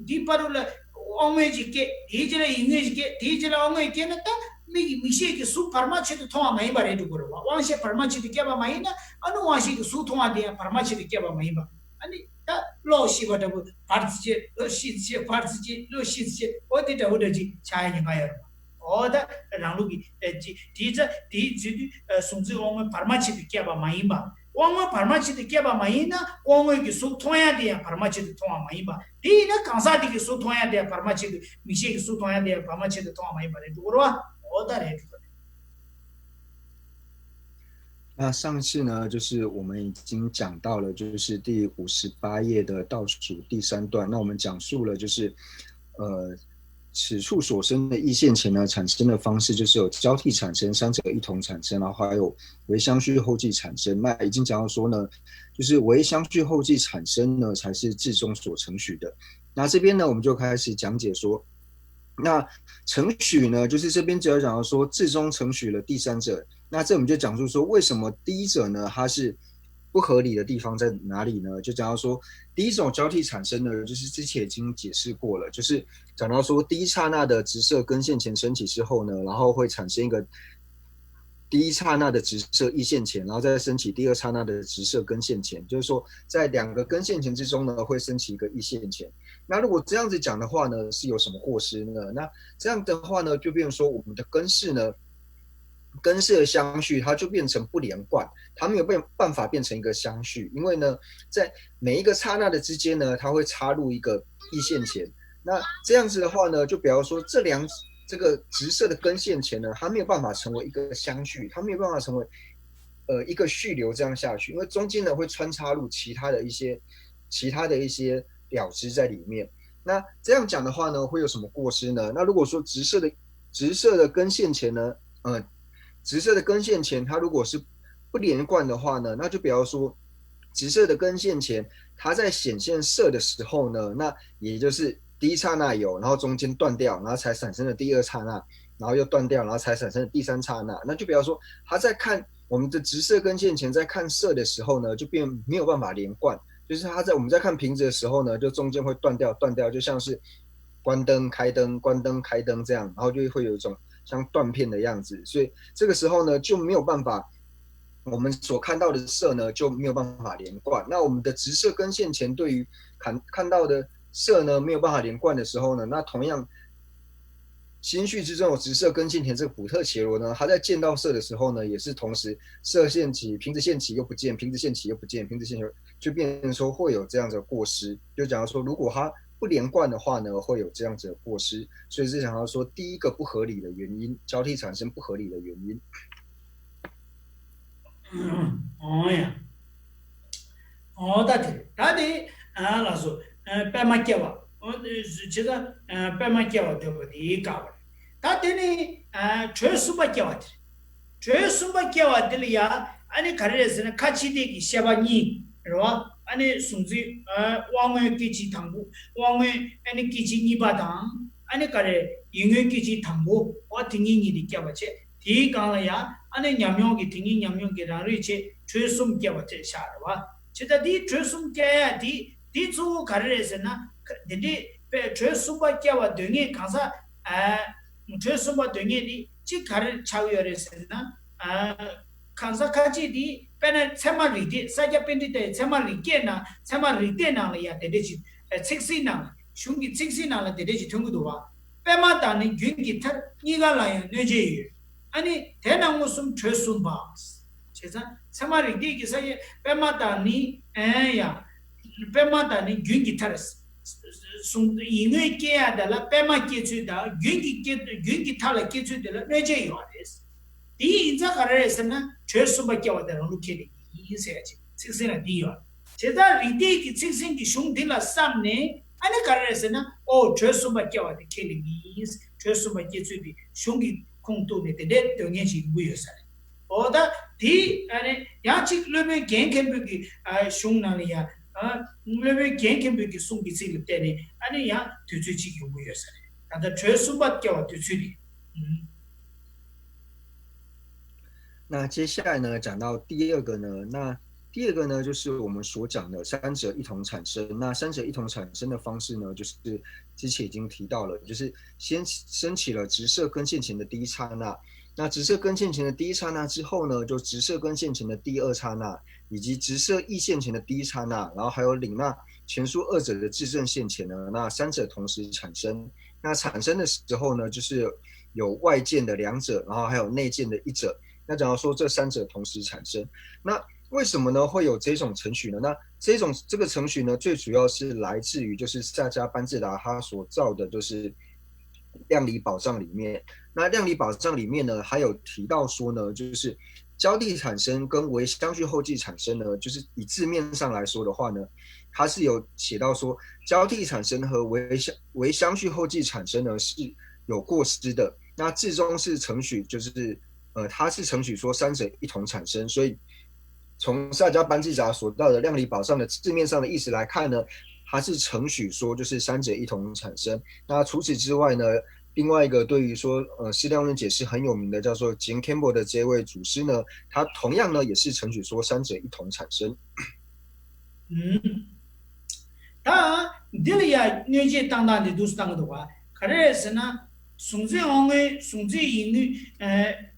འདིའི་བར་རུ་ལ་ དབང་མངོན་ཅིག་སྐྱེ། དེའི་རྗེས་ལ་ཡིད་མངོན་ཅིག་སྐྱེ། དེའི་རྗེས་ལ་དབང་མངོན་སྐྱེས་ན། ད་མིག་གི་མིག་ཤེས་ཀྱི་གཟུགས་བར་མ་ཆད་དུ་མཐོང་བ་མ་ཡིན་པ་རེད་འགྲོ་གི་རེད་བ། དབང་ཤེས་བར་མ་ཆད་དུ་སྐྱེས་པ་མ་ཡིན་ན། ཨ་ནི་དབང་ཤེས་ཀྱི་གཟུགས་མཐོང་བ་དེ་ཡང་བར་མ་ཆད་དུ་སྐྱེས་པ་མ་ཡིན་པ། ཨ་ནི་ད་གློག་ཤེས་པ་འདྲ་པོ། བར་ཙི་ཆད་གློག་ཤེས་ཙི་ཆད། བར་ཙི་ཆད་གློག་ཤེས་ཙི་ཆད། འོ་དེ་འདྲ་པོ་འདྲ་ཅིག་ཆགས་ཡ་ཉེན་ཁ་ཡོད་རེད་བ། འོ་ད་རང་ལུགས་ཀྱི་ཨེ་ཅི་དེའི་ཚེ་དེའི་ཚེ་དུས་ཨ་གཟུང་འཛིན་དབང་མངོན་བར་མ་ཆད་དུ་སྐྱེས་པ་མ་ཡིན་པ། དབང་མངོན་བར་མ་ཆད་དུ་སྐྱེས་པ་མ་ཡིན་ན། དབང་མངོན་གྱི་གཟུགས་མཐོང་ཡ་དེ་ཡང་བར་མ་ཆད་དུ་མཐོང་བ་མ་ཡིན་པ། དེ་ཡིན་ན་གང་ཟག་དེ་གི་གཟུགས་མཐོང་ཡ་དེ་ཡང་བར་མ་ཆད་དུ། མིག་ཤེས་ཀྱི་གཟུགས་མཐོང་ཡ་དེ་ཡང་བར་མ་ཆད་དུ་མཐོང་བ་མ་ཡིན་པ་རེད་འགྲོ་གི་རེད་བ། འོ་ད་རེད་འགྲོ་གི་རེད། 那上次呢，就是我们已经讲到了，就是第五十八页的倒数第三段。那我们讲述了，就是呃，此处所生的异现前呢，产生的方式就是有交替产生、三者一同产生，然后还有唯相续后继产生。那已经讲到说呢，就是唯相续后继产生呢，才是至中所承许的。那这边呢，我们就开始讲解说，那程许呢，就是这边只要讲到说至中程许了第三者，那这我们就讲述说为什么第一者呢，它是不合理的地方在哪里呢？就讲到说第一种交替产生呢，就是之前已经解释过了，就是讲到说第一刹那的直射跟现前升起之后呢，然后会产生一个第一刹那的直射异现前，然后再升起第二刹那的直射跟现前，就是说在两个跟现前之中呢，会升起一个异现前。那如果这样子讲的话呢，是有什么过失呢？那这样的话呢，就变成说我们的根识呢，根识的相续它就变成不连贯，它没有办办法变成一个相续，因为呢，在每一个刹那的之间呢，它会插入一个异现前。那这样子的话呢，就比方说这两这个直射的跟现前呢，它没有办法成为一个相续，它没有办法成为呃一个续流这样下去，因为中间呢会穿插入其他的一些其他的一些了知在里面。那这样讲的话呢，会有什么过失呢？那如果说直射的直射的跟现前呢，呃，直射的跟现前它如果是不连贯的话呢，那就比方说直射的跟现前它在显现色的时候呢，那也就是第一刹那有，然后中间断掉，然后才产生了第二刹那，然后又断掉，然后才产生了第三刹那。那就比方说他在看我们的直射跟现前在看色的时候呢，就变没有办法连贯，就是他在我们在看瓶子的时候呢，就中间会断掉，断掉，就像是关灯开灯，关灯开灯这样，然后就会有一种像断片的样子，所以这个时候呢就没有办法，我们所看到的色呢就没有办法连贯。那我们的直射跟现前对于看看到的色呢没有办法连贯的时候呢，那同样心绪之中有直射跟现前这个普特伽罗呢，他在见到色的时候呢，也是同时色现起，瓶子现起又不见，瓶子现起又不见，瓶子现起又就变成说会有这样的过失。就讲到说，如果它不连贯的话呢，会有这样子的过失。所以是讲到说第一个不合理的原因，交替产生不合理的原因。 ཨོ་ཡ། ཨོ་ད་དེ་ད་དེ་ཨ་ལགས་སོ། ཨ་པད་མ་སྐྱེ་བ། ཨོ་ཇི་ལྟར་ཨ་པད་མ་སྐྱེ་བ་འདོད་པ་དེའི་དགག་པ་རེད། ད་དེ་ནི་ཨ་དྲོད་གསུམ་པ་སྐྱེ་བ་དེ་རེད། དྲོད་གསུམ་པ་སྐྱེ་བ་དེ་ལ་ཡ་ཨ་ནི་ག་རེ་རེད་ཟེར་ན། ཁ་ཕྱི་བལྟས་ཀྱི་ཤེས་པ་གཉིས་རེད་བ། ཨ་ནི་གཟུང་འཛིན་ཨ་དབང་མངོན་སྐད་ཅིག་དང་པོ། དབང་མངོན་ཨ་ནི་སྐད་ཅིག་གཉིས་པ་དང་། ཨ་ནི་ག་རེ་ཡིད་མངོན་སྐད་ཅིག་དང་པོ། འོ་དེ་གཉིས་གཉིས་དེ་སྐྱེ་བ་བྱས། དེའི་སྒང་ལ་ཡང་ཨ་ནི་ཉམས་མྱོང་གི་དེ་ཉིད་ཉམས་མྱོང་གི་རང་རིག་བྱས། དྲོད་གསུམ་སྐྱེ་བ་བྱས་བཞག་རེད་བ། བྱས་ཙང་དེའི་དྲོད་གསུམ་སྐྱེ་ཡ་དེ་དེ་གཙོ་བོ་ག་རེ་རེད་ཟེར་ན། ཁ་དེ་འདྲའི་པའི་དྲོད་གསུམ་པ་སྐྱེ་བ་འདོད་མཁན་གང་ཟག་ཨ་དྲོད་གསུམ་པ་འདོད་མཁན་དེ་གཅིག་ག་རེ་ཆགས་ཡོད་རེད་ཟེར་ན། ཨ་གང་ཟག་ཁ་ཅིག་དེ་དཔེར་ན་ཚད་མ་རིགས་གཏེར། ས་སྐྱ་པཎྜི་ཏའི་ཚད་མ་རིགས་གཏེར་ནང་། ཚད་མ་རིགས་གཏེར་ནང་ལ་ཡ་དེ་འདྲ་ཅིག་ཚིག་ཟིན་ནང་ལ། གཞུང་གི་ཚིག་ཟིན་ནང་ལ་དེ་འདྲ་ཅིག་ཐོན་གྱི་འདུག་བ། པད་མ་དང་ནི་རྒྱུན་གྱི་མཐར། གཉིས་ཀ་ལ་ཡང་གནོད་བྱེད་ཡོད། ཨ་ནི་དེ་ན་མངོན་སུམ་དྲོད་གསུམ་པ། བྱས་ཙང་ཚད་མ་རིགས་གཏེར་གྱི་ས་ཡི་པད་མ་དང་ནི་ཨེ་ཡ། པད་མ་དང་ནི་རྒྱུན་གྱི་མཐར། གསུང་ཡིད་མངོན་སྐྱེ་ཡ་དེ་ལ་པད་མ་སྐྱེ་ཚུལ་དང་། རྒྱུན་གྱི་སྐྱེ་རྒྱུན་གྱི་མཐའ་ལ་སྐྱེ་ཚུལ་དེ་ལ་གནོད་བྱེད་ཡོད་རེད། དེ་ཡིན་ཙང་ག་རེ་རེད་ཟེར་ན། དྲོད་གསུམ་པ་སྐྱེ་བ་དེ་རང་ལུགས་ཁས་ལེན་གྱི་ཡིན་ཟེར་ཡ་ཅིག་ཚིག་ཟིན་ལ་འདི་ཡོད། དེ་ལྟར་རིགས་གཏེར་གྱི་ཚིག་ཟིན་གྱི་གཞུང་འདི་ལ་བསམས་ནས། ཨ་ནི་ག་རེ་རེད་ཟེར་ན། ཨོ་དྲོད་གསུམ་པ་སྐྱེ་བ་དེ་ཁས་ལེན་གྱི་ཡིན། དྲོད་གསུམ་པ་སྐྱེ་ཚུལ་དེ་གཞུང་གི་ཁུངས་གཏུགས་ནས་དེ་འདྲའི་འདོད་མཁན་ཞིག་ཡོང་གི་ཡོད་ས་རེད། ཨོ་ད་དེ་ཨ་ནི་ཡང་གཅིག་སློབ་དཔོན་རྒན་མཁན་པོ་གི་ཨ་གཞུང་ནང་ལ་ཡང་ཨ་སློབ་དཔོན་རྒན་མཁན་པོ་གི་གསུང་གི་ཚིག་ལ་བལྟས་ནས་ཨ་ནི་ཡང་དུས་ཚོད་གཅིག་ཡོང་གི་ཡོད་ས་རེད། ད་ལྟ་དྲོད་གསུམ་པ་སྐྱེ་བ་དུས་ཚོད་རེད། ཨུམ། 那接下来呢，讲到第二个呢，那第二个呢，就是我们所讲的三者一同产生。那三者一同产生的方式呢，就是之前已经提到了，就是先升起了直射跟现前的第一刹那，那直射跟现前的第一刹那之后呢，就直射跟现前的第二刹那，以及直射异现前的第一刹那，然后还有领纳前述二者的自证现前呢，那三者同时产生。那产生的时候呢，就是有外见的两者，然后还有内见的一者。那假如说这三者同时产生，那为什么呢会有这种程序呢？那这种这个程序呢，最主要是来自于就是萨迦班智达他所造的就是量理宝藏里面。那量理宝藏里面呢，还有提到说呢，就是交替产生跟唯相续后继产生呢，就是以字面上来说的话呢，它是有写到说交替产生和唯相唯相续后继产生呢是有过失的。那至终是程序，就是呃，它是程序说三者一同产生，所以从萨迦班智达所造的量理宝藏的字面上的意思来看呢，它是程序说就是三者一同产生。那除此之外呢，另外一个对于说呃适当论解是很有名的，叫做 Jim Campbell 的这位祖师呢，他同样呢也是程序说三者一同产生。 ད་འདི་ལ་ཡ་མངོན་བརྗོད་བཏང་སྟངས་འདི་འདུག་སེ་བཏང་གི་འདུག་བ། ག་རེ་རེད་ཟེར་ན། གཟུང་འཛིན་དབང་མངོན། གཟུང་འཛིན་ཡིད་མངོན།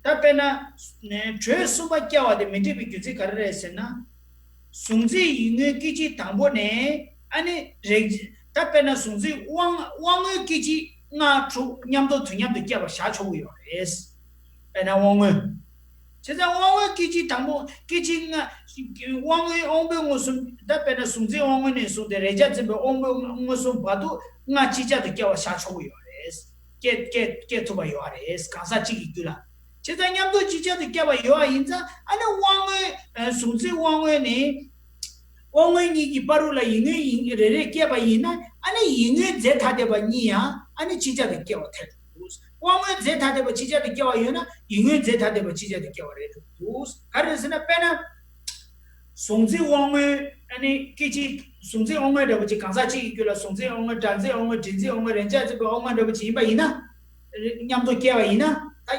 ད་དཔེར་ན། དྲོད་གསུམ་པ་སྐྱེ་བ་དེ་མི་འགྲིག་པའི་རྒྱུ་མཚན་ག་རེ་རེད་ཟེར་ན། གཟུང་འཛིན་ཡིད་མངོན་སྐད་ཅིག་དང་པོ་ནས་ཨ་ནི་རེག་ད་དཔེར་ན་གཟུང་འཛིན་དབང་དབང་མངོན་སྐད་ཅིག་ལྔ་དྲུག་མཉམ་དུ་དུས་མཉམ་དུ་སྐྱེ་བ་བཞག་ཆོག་གི་ཡོད་རེད། དཔེར་ན་དབང་མངོན། བྱས་ཙང་དབང་མངོན་སྐད་ཅིག་དང་པོ་སྐད་ཅིག་ལྔ། དབང་མངོན་དབང་པོའི་མངོན་སུམ་ད་དཔེར་ན་གཟུང་འཛིན་དབང་མངོན་ནས་བཟུང་སྟེ་རེག་བྱ་འཛིན་པའི་དབང་པོའི་མངོན་སུམ་བར་དུ་ལྔ་ཅིག་ཅར་དུ་སྐྱེ་བ་བཞག་ཆོག་གི་ཡོད་རེད། སྐྱེ་སྐྱེ་སྐྱེ་ཐུབ་པ་ཡོད་རེད་གང་ཟག་གཅིག་གི་རྒྱུད་ལ། བྱས་ཙང་མཉམ་དུ་ཅིག་ཅར་དུ་སྐྱེ་བ་ཡོད་པ་ཡིན་ཙང་ཨ་ནི་དབང་མངོན་གཟུང་འཛིན་དབང་མངོན་ནས། དབང་མངོན་གཉིས་ཀྱི་བར་དུ་ལ་ཡིད་མངོན་ཡིན་རེ་རེ་སྐྱེས་པ་ཡིན་ན་ཨ་ནི་ཡིད་མངོན་རྫས་ཐ་དད་པ་གཉིས་ཡང་ཨ་ནི་ཅིག་ཅར་དུ་སྐྱེ་བ་ཐལ་འགྲོ་འདུག་དབང་མངོན་རྫས་ཐ་དད་པ་ཅིག་ཅར་དུ་སྐྱེ་བ་ཡོད་ན་ཡིད་མངོན་རྫས་ཐ་དད་པ་ཅིག་ཅར་དུ་སྐྱེ་བ་རེད་འགྲོ་འདུག་ག་རེ་ཟེར་ན་དཔེར་ན། གཟུང་འཛིན་དབང་མངོན་ཨ་ནི་སྐད་ཅིག་གཟུང་འཛིན་དབང་མངོན་འདྲ་པོ་ཅིག་གང་ཟག་གཅིག་གི་རྒྱུད་ལ་གཟུང་འཛིན་དབང་མངོན་སྒྲ་འཛིན་དབང་མངོན་དྲི་འཛིན་དབང་མངོན་རེག་བྱ་འཛིན་པའི་དབང་མངོན་འདྲ་པོ་ཅིག་ཡིན་པ་ཡིན་ན། མཉམ་དུ་སྐྱེ་བ་ཡིན་ན་ད་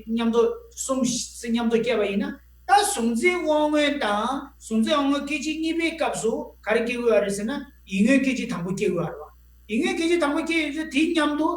མཉམ་དུ་གསུམ་མཉམ་དུ་སྐྱེ་བ་ཡིན་ན། ད་གཟུང་འཛིན་དབང་མངོན་དང་གཟུང་འཛིན་དབང་མངོན་སྐད་ཅིག་གཉིས་པའི་སྐབས་སུ་ག་རེ་སྐྱེ་དགོས་པ་རེད་ཟེར་ན་ཡིད་མངོན་སྐད་ཅིག་དང་པོ་སྐྱེ་དགོས་པ་རེད་བ། ཡིད་མངོན་སྐད་ཅིག་དང་པོ་སྐྱེ་ཡོད་ཚེ་དེའི་མཉམ་དུ་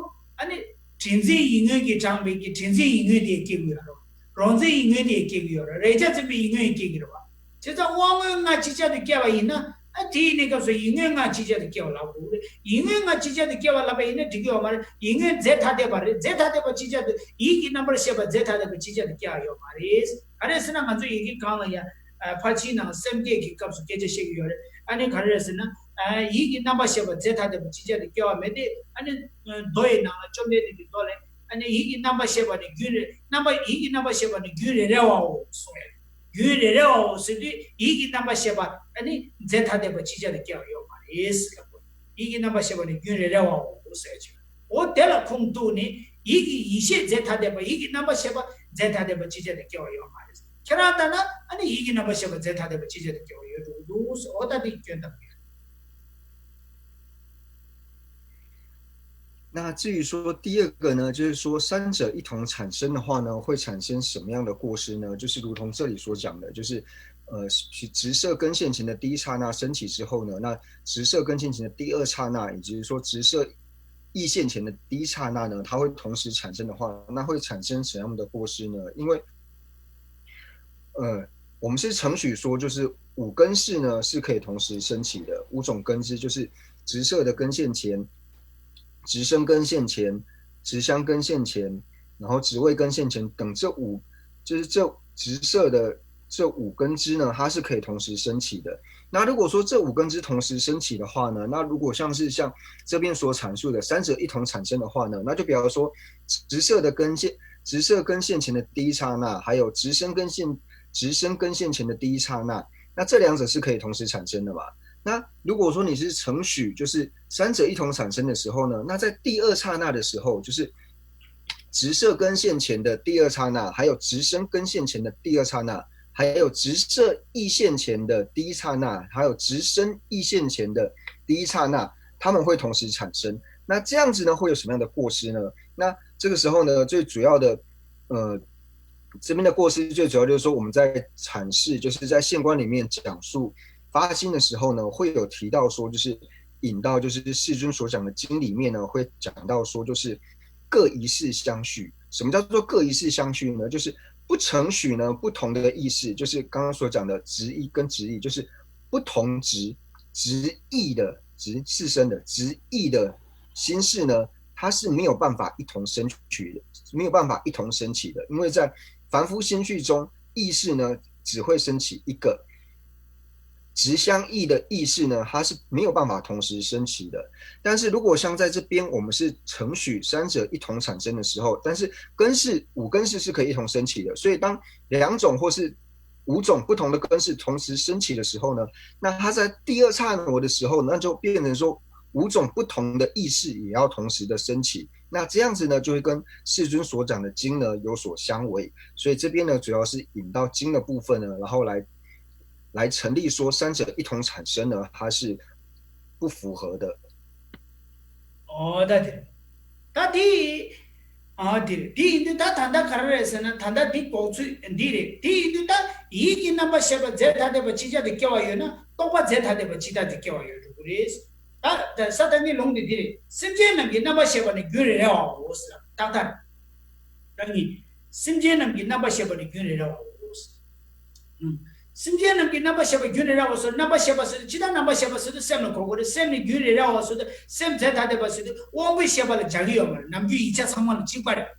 ཨ་ནི་དྲི་འཛིན་ཡིད་མངོན་གྱིས་དྲངས་པའི་གི་དྲི་འཛིན་ཡིད་མངོན་དེ་སྐྱེ་དགོས་ཡ་རེད་བ། རོ་འཛིན་ཡིད་མངོན་དེ་སྐྱེ་དགོས་ཡ་རེད་རེག་བྱ་འཛིན་པའི་ཡིད་མངོན་ཡང་སྐྱེ་གི་རེད་བ། བྱས་ཙང་དབང་མངོན་ལྔ་ཅིག་ཅར་དུ་སྐྱེ་བ་ཡིན་ན་ཨ་དེའི་གནས་སྐབས་སུ་ཡིད་མངོན་ལྔ་ཅིག་ཅར་དུ་སྐྱེ་བ་ལབ་དགོས་རེད། ཡིད་མངོན་ལྔ་ཅིག་ཅར་དུ་སྐྱེ་བ་ལབ་པ་ཡིན་ན་འགྲིག་གི་ཡོད་མ་རེད། ཡིད་མངོན་རྫས་ཐ་དད་པ་རེད། རྫས་ཐ་དད་པ་ཅིག་ཅར་དུ་ཡིད་ཀྱི་རྣམ་པར་ཤེས་པ་རྫས་ཐ་དད་པ་ཅིག་ཅར་དུ་སྐྱེ་བ་ཡོད་མ་རེད། ག་རེ་ཟེར་ན་ང་ཚོ་ཡི་གེ་གང་ལ་ཡང་ཕར་ཕྱིན་ནང་སེམས་བསྐྱེད་ཀྱི་སྐབས་སུ་སྐད་ཆ་བཤད་ཀྱི་ཡོད་རེད། ཨ་ནི་ག་རེ་རེད་ཟེར་ན། ཡིད་ཀྱི་རྣམ་པར་ཤེས་པ་རྫས་ཐ་དད་པ་ཅིག་ཅར་དུ་སྐྱེ་བ་མེད་དེ། ཨ་ནི་མདོ་ཡི་ནང་ལ་བཅོམ་ལྡན་འདས་ཀྱི་མདོ་ལས། ཨ་ནི་ཡིད་ཀྱི་རྣམ་པར་ཤེས་པ་ནི་རྒྱུན་རེ་རྣམ་པ་ཡིད་ཀྱི་རྣམ་པར་ཤེས་པ་ནི་རྒྱུན་རེ་རེ་བའོ་གསུངས་ཡོད། རྒྱུན་རེ་རེ་བའོ་ཟེར་དུས་ཡིད་ཀྱི་རྣམ་པར་ཤེས་པ་ཨ་ནི་རྫས་ཐ་དད་པ་ཅིག་ཅར་དུ་སྐྱེ་བ་ཡོད་མ་རེད་ཟེར་ལབ་དགོས། ཡིད་ཀྱི་རྣམ་པར་ཤེས་པ་ནི་རྒྱུན་རེ་རེ་བའོ་ཟེར་ཅིག་འོ་དེ་ལ་ཁུངས་གཏུགས་ནས་ཡིད་ཀྱི་ཡིད་ཤེས་རྫས་ཐ་དད་པ་ཡིད་ཀྱི་རྣམ་པར་ཤེས་པ་རྫས་ཐ་དད་པ་ཅིག་ཅར་དུ་སྐྱེ་བ་ཡོད་མ་རེད། ཁྱེད་རང་ལྟར་ན་ཨ་ནི་ཡིད་ཀྱི་རྣམ་པར་ཤེས་པ་རྫས་ཐ་དད་པ་ཅིག་ཅར་དུ་སྐྱེ་བ་ཡོད་འགྲོ་གི་འདུག་འོ་ད་དེ་སྐྱོན་དང་ཡོད། 那至于说第二个呢，就是说三者一同产生的话呢，会产生什么样的过失呢？就是如同这里所讲的，就是呃，直射跟现前的第一刹那升起之后呢，那直射跟现前的第二刹那，也就是说直射异现前的第一刹那呢，它会同时产生的话，那会产生什么样的过失呢？因为呃，我们是承许说，就是五根识呢是可以同时升起的，五种根知就是直射的跟现前、直生跟现前、直相跟现前，然后直谓跟现前等这五，就是这直射的这五根知呢，它是可以同时升起的。那如果说这五根知同时升起的话呢，那如果像是像这边所阐述的三者一同产生的话呢，那就比方说直射的跟现直射跟现前的第一刹那，还有直生跟现直生跟现前的第一刹那，那这两者是可以同时产生的嘛？那如果说你是承许就是三者一同产生的时候呢，那在第二刹那的时候，就是直射跟现前的第二刹那，还有直生跟现前的第二刹那，还有直射异现前的第一刹那，还有直生异现前的第一刹那，它们会同时产生。那这样子呢，会有什么样的过失呢？那这个时候呢，最主要的呃这边的过失最主要就是说我们在阐释，就是在现观里面讲述发心的时候呢，会有提到说，就是引到就是世尊所讲的经里面呢，会讲到说，就是各一事相续。什么叫做各一事相续呢？就是不承许呢不同的意识，就是刚刚所讲的执一跟执异，就是不同执执异的执自身的执异的心事呢，它是没有办法一同升起的，没有办法一同升起的，因为在凡夫心绪中，意识呢只会升起一个。执相异的意识呢，它是没有办法同时升起的。但是如果像在这边，我们是承许三者一同产生的时候，但是根识五根识是可以一同升起的，所以当两种或是五种不同的根识同时升起的时候呢，那它在第二刹那的时候，那就变成说五种不同的意识也要同时的升起。那这样子呢，就会跟世尊所讲的经呢有所相违。所以这边呢，主要是引到经的部分呢，然后来来成立说三者一同产生呢，它是不符合的。哦，ད་དེ། ད་དེ། ཨ་དེ་རེད། དེ་ཡིན་དུས་ད་ད་ལྟ་ག་རེ་རེད་ཟེར་ན། ད་ལྟ་འདི་འགོག་ཚུལ་འདི་རེད། དེ་ཡིན་དུས་ད་ཡིད་ཀྱི་རྣམ་པར་ཤེས་པ་རྫས་ཐ་དད་པ་ཅིག་ཅར་དུ་སྐྱེ་བ་ཡོད་ན་རྟོག་པ་རྫས་ཐ་དད་པ་ཅིག་ཅར་དུ་སྐྱེ་བ་ཡོད་འགྲོ་གི་རེད། ད་ད་ས་ད་ནི་ལུང་འདི་འདི་རེད། སེམས་ཅན་རྣམས་ཀྱི་རྣམ་པར་ཤེས་པ་ནི་རྒྱུན་རེ་རེ་བའོ་ཟེར། ཏག་ཏག་རེད། ད་ནི་སེམས་ཅན་རྣམས་ཀྱི་རྣམ་པར་ཤེས་པ་ནི་རྒྱུན་རེ་རེ་བའོ་ཟེར། སེམས་ཅན་རྣམས་ཀྱི་རྣམ་པར་ཤེས་པ་རྒྱུན་རེ་རེ་བ་སོགས། རྣམ་པར་ཤེས་པ་ཟེར་དུས་ཇི་ལྟར་རྣམ་པར་ཤེས་པ་ཟེར་དུས་སེམས་ལ་གོ་དགོས་རེད། སེམས་ནི་རྒྱུན་རེ་རེ་བ་སོགས་དུས་སེམས་རྫས་ཐ་དད་པ་ཟེར་དུས་དབང་པོའི་ཤེས་པ་ལ་སྦྱར་གྱི་ཡོད་མ་རེད། ནམ་རྒྱུན་ཡིག་ཆ་ཚང་མ་ལ་གཅིག་པ་རེད།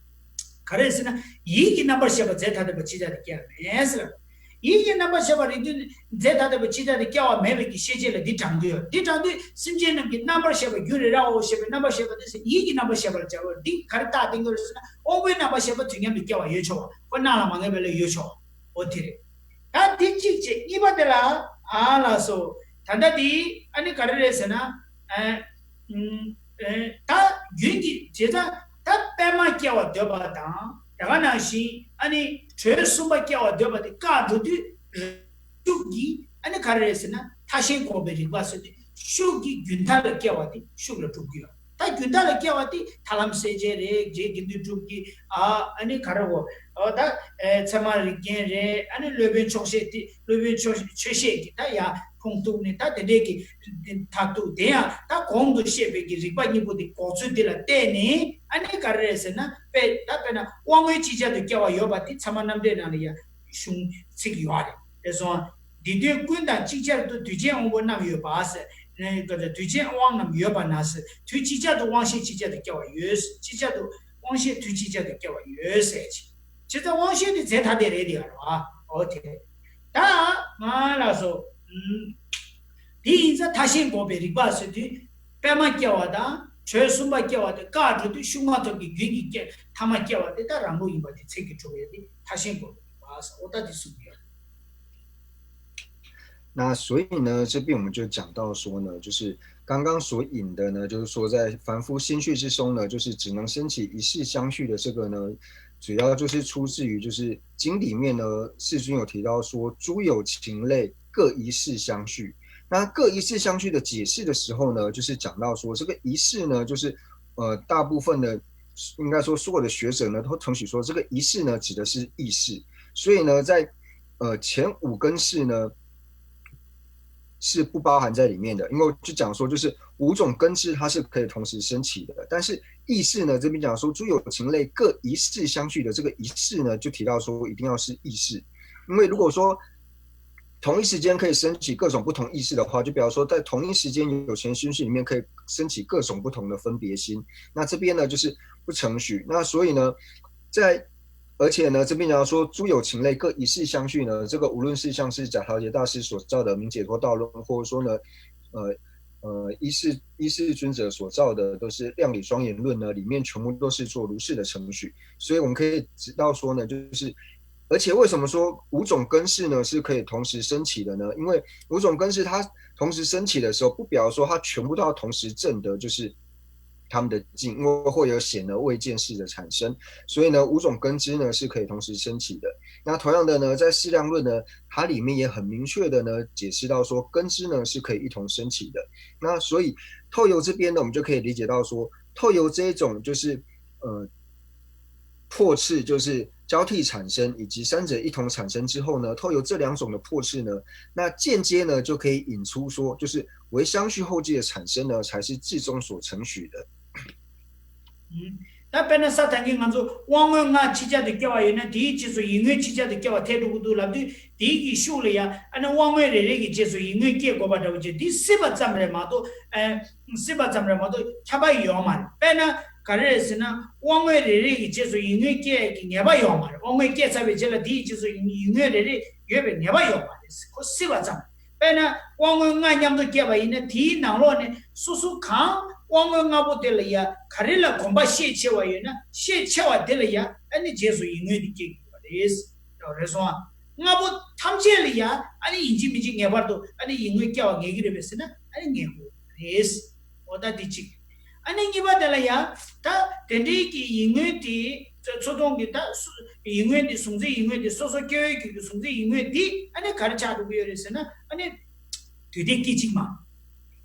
ག་རེ་ཟེར་ན་ཡིད་ཀྱི་རྣམ་པར་ཤེས་པ་རྫས་ཐ་དད་པ་ཅིག་ཅར་དུ་སྐྱེ་བ་མེད་ཟེར། ཡིད་ཀྱི་རྣམ་པར་ཤེས་པ་རིགས་མཐུན་རྫས་ཐ་དད་པ་ཅིག་ཅར་དུ་སྐྱེ་བ་མེད་པའི་གི་ཤེས་བྱེད་ལ་འདི་དྲངས་ཀྱི་ཡོད། འདི་དྲངས་དུས་སེམས་ཅན་རྣམས་ཀྱི་རྣམ་པར་ཤེས་པ་རྒྱུན་རེ་རེ་བའོ་ཞེས་པའི་རྣམ་པར་ཤེས་པ་དེ་ཡིད་ཀྱི་རྣམ་པར་ཤེས་པ་ལ་སྦྱར་བ་རེད། འདི་ག་རེ་རྟགས་བསྟན་གྱི་རེད་ཟེར་ན་དབང་པོའི་རྣམ་པར་ཤེས་པ་དུས་མཉམ་དུ་སྐྱེ་བ་ཡོད་ཆོག་པ། ཁོ་སྣང་ལ་མ་ངེས་པ་ལ་ཡོད་ཆོག་པ། འོ་དེ་རེད། ད་དེ་གཅིག་བྱས། གཉིས་པ་དེ་ལ་ཨ་ལགས་སོ། ད་ལྟ་དེ་ཨ་ནི་ག་རེ་རེད་ཟེར་ན། ཨ་ཨ་ད་རྒྱུན་གྱི་བྱེད་ཙང་ད་པད་མ་སྐྱེ་བ་འདོད་པ་དང་། དེ་ག་ནང་བཞིན་ཨ་ནི་དྲོད་གསུམ་པ་སྐྱེ་བ་འདོད་པ་དེ་བཀག་འགྲོ་དུས་ཤུགས་ཀྱིས་ཨ་ནི་ག་རེ་རེད་ཟེར་ན་མཐའ་གཞན་འགོག་པའི་རིག་པ་ཟེར་དུས་ཤུགས་ཀྱིས་རྒྱུན་མཐའ་ལ་སྐྱེ་བ་དེ་ཤུགས་ལ་གྲུབ་ཀྱི་ཡོད། ད་རྒྱུན་མཐའ་ལ་སྐྱེ་བ་དེ་ཐར་ལམ་སེལ་བྱེད་རེད། རྗེ་དགེ་འདུན་གྲུབ་ཀྱི་ཨ་ཨ་ནི་ག་རེ་བོ། ཨོ་ད་ཨེ་ཚད་མ་རིགས་རྒྱན་རེད། ཨ་ནི་སློབ་དཔོན་ཆོག་ཤེས་དེ་སློབ་དཔོན་ཆོག་ཆོས་བཤད་ཀྱི་ད་ཡ་ཁུངས་གཏུགས་ནས་ད་དེ་འདྲས་ཀྱི་མཐར་ཐུག་དེ་ཡང་ད་གོང་དུ་བཤད་པའི་གི་རིགས་པ་གཉིས་པོ་དེ་འགོག་ཚུལ་དེ་ལ་བལྟས་ནས་ཨ་ནི་ག་རེ་རེད་ཟེར་ན། དཔེ་ད་དཔེར་ན་དབང་པོ་ཅིག་ཅར་དུ་སྐྱེ་བ་ཡོད་པ་དེ་ཚད་མ་རྣམ་འགྲེལ་ནང་ལ་ཡ་གཞུང་ཚིག་ཡོད་རེད། དེ་སོང་། འདི་དོན་ཀུན་དང་ཅིག་ཅར་དུ་དུས་ཅན་དབང་པོ་རྣམས་ཡོད་པ་ཟེར། དུས་ཅན་དབང་རྣམས་ཡོད་པ་ན་ཟེར། དུས་ཅིག་ཅར་དུ་དབང་ཤེས་ཅིག་ཅར་དུ་སྐྱེ་བ་ཡོད། ཅིག་ཅར་དུ་དབང་ཤེས་དུས་ཅིག་ཅར་དུ་སྐྱེ་བ་ཡོད་ཟེར་གྱི། བྱས་ཙང་དབང་ཤེས་དེ་རྫས་ཐ་དད་རེད་དེ་ཡ་རོ། ཨ་འོ་དེ་རེད། ད་ང་ལ་སོ། དེ་ཡིན་ཙང་མཐའ་གཞན་འགོག་པའི་རིག་པ་ཟེར་དུས་པད་མ་སྐྱེ་བ་དང་དྲོད་གསུམ་པ་སྐྱེ་བ་དེ་བཀག་འགྲོ་དུས་ཤུགས་མ་ཐོབ་ཀྱི་རྒྱུན་གྱི་སྐྱེ་ཐ་མ་སྐྱེ་བ་དེ་ད་རང་ལུགས་ཡིན་པ་དེ་ཚིག་གིས་གྲུབ་ཡོད་དེ་མཐའ་གཞན་འགོག་པའི་རིག་པ་ཟེར། འོ་ད་དེ་གསུངས་ཡོད། 那所以呢，这边我们就讲到说呢，就是刚刚所引的呢，就是说在凡夫心绪之中呢，就是只能升起一事相续的这个呢，主要就是出自于就是经里面呢，世尊有提到说，诸有情类各一事相续。那各一事相续的解释的时候呢，就是讲到说这个一事呢，就是呃大部分的应该说所有的学者呢都同时说，这个一事呢指的是意识。所以呢，在呃前五根识呢是不包含在里面的，因为就讲说就是五种根识它是可以同时升起的，但是意识呢这边讲说诸有情类各一事相续的这个一事呢，就提到说一定要是意识，因为如果说同一时间可以升起各种不同意识的话，就比方说在同一时间有情心识里面可以升起各种不同的分别心，那这边呢就是不承许。那所以呢，在而且呢，这边讲说诸有情类各一事相续呢，这个无论是像是假条结大师所造的《明解脱道论》，或者说呢，呃呃，一世一世尊者所造的都是《量理庄严论》呢，里面全部都是做如是的承许。所以我们可以知道说呢，就是而且为什么说五种根识呢是可以同时升起的呢？因为五种根识它同时升起的时候，不表示说它全部都要同时证得，就是他们的境，因为会有显而未见识的产生。所以呢，五种根知呢是可以同时升起的。那同样的呢，在《释量论》呢，它里面也很明确的呢解释到说，根知呢是可以一同升起的。那所以透由这边呢，我们就可以理解到说，透由这一种就是呃破斥，就是交替产生以及三者一同产生之后呢，透由这两种的破斥呢，那间接呢就可以引出说，就是唯相续后继的产生呢，才是至终所承许的。 ད་དཔེར་ན་ས་ཐག་གི་ང་ཚོ་དབང་མངོན་ལྔ་ཕྱི་ཆ་དུ་སྐྱེ་བ་ཡོད་ན་དེའི་རྗེས་སུ་ཡིད་མངོན་ཕྱི་ཆ་དུ་སྐྱེ་བ་ཐལ་འགྲོ་གི་འདུག་ལབ་དུས་དེའི་གི་ཤུགས་ལ་ཡ་ཨ་ནི་དབང་མངོན་རེ་རེ་གི་རྗེས་སུ་ཡིད་མངོན་སྐྱེ་དགོས་པ་འདྲ་བོ་ཅིག་འདི་སྲིད་པ་ཙམ་རེད་མ་གཏོགས་ཨ། སྲིད་པ་ཙམ་རེད་མ་གཏོགས་ཁྱབ་པ་ཡོད་མ་རེད། དཔེར་ན་ག་རེ་རེད་ཟེར་ན་དབང་མངོན་རེ་རེ་གི་རྗེས་སུ་ཡིད་མངོན་སྐྱེ་ཡ་གི་ངེས་པ་ཡོད་མ་རེད། དབང་མངོན་སྐྱེ་ཚར་བའི་རྗེས་ལ་དེའི་རྗེས་སུ་ཡིད་མངོན་རེ་རེ་ཡོད་པའི་ངེས་པ་ཡོད་མ་རེད། ཁོ་སྲིད་པ་ཙམ། དཔེར་ན་དབང་མངོན་ལྔ་མཉམ་དུ་སྐྱེས་པ་ཡིན་ན་དེའི་ནང་ལོགས་ནས་སོ་སོ་གང་དབང་མངོན་ལྔ་པོ་དེ་ལ་ཡ་ག་རེ་ལ་གོམས་པ་ཤས་ཆེ་བ་ཡོད་ན་ཤས་ཆེ་བ་དེ་ལ་ཡ་ཨ་ནི་རྗེས་སུ་ཡིད་མངོན་དེ་སྐྱེ་དགོས་པ་རེད། རེད་སོང་ཨ། ལྔ་པོ་ཐམས་ཅད་ལ་ཡ་ཨ་ནི་ཡིན་གཅིག་མིན་གཅིག་ངེས་པར་དུ་ཨ་ནི་ཡིད་མངོན་སྐྱེ་བ་ངེས་ཀྱི་རེད་པས་ཟེར་ན་ཨ་ནི་ངེས་དགོས་རེད། འོ་ད་དེ་གཅིག་ཨ་ནི་གཉིས་པ་དེ་ལ་ཡ་ད་དེ་འདྲའི་གི་ཡིད་མངོན་དེ་ཚོ་ཚོ་སྟོང་གི་ད་སུ་ཡིད་མངོན་དེ་གཟུང་འཛིན་ཡིད་མངོན་དེ་སོ་སོ་སྐྱེ་བོའི་རྒྱུད་ཀྱི་གཟུང་འཛིན་ཡིད་མངོན་དེ་ཨ་ནི་ག་རེ་ཆགས་འགྲོ་གི་ཡོད་རེད་ཟེར་ན་ཨ་ནི་དུས་མཐའི་སྐད་ཅིག་མ་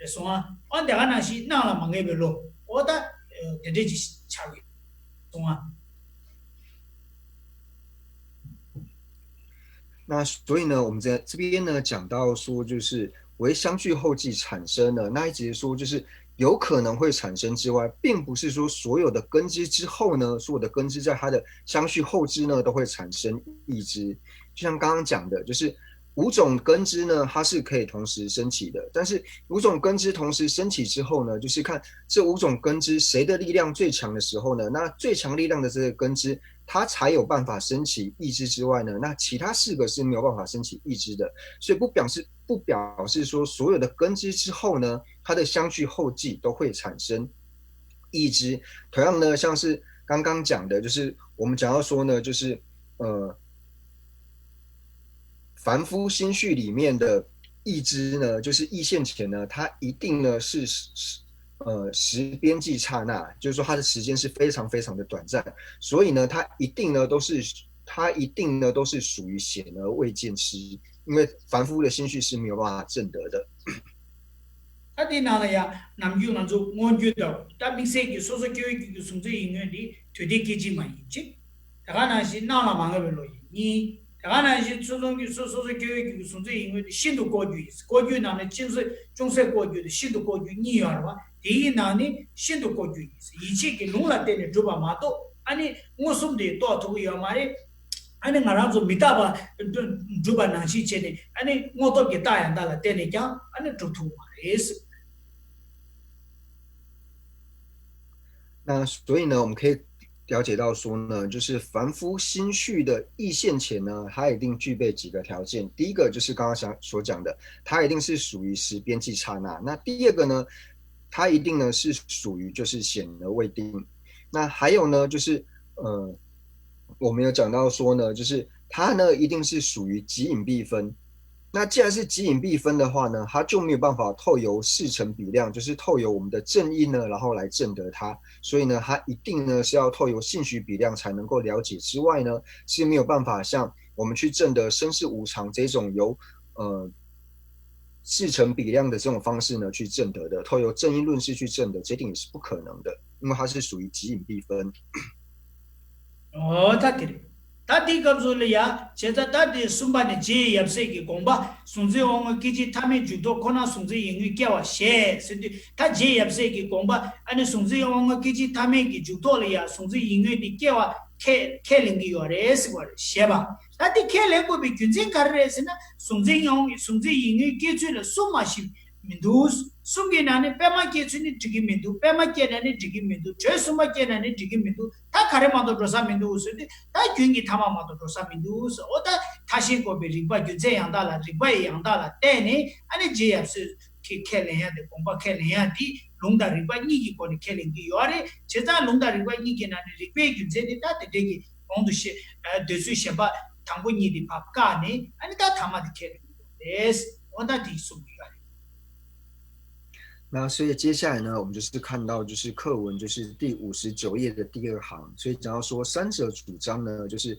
རེད་སོང་ཨ། ཨ་དེ་ག་ནང་བཞིན་སྣང་ལ་མ་ངེས་པའི་བློ་འོ་ད་དེ་འདྲའི་ཅིག་ཆགས་ཡོད་སོང་ཨ། 那所以呢，我们在这边呢讲到说，就是唯相续后继产生的，那一直说就是有可能会产生之外，并不是说所有的根知之后呢，所有的根知在它的相续后知呢都会产生意知。就像刚刚讲的，就是五种根知呢，它是可以同时升起的，但是五种根知同时升起之后呢，就是看这五种根知谁的力量最强的时候呢，那最强力量的这个根知，它才有办法升起意知之外呢，那其他四个是没有办法升起意知的，所以不表示不表示说所有的根知之后呢，它的相续后继都会产生意知。同样呢，像是刚刚讲的，就是我们讲到说呢，就是呃，凡夫心绪里面的意知呢，就是意现前呢，它一定呢是呃时边际刹那，就是说它的时间是非常非常的短暂，所以呢，它一定呢都是它一定呢都是属于显而未见知，因为凡夫的心绪是没有办法证得的。 ད་དེའི་ནང་ལ་ཡང་ནམ་རྒྱུན་ང་ཚོ་མངོན་རྒྱུ་དང་ད་དམིགས་བསལ་གྱི་སོ་སོ་སྐྱེ་བོའི་རྒྱུད་ཀྱི་གཟུང་འཛིན་ཡིད་མངོན་འདི་དུས་མཐའི་སྐད་ཅིག་མ་ཡིན་གཅིག་དེ་ག་ནང་བཞིན་སྣང་ལ་མ་ངེས་པའི་བློ་ཡིན་གཉིས། དེ་ག་ནང་བཞིན་ཚུར་མཐོང་གི་སོ་སོ་སོ་སྐྱེ་བོའི་རྒྱུད་ཀྱི་གཟུང་འཛིན་ཡིད་མངོན་འདི་ཤིན་ཏུ་ལྐོག་གྱུར་ཡིན། ལྐོག་གྱུར་ནང་ནས་ཅུང་ཟད་ཅུང་ཟད་ལྐོག་གྱུར་དང་ཤིན་ཏུ་ལྐོག་གྱུར་གཉིས་ཡོད་རེད་བ། དེའི་ནང་ནས་ཤིན་ཏུ་ལྐོག་གྱུར་ཡིན། ཡིད་ཆེས་ཀྱི་ལུང་ལ་བརྟེན་ནས་གྲུབ་པ་མ་གཏོགས་ཨ་ནི་མངོན་སུམ་དེ་རྟོགས་ཐུབ་ཀྱི་ཡོད་མ་རེད། ཨ་ནི་ང་རང་ཚོ་མི་རྟག་པ་སྒྲུབ་པ་ནང་བཞིན་བྱས་ནས་ཨ་ནི་དངོས་སྟོབས་ཀྱི་རྟགས་ཡང་དག་ལ་བརྟེན་ནས་ཀྱང་ཨ་ནི་སྒྲུབ་ཐུབ་ཀྱི་མ་རེད། 那所以呢，我们可以了解到说呢，就是凡夫心绪的意现前呢，它一定具备几个条件。第一个就是刚刚想所讲的，它一定是属于时边际刹那。那第二个呢，它一定呢是属于就是显而未定。那还有呢，就是呃，我们有讲到说呢，就是它呢一定是属于即隐必分。那既然是即隐必分的话呢，它就没有办法透由事成比量，就是透由我们的正因呢，然后来证得它。所以呢，它一定呢是要透由性许比量才能够了解之外呢，是没有办法像我们去证得生死无常这种由呃事成比量的这种方式呢去证得的，透由正因论事去证得，这点也是不可能的，因为它是属于即隐必分。 ཨོ་ད་དེ་རེད། ད་དེའི་སྐབས་སུ་ལ་ཡ་བྱས་ཙང་ད་དེ་གསུམ་པ་ནི་རྗེ་ཡབ་སྲས་ཀྱི་དགོངས་པ་གཟུང་འཛིན་དབང་མངོན་སྐད་ཅིག་ཐ་མའི་འཇུག་ཐོག་ཁོ་ན་གཟུང་འཛིན་ཡིད་མངོན་སྐྱེ་བ་ཞེས་ཟེར་དུས་ད་རྗེ་ཡབ་སྲས་ཀྱི་དགོངས་པ་ཨ་ནི་གཟུང་འཛིན་དབང་མངོན་སྐད་ཅིག་ཐ་མའི་གི་འཇུག་ཐོག་ལ་ཡ་གཟུང་འཛིན་ཡིད་མངོན་དེ་སྐྱེ་བ་ཁས་ཁས་ལེན་གྱི་ཡོད་རེད་ཟེར་བ་རེད་ཞེས་པ། ད་དེ་ཁས་ལེན་དགོས་པའི་རྒྱུ་མཚན་ག་རེ་རེད་ཟེར་ན་གཟུང་འཛིན་དབང་གཟུང་འཛིན་ཡིད་མངོན་སྐྱེ་ཚུལ་ལ་གསུམ་མ་ཞིག་མི་འདུག་གསུམ་གྱི་ནང་ནས་པད་མ་སྐྱེ་ཚུལ་ནི་འགྲིག་གི་མི་འདུག་པད་མ་སྐྱེ་ན་ནི་འགྲིག་གི་མི་འདུག་དྲོད་གསུམ་པ་སྐྱེ་ན་ནི་འགྲིག་གི་མི་འདུག་ད་ག་རེ་མ་གཏོགས་འགྲོ་ས་མི་འདུག་ཟེར་དུས་ད་རྒྱུན་གྱི་ཐ་མ་མ་གཏོགས་འགྲོ་ས་མི་འདུག་ཟེར། འོ་ད་མཐའ་གཞན་འགོག་པའི་རིགས་པ་རྒྱུ་མཚན་ཡང་དག་ལ་རིགས་པ་ཡི་ཡང་དག་ལ་བརྟེན་ནས་ཨ་ནི་རྗེ་ཡབ་སྲས་ཀྱི་ཁས་ལེན་ཡ་དེ་དགོངས་པ་ཁས་ལེན་ཡ་དེ་ལུང་དང་རིགས་པ་གཉིས་ཀྱི་སྒོ་ནས་ཁས་ལེན་གྱི་ཡོད་རེད། བྱས་ཙང་ལུང་དང་རིགས་པ་གཉིས་ཀྱི་ནང་ནས་རིགས་པའི་རྒྱུ་མཚན་དེ་ད་དེ་འདྲའི་གི་གོང་དུ་བཤད་འདོད་ཚུལ་གཞན་པ་དང་པོ་གཉིས་དེ་ཕར་བཀག་ནས་ཨ་ནི་ད་ཐ་མ་དེ་ཁས་ལེན་གྱི་ཡོད་རེད། འོ་ད་དེ་གསུང་གི་ཡོད་རེད། 那所以接下来呢，我们就是看到就是课文就是第五十九页的第二行，所以讲到说三者主张呢，就是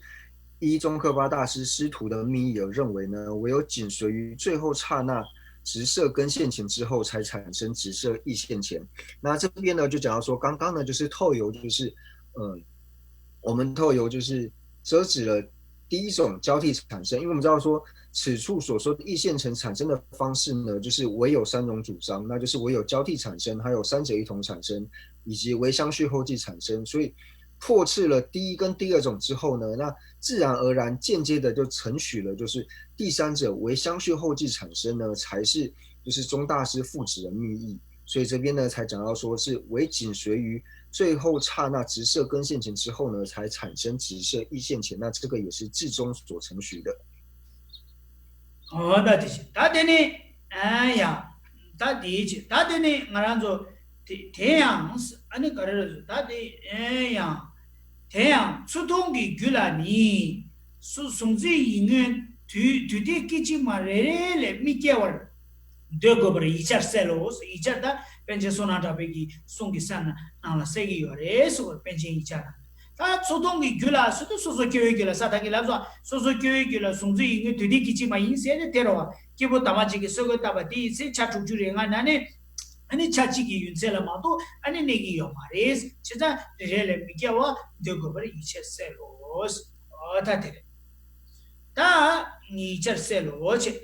依宗喀巴大师师徒的密意而认为呢，唯有紧随于最后刹那直射根现前之后，才产生直射意现前。那这边呢，就讲到说，刚刚呢就是透由就是呃，我们透由就是遮止了第一种交替产生，因为我们知道说，此处所说的异现前产生的方式呢，就是唯有三种主张，那就是唯有交替产生，还有三者一同产生，以及唯相续后继产生。所以破斥了第一跟第二种之后呢，那自然而然间接的就承许了，就是第三者唯相续后继产生呢，才是就是宗大师父子的密意。所以这边呢才讲到说是唯紧随于最后刹那直射根现前之后呢，才产生直射异现前。那这个也是至中所承许的。ཨོ་ད་དེ་བཞིན་ད་དེ་ནི་ཨ་ཡ་ད་དེའི་ཆེད་ད་དེ་ནི་ང་རང་ཚོ་དེ་དེ་ཡང་ཨ་ནི་ག་རེ་རེད་ཟེར་ད་དེ་ཨེ་ཡང་དེ་ཡང་ཚུར་མཐོང་གི་རྒྱུད་ལ་ནི་སུ་གཟུང་འཛིན་ཡིད་མངོན་དུས་དུས་དེ་སྐད་ཅིག་མ་རེ་རེ་ལས་མི་སྐྱེ་བར་འདོད་དགོས་པར་ཡིག་ཆར་གསལ་ལོ། ཡིག་ཆར་ད་པཎ་ཆེན་བསོད་ནམས་གྲགས་པའི་གི་གསུང་གི་ས་ནང་ལ་གསལ་གྱི་ཡོད་རེད་ཟེར་བར་པཎ་ཆེན་ཡིག་ཆར་ནང་། ད་ཚུར་མཐོང་གི་རྒྱུད་ལ་སུ་དུ་སོ་སོ་སྐྱེ་བོའི་རྒྱུད་ལ་ས་ཐག་གི་ལབ་སོ་སོ་སོ་སྐྱེ་བོའི་རྒྱུད་ལ་གཟུང་འཛིན་ཡིད་མངོན་དུས་དེ་སྐད་ཅིག་མ་ཡིན་ཟེར་ཏེ་དེ་རོ་བ་སྐྱེས་བུ་དམ་པ་གཅིག་གིས་སོ་སོའི་བཏབ་པ་དེ་ཡི་ཚེ་ཆ་དྲུག་ཅུ་རེ་ལྔ་ན་ནི་ཨ་ནི་ཆ་གཅིག་གི་ཡུན་ཚད་ལ་མ་གཏོགས་ཨ་ནི་གནས་ཀྱི་ཡོད་མ་རེད། བྱས་ཙང་དེ་རེ་ལས་མི་སྐྱེ་བ་འདོད་དགོས་པར་ཡིད་ཆེས་གསལ་ལོ། ཨོ་ད་དེ་རེད། ད་ངེས་ཆར་གསལ་ལོ་ཆེ།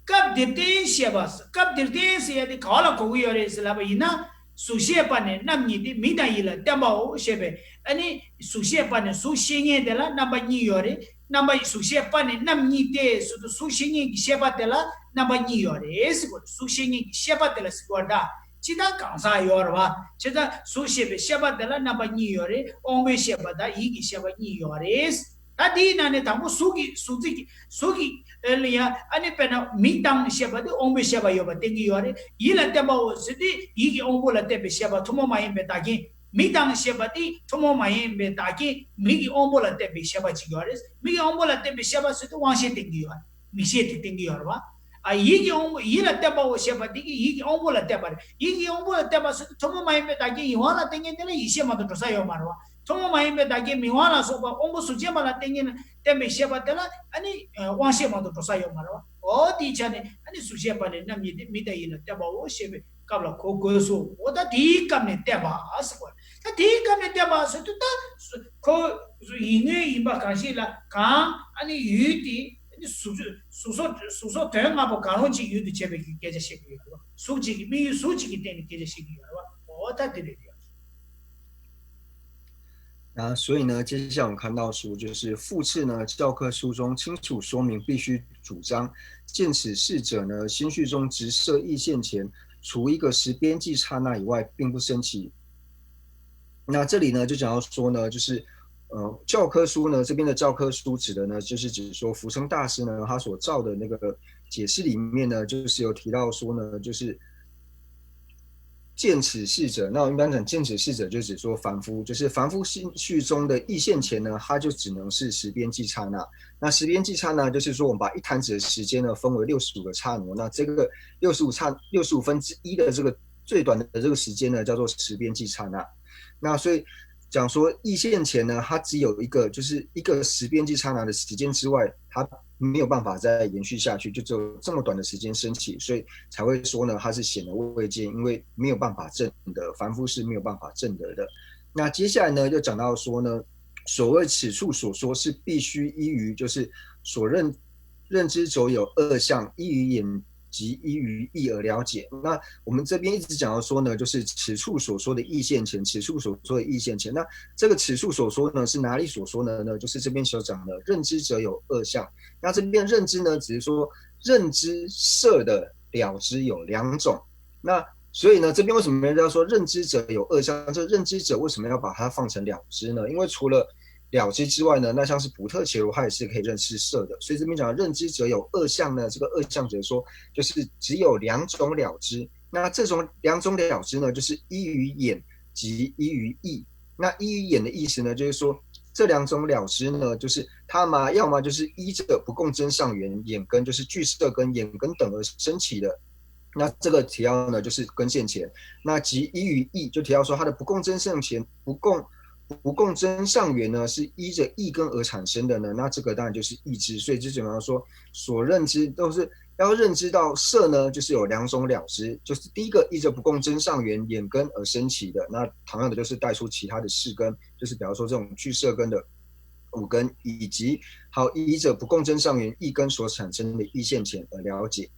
སྐབས་འདིར་བསྟན་ཞེས་པ། སྐབས་འདིར་བསྟན་ཟེར་ཡ་དེ་ག་བ་ལ་གོ་གི་ཡོད་རེད་ཟེར་ལབ་པ་ཡིན་ན། གཟུགས་ཤེས་པ་ནི་རྣམ་གཉིས་ཏེ་མིག་དང་ཡིད་ལ་བརྟེན་པའོ་ཞེས་པས་ཨ་ནི་གཟུགས་ཤེས་པ་ནི་གཟུགས་ཤེས་མཁན་དེ་ལ་རྣམ་པ་གཉིས་ཡོད་རེད། རྣམ་པ་གཟུགས་ཤེས་པ་ནི་རྣམ་གཉིས་ཏེ་ཟེར་དུས་གཟུགས་ཤེས་མཁན་གྱི་ཤེས་པ་དེ་ལ་རྣམ་པ་གཉིས་ཡོད་རེད་ཟེར་གོ། གཟུགས་ཤེས་མཁན་གྱི་ཤེས་པ་དེ་ལ་ཟེར་གོ་ད། ཅི་ལྟར་གང་ཟག་ཡོད་རེད་བ། ཅི་ལྟར་གཟུགས་ཤེས་པའི་ཤེས་པ་དེ་ལ་རྣམ་པ་གཉིས་ཡོད་རེད། དབང་པོའི་ཤེས་པ་དང་ཡིད་ཀྱི་ཤེས་པ་གཉིས་ཡོད་རེད། ད་དེའི་ནང་ནས་དང་པོ་གཟུགས་ཀྱི་གཟུགས་ཀྱི་གཟུགས་ཀྱི་ལ་ཡ་ཨ་ནི་དཔེར་ན་མིག་དང་ཤེས་པ་དེ་དབང་པོའི་ཤེས་པ་ཡོད་པ་བསྟན་གྱི་ཡོད་རེད། ཡིད་ལ་བརྟེན་པའོ་ཟེར་དུས་ཡིད་ཀྱི་དབང་པོ་ལ་བརྟེན་པའི་ཤེས་པ་ཐུན་མོང་མ་ཡིན་པའི་བདག་རྐྱེན། མིག་དང་ཤེས་པ་དེ་ཐུན་མོང་མ་ཡིན་པའི་བདག་རྐྱེན་མིག་གི་དབང་པོ་ལ་བརྟེན་པའི་ཤེས་པ་ཅིག་ཡོད་རེད། མིག་གི་དབང་པོ་ལ་བརྟེན་པའི་ཤེས་པ་ཟེར་དུས་དབང་ཤེས་བསྟན་གྱི་ཡོད་རེད། མིག་ཤེས་དེ་བསྟན་གྱི་ཡོད་རེད་བ། ཨ་ཡིད་ཀྱི་དབང་པོ་ཡིད་ལ་བརྟེན་པའོ་ཞེས་པ་དེ་གིས་ཡིད་ཀྱི་དབང་པོ་ལ་བརྟེན་པ་རེད། ཡིད་ཀྱི་དབང་པོ་ལ་བརྟེན་པ་ཟེར་དུས་ཐུན་མོང་མ་ཡིན་པའི་བདག་རྐྱེན་ཡིད་དབང་ལ་བརྟེན་མཁན་དེ་ལ་ཡིད་ཤེས་མ་གཏོགས་འགྲོ་ས་ཡོད་མ་རེད་བ། ཐུན་མོང་མ་ཡིན་པའི་བདག་རྐྱེན་མིག་དབང་ལ་སོགས་པ་དབང་པོ་གཟུགས་ཅན་པ་ལ་བརྟེན་མཁན་བརྟེན་པའི་ཤེས་པ་དེ་ལ་ཨ་ནི་དབང་ཤེས་མ་གཏོགས་འགྲོ་ས་ཡོད་མ་རེད་བ། འོ་དེའི་ཆ་ནས་ཨ་ནི་གཟུགས་ཤེས་པ་ནི་རྣམ་གཉིས་ཏེ་མིག་དང་ཡིད་ལ་བརྟེན་པའོ་ཞེས་པའི་སྐབས་ལ་གོ་དགོས་སོ། འོ་ད་དེའི་སྐབས་ནས་བསྟན་པ་ཟེར་བ་རེད། ད་དེའི་སྐབས་ནས་བསྟན་པ་ཟེར་དུས་ད་ཁོ་ཡིད་མངོན་ཡིན་པ་གང་ཞིག་ལ་གང་ཨ་ནི་ཡུལ་དེ་ཨ་ནི་གཟུགས་གཟུགས་སོགས་གཟུགས་སོགས་དོན་ལྔ་པོ་གང་རུང་གཅིག་ཡུལ་དུ་བྱེད་པའི་སྐད་ཆ་བཤད་ཀྱི་ཡོད་རེད་བ། གཟུགས་གཅིག་གི་དམིགས་ཡུལ་གཟུགས་གཅིག་གི་སྟེང་ནས་སྐད་ཆ་བཤད་ཀྱི་ཡོད་རེད་བ། འོ་ད་དེ་རེད་ཡ། 啊，所以呢，接下来我们看到说，就是复次呢，教科书中清楚说明必须主张见此事者呢，心绪中直射意现前，除一个时边际刹那以外，并不生起。那这里呢，就讲到说呢，就是呃，教科书呢，这边的教科书指的呢，就是指说福生大师呢，他所造的那个解释里面呢，就是有提到说呢，就是见此事者，那我们刚讲见此事者，就指说凡夫，就是凡夫心绪中的意现前呢，它就只能是时边际刹那。那时边际刹那，就是说我们把一弹指的时间呢分为六十五个刹那，那这个六十五刹六十五分之一的这个最短的这个时间呢，叫做时边际刹那。那所以讲说意现前呢，它只有一个，就是一个时边际刹那的时间之外，它没有办法再延续下去，就只有这么短的时间升起，所以才会说呢，它是显而未见，因为没有办法证得，凡夫是没有办法证得的。那接下来呢，又讲到说呢，所谓此处所说是必须依于就是所认认知者有二相，依于眼及依于意而了解。那我们这边一直讲到说呢，就是此处所说的意现前，此处所说的意现前。那这个此处所说呢，是哪里所说的呢？就是这边所讲的认知者有二相。那这边认知呢，只是说认知色的了知有两种。那所以呢，这边为什么要说认知者有二相？这认知者为什么要把它放成了知呢？因为除了了知之外呢，那像是普特伽罗，它也是可以认识色的。所以这边讲认知者有二相呢，这个二相者说就是只有两种了知。那这种两种了知呢，就是依于眼及依于意。那依于眼的意思呢，就是说这两种了知呢，就是它嘛，要么就是依着不共增上缘眼根，就是俱色根眼根等而升起的。那这个提到呢，就是根现前。那及依于意，就提到说它的不共增上前不共不共增上缘呢，是依着意根而产生的呢。那这个当然就是意知。所以就怎么样说，所认知都是要认知到色呢，就是有两种了知，就是第一个依着不共增上缘眼根而升起的，那同样的就是带出其他的四根，就是比方说这种俱色根的。五根，以及还有一者不共振上缘一根所产生的意现前而了解。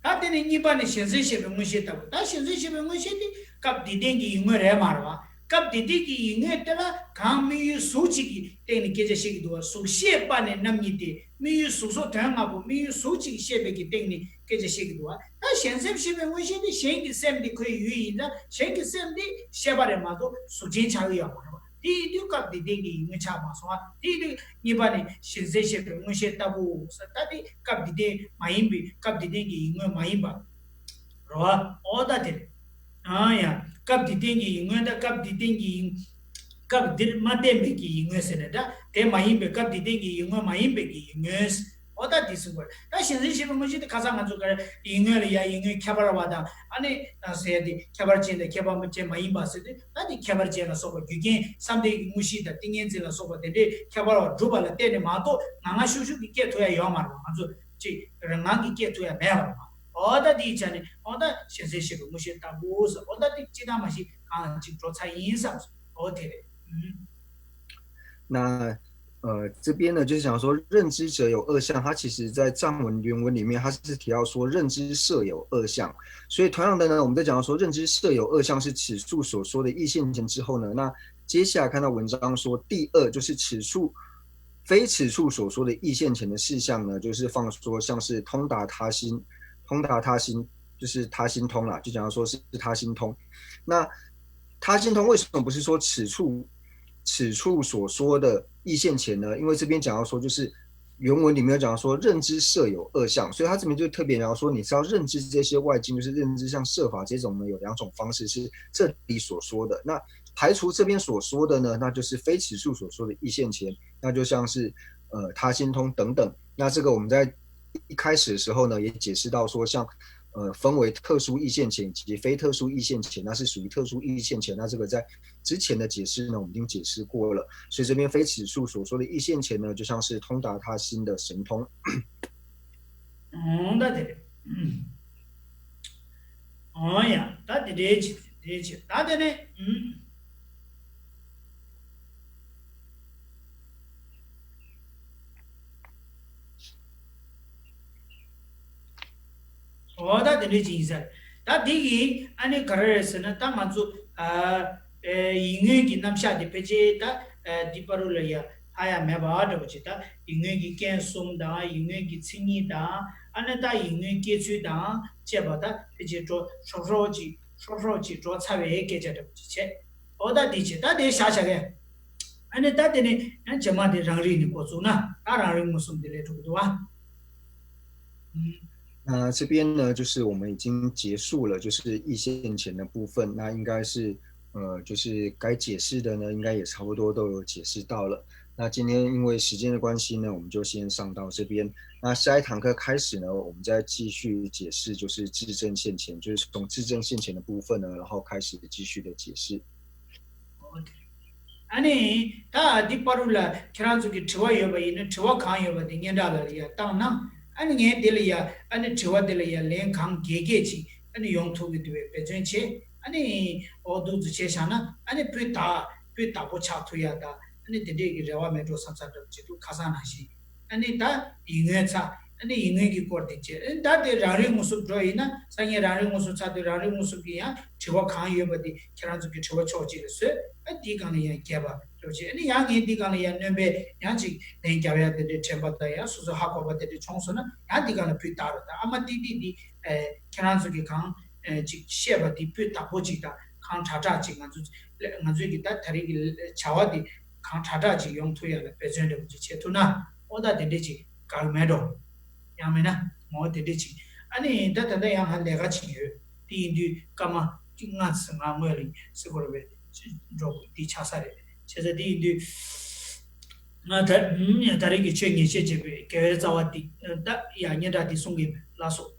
ད་དེ་ནས་གཉིས་པ་ནི་གཞན་སེམས་ཤེས་པའི་མངོན་ཤེས་ལྟ་བུ། ད་གཞན་སེམས་ཤེས་པའི་མངོན་ཤེས་དེ་སྐབས་འདི་ལྡན་གྱི་ཡིད་མངོན་རེད་མ་རེད་བ། སྐབས་འདི་ལྡན་གྱི་ཡིད་མངོན་དེ་ལ་གང་དམིགས་ཡུལ་གཟུགས་གཅིག་གི་སྟེང་ནས་སྐད་ཆ་བཤད་ཀྱི་འདུག་བ། གཟུགས་ཤེས་པ་ནས་རྣམ་གཉིས་ཏེ། དམིགས་ཡུལ་གཟུགས་སོགས་དོན་ལྔ་པོ་དམིགས་ཡུལ་གཟུགས་གཅིག་ཤེས་པའི་གི་སྟེང་ནས་སྐད་ཆ་བཤད་ཀྱི་འདུག་བ། ད་གཞན་སེམས་ཤེས་པའི་མངོན་ཤེས་དེ་གཞན་གྱི་སེམས་དེ་ཁོའི་ཡུལ་ཡིན་ཙང་གཞན་གྱི་སེམས་དེ་ཤེས་པ་རེད་མ་གཏོགས་གཟུགས་ཅན་ཆགས་ཀྱི་ཡོད་མ་རེད་བ། དེ་ཡིན་དུས་སྐབས་འདི་ལྡན་གྱི་ཡིད་མངོན་ཆགས་མ་སོང་བ། དེ་ཡིན་དུས་གཉིས་པ་ནི་གཞན་སེམས་ཤེས་པའི་མངོན་ཤེས་ལྟ་བུའོ་ཟེར། ད་དེ་སྐབས་འདི་ལྡན་མ་ཡིན་པའི། སྐབས་འདི་ལྡན་གྱི་ཡིད་མངོན་མ་ཡིན་པ་རེད་བ། འོ་ད་དེ་རེད། ཨང་ཡ། སྐབས་འདི་ལྡན་གྱི་ཡིད་མངོན་དང་སྐབས་འདི་ལྡན་གྱི་ཡིད། སྐབས་འདིར་མ་བརྟེན་པའི་གི་ཡིད་མངོན་ཟེར་ནས། ད་དེ་མ་ཡིན་པའི། སྐབས་འདི་ལྡན་གྱི་ཡིད་མངོན་མ་ཡིན་པའི་གི་ཡིད་མངོན། འོ་ད་འདི་གསུངས་པ་རེད། ད་གཞན་སེམས་ཤེས་པའི་མངོན་ཤེས་དེ་ཁ་སང་ང་ཚོ་ག་རེ་ཡིད་མངོན་ལ་ཡ་ཡིད་མངོན་ཁྱད་པར་བ་དང་། ཨ་ནི་ཟེར་ཡ་དེ་ཁྱད་པར་ཅན་དང་ཁྱད་པར་ཅན་མ་ཡིན་པ་ཟེར་དུས། ད་དེ་ཁྱད་པར་ཅན་ལ་སོགས་པ་རྒྱུ་རྐྱེན་བསམ་གཏན་གྱི་དངོས་གཞི་དང་ཏིང་ངེ་འཛིན་ལ་སོགས་པ་དེ་འདྲའི་ཁྱད་པར་བ་གྲུབ་པ་ལ་བརྟེན་ནས་མ་གཏོགས་ངང་ངང་ཤུགས་ཤུགས་ཀྱིས་སྐྱེ་ཐུབ་ཡ་ཡོད་མ་རེད་བ། ང་ཚོ་ཅིག་རང་ངང་གིས་སྐྱེ་ཐུབ་ཡ་མེད་པ་རེད་བ། འོ་ད་དེའི་ཆ་ནས་འོ་ད་གཞན་སེམས་ཤེས་པའི་མངོན་ཤེས་ལྟ་བུ་ཟེར། འོ་ད་དེ་ཅི་ལྟར་མ་ཤེས་གང་ལ་ཅིག་འགྲོ་ཚར་ཡིན་བསམ། འོ་དེ་རེད། ཨུམ། 那呃，这边呢，就是想说，认知者有二相，它其实在藏文原文里面，它是提到说认知设有二相。所以同样的呢，我们在讲到说认知设有二相是此处所说的意现前之后呢，那接下来看到文章说第二就是此处非此处所说的意现前的事项呢，就是放说像是通达他心，通达他心就是他心通啦，就讲到说是他心通。那他心通为什么不是说此处此处所说的意现前呢？因为这边讲到说，就是原文里面有讲到说认知设有二相，所以他这边就特别讲到说，你是要认知这些外境，就是认知像设法这种呢，有两种方式是这里所说的。那排除这边所说的呢，那就是非此处所说的意现前，那就像是呃他心通等等。那这个我们在一开始的时候呢，也解释到说，像呃分为特殊意现前以及非特殊意现前，那是属于特殊意现前。那这个在之前的解释呢，我们已经解释过了，所以这边非此处所说的意现前呢，就像是通达他心的神通。འོང་ད་དེ་རེད། ཨོ་ཡ། ད་དེ་འདྲའི་ཆེད་དེ་འདྲའི་ཆེད་ད་དེ་ནས། འོ་ད་དེ་འདྲའི་ཅིག་ཡིན་ས་རེད། ད་དེ་གི་ཨ་ནི་ག་རེ་རེད་ཟེར་ན། ད་ང་ཚོ་ཨ་ཨེ་ཡིད་མངོན་གྱི་རྣམ་གཞག་དེ་ཕལ་ཆེར་ད་ཨེ་འདི་བར་དུ་ལ་ཡ་ལྷག་ཡ་མེད་པ་འདྲ་བོ་ཅིག་ད་ཡིད་མངོན་གྱི་རྐྱེན་གསུམ་དང་། ཡིད་མངོན་གྱི་མཚན་ཉིད་དང་། ཨ་ནི་ད་ཡིད་མངོན་སྐྱེ་ཚུལ་དང་བཅས་པ་ད་ཕལ་ཆེར་འགྲོ་ཧྲོབ་ཧྲོབ་ཅིག་ཧྲོབ་ཧྲོབ་ཅིག་འགྲོ་ཚར་བའི་སྐད་ཆ་འདྲ་བོ་ཅིག་བྱས། འོ་ད་འདི་བྱས། ད་དེ་བཞག་བཞག་གས། ཨ་ནི་ད་དེ་ནས་ཡང་རྗེས་མ་དེ་རང་རིག་ནས་འགོ་བཙུགས་ན། ད་རང་རིག་མངོན་སུམ་དེ་ལས་འགྲོ་གི་འདུག་ཨ། ཨུམ། 那这边呢，就是我们已经结束了，就是意现前的部分。那应该是，呃，就是该解释的呢，应该也差不多都有解释到了。那今天因为时间的关系呢，我们就先上到这边。那下一堂课开始呢，我们再继续解释，就是自证现前，就是从自证现前的部分呢，然后开始继续的解释。 ཨ་ནི་ད་འདི་བར་དུ་ལ་ཁྱེད་རང་ཚོ་གི་དྲི་བ་ཡོད་པ་ཡིན་ན། དྲི་བ་གང་ཡོད་པ་དེ་སྙན་གྲགས་ལགས་ལ་ཡ་བཏང་ན། ཨ་ནི་ངས་དེ་ལ་ཡ་ཨ་ནི་དྲི་བ་དེ་ལ་ཡ་ལན་གང་རྒྱས་རྒྱས་ཅིག་ཨ་ནི་ཡོང་ཐུབ་ཀྱི་འདུག་པའི་འབད་བརྩོན་བྱེད། ཨ་ནི་འོ་འདུག་ཚོད་བྱས་བཞག་ན་ཨ་ནི་སྤུས་དག་སྤུས་དག་པོ་ཆགས་ཐུབ་ཡ་ད་ཨ་ནི་དེ་འདྲས་ཀྱི་རེ་བ་མེད་འགྲོ་བསམ་ས་འདྲ་པོ་ཅིག་འདུག་ཁ་སང་ནང་བཞིན། ཨ་ནི་ད་ཡིད་མངོན་ཚར། ཨ་ནི་ཡིད་མངོན་གྱི་སྐོར་དེ་བྱས། ཨ་ནི་ད་དེ་རང་རིག་མངོན་སུམ་འགྲོ་ཡིན་ན། སང་ཉིན་རང་རིག་མངོན་སུམ་ཚར་དུས་རང་རིག་མངོན་སུམ་གྱི་ཡང་དྲི་བ་གང་ཡོད་པ་དེ་ཁྱེད་རང་ཚོ་གི་དྲི་བ་ཕྱོགས་གཅིག་ལ་བཟོས། ཨ་དེའི་སྒང་ལ་ཡང་རྒྱས་པ་འགྲོ་བྱས། ཨ་ནི་ཡང་ངས་འདི་སྒང་ལ་ཡང་སྣོན་པ་ཡང་ཅིག་ལན་རྒྱབ་ཡ་དེ་འདྲའི་དྲན་པ་དང་། ཡང་སོ་སོ་ཧ་གོ་བ་དེ་འདྲ་བྱུང་སོང་ན་ཡང་འདི་སྒང་ལ་སྤུས་དག་རུ་དང་། ཨ་མ་ཏིག་ཏིག་འདི་ཨེ་ཁྱེད་རང་ཚོ་གི་གང་ཨེ་ཅིག་བཤད་པ་འདི་སྤུས་དག་པོ་ཅིག་དང་གང་དྲག་དྲག་ཅིག་ང་ཚོ་ང་ཚོའི་གི་ད་ད་རེས་ཀྱི་བྱ་བ་འདི་གང་དྲག་དྲག་ཅིག་ཡོང་ཐུབ་ཡ་ལ་འབད་བརྩོན་འདྲ་པོ་ཅིག་བྱེད་ཐུབ་ན། ཨོ་ད་དེ་འདྲ་ཅིག་དགའ་གི་མེད་འགྲོ། ཡང་མིན་ན་ངོ་བོ་དེ་འདྲ་ཅིག་ཨ་ནི་ད་ད་ལྟ་ཡང་ཧ་ལས་ཀ་ཅིག་ཡོད། དེ་ཡིན་དུས་སྐར་མ་གཅིག་ལྔ་ཙམ་ང་སྔོན་ལ་སི་ཁོ་ར་བས་འགྲོ་དགོས་དེ་ཆགས་ས་རེད། བྱས་ཙང་དེ་ཡིན་དུས་ང་ད་ད་རེས་ཀྱི་ཆོས་ཉན་བཤད་བྱེད་པའི་དགེ་བའི་རྩ་བ་འདི་ད་ཡང་སྙན་གྲགས་འདི་གསུང་གི་ཡིན། ལགས་སོ།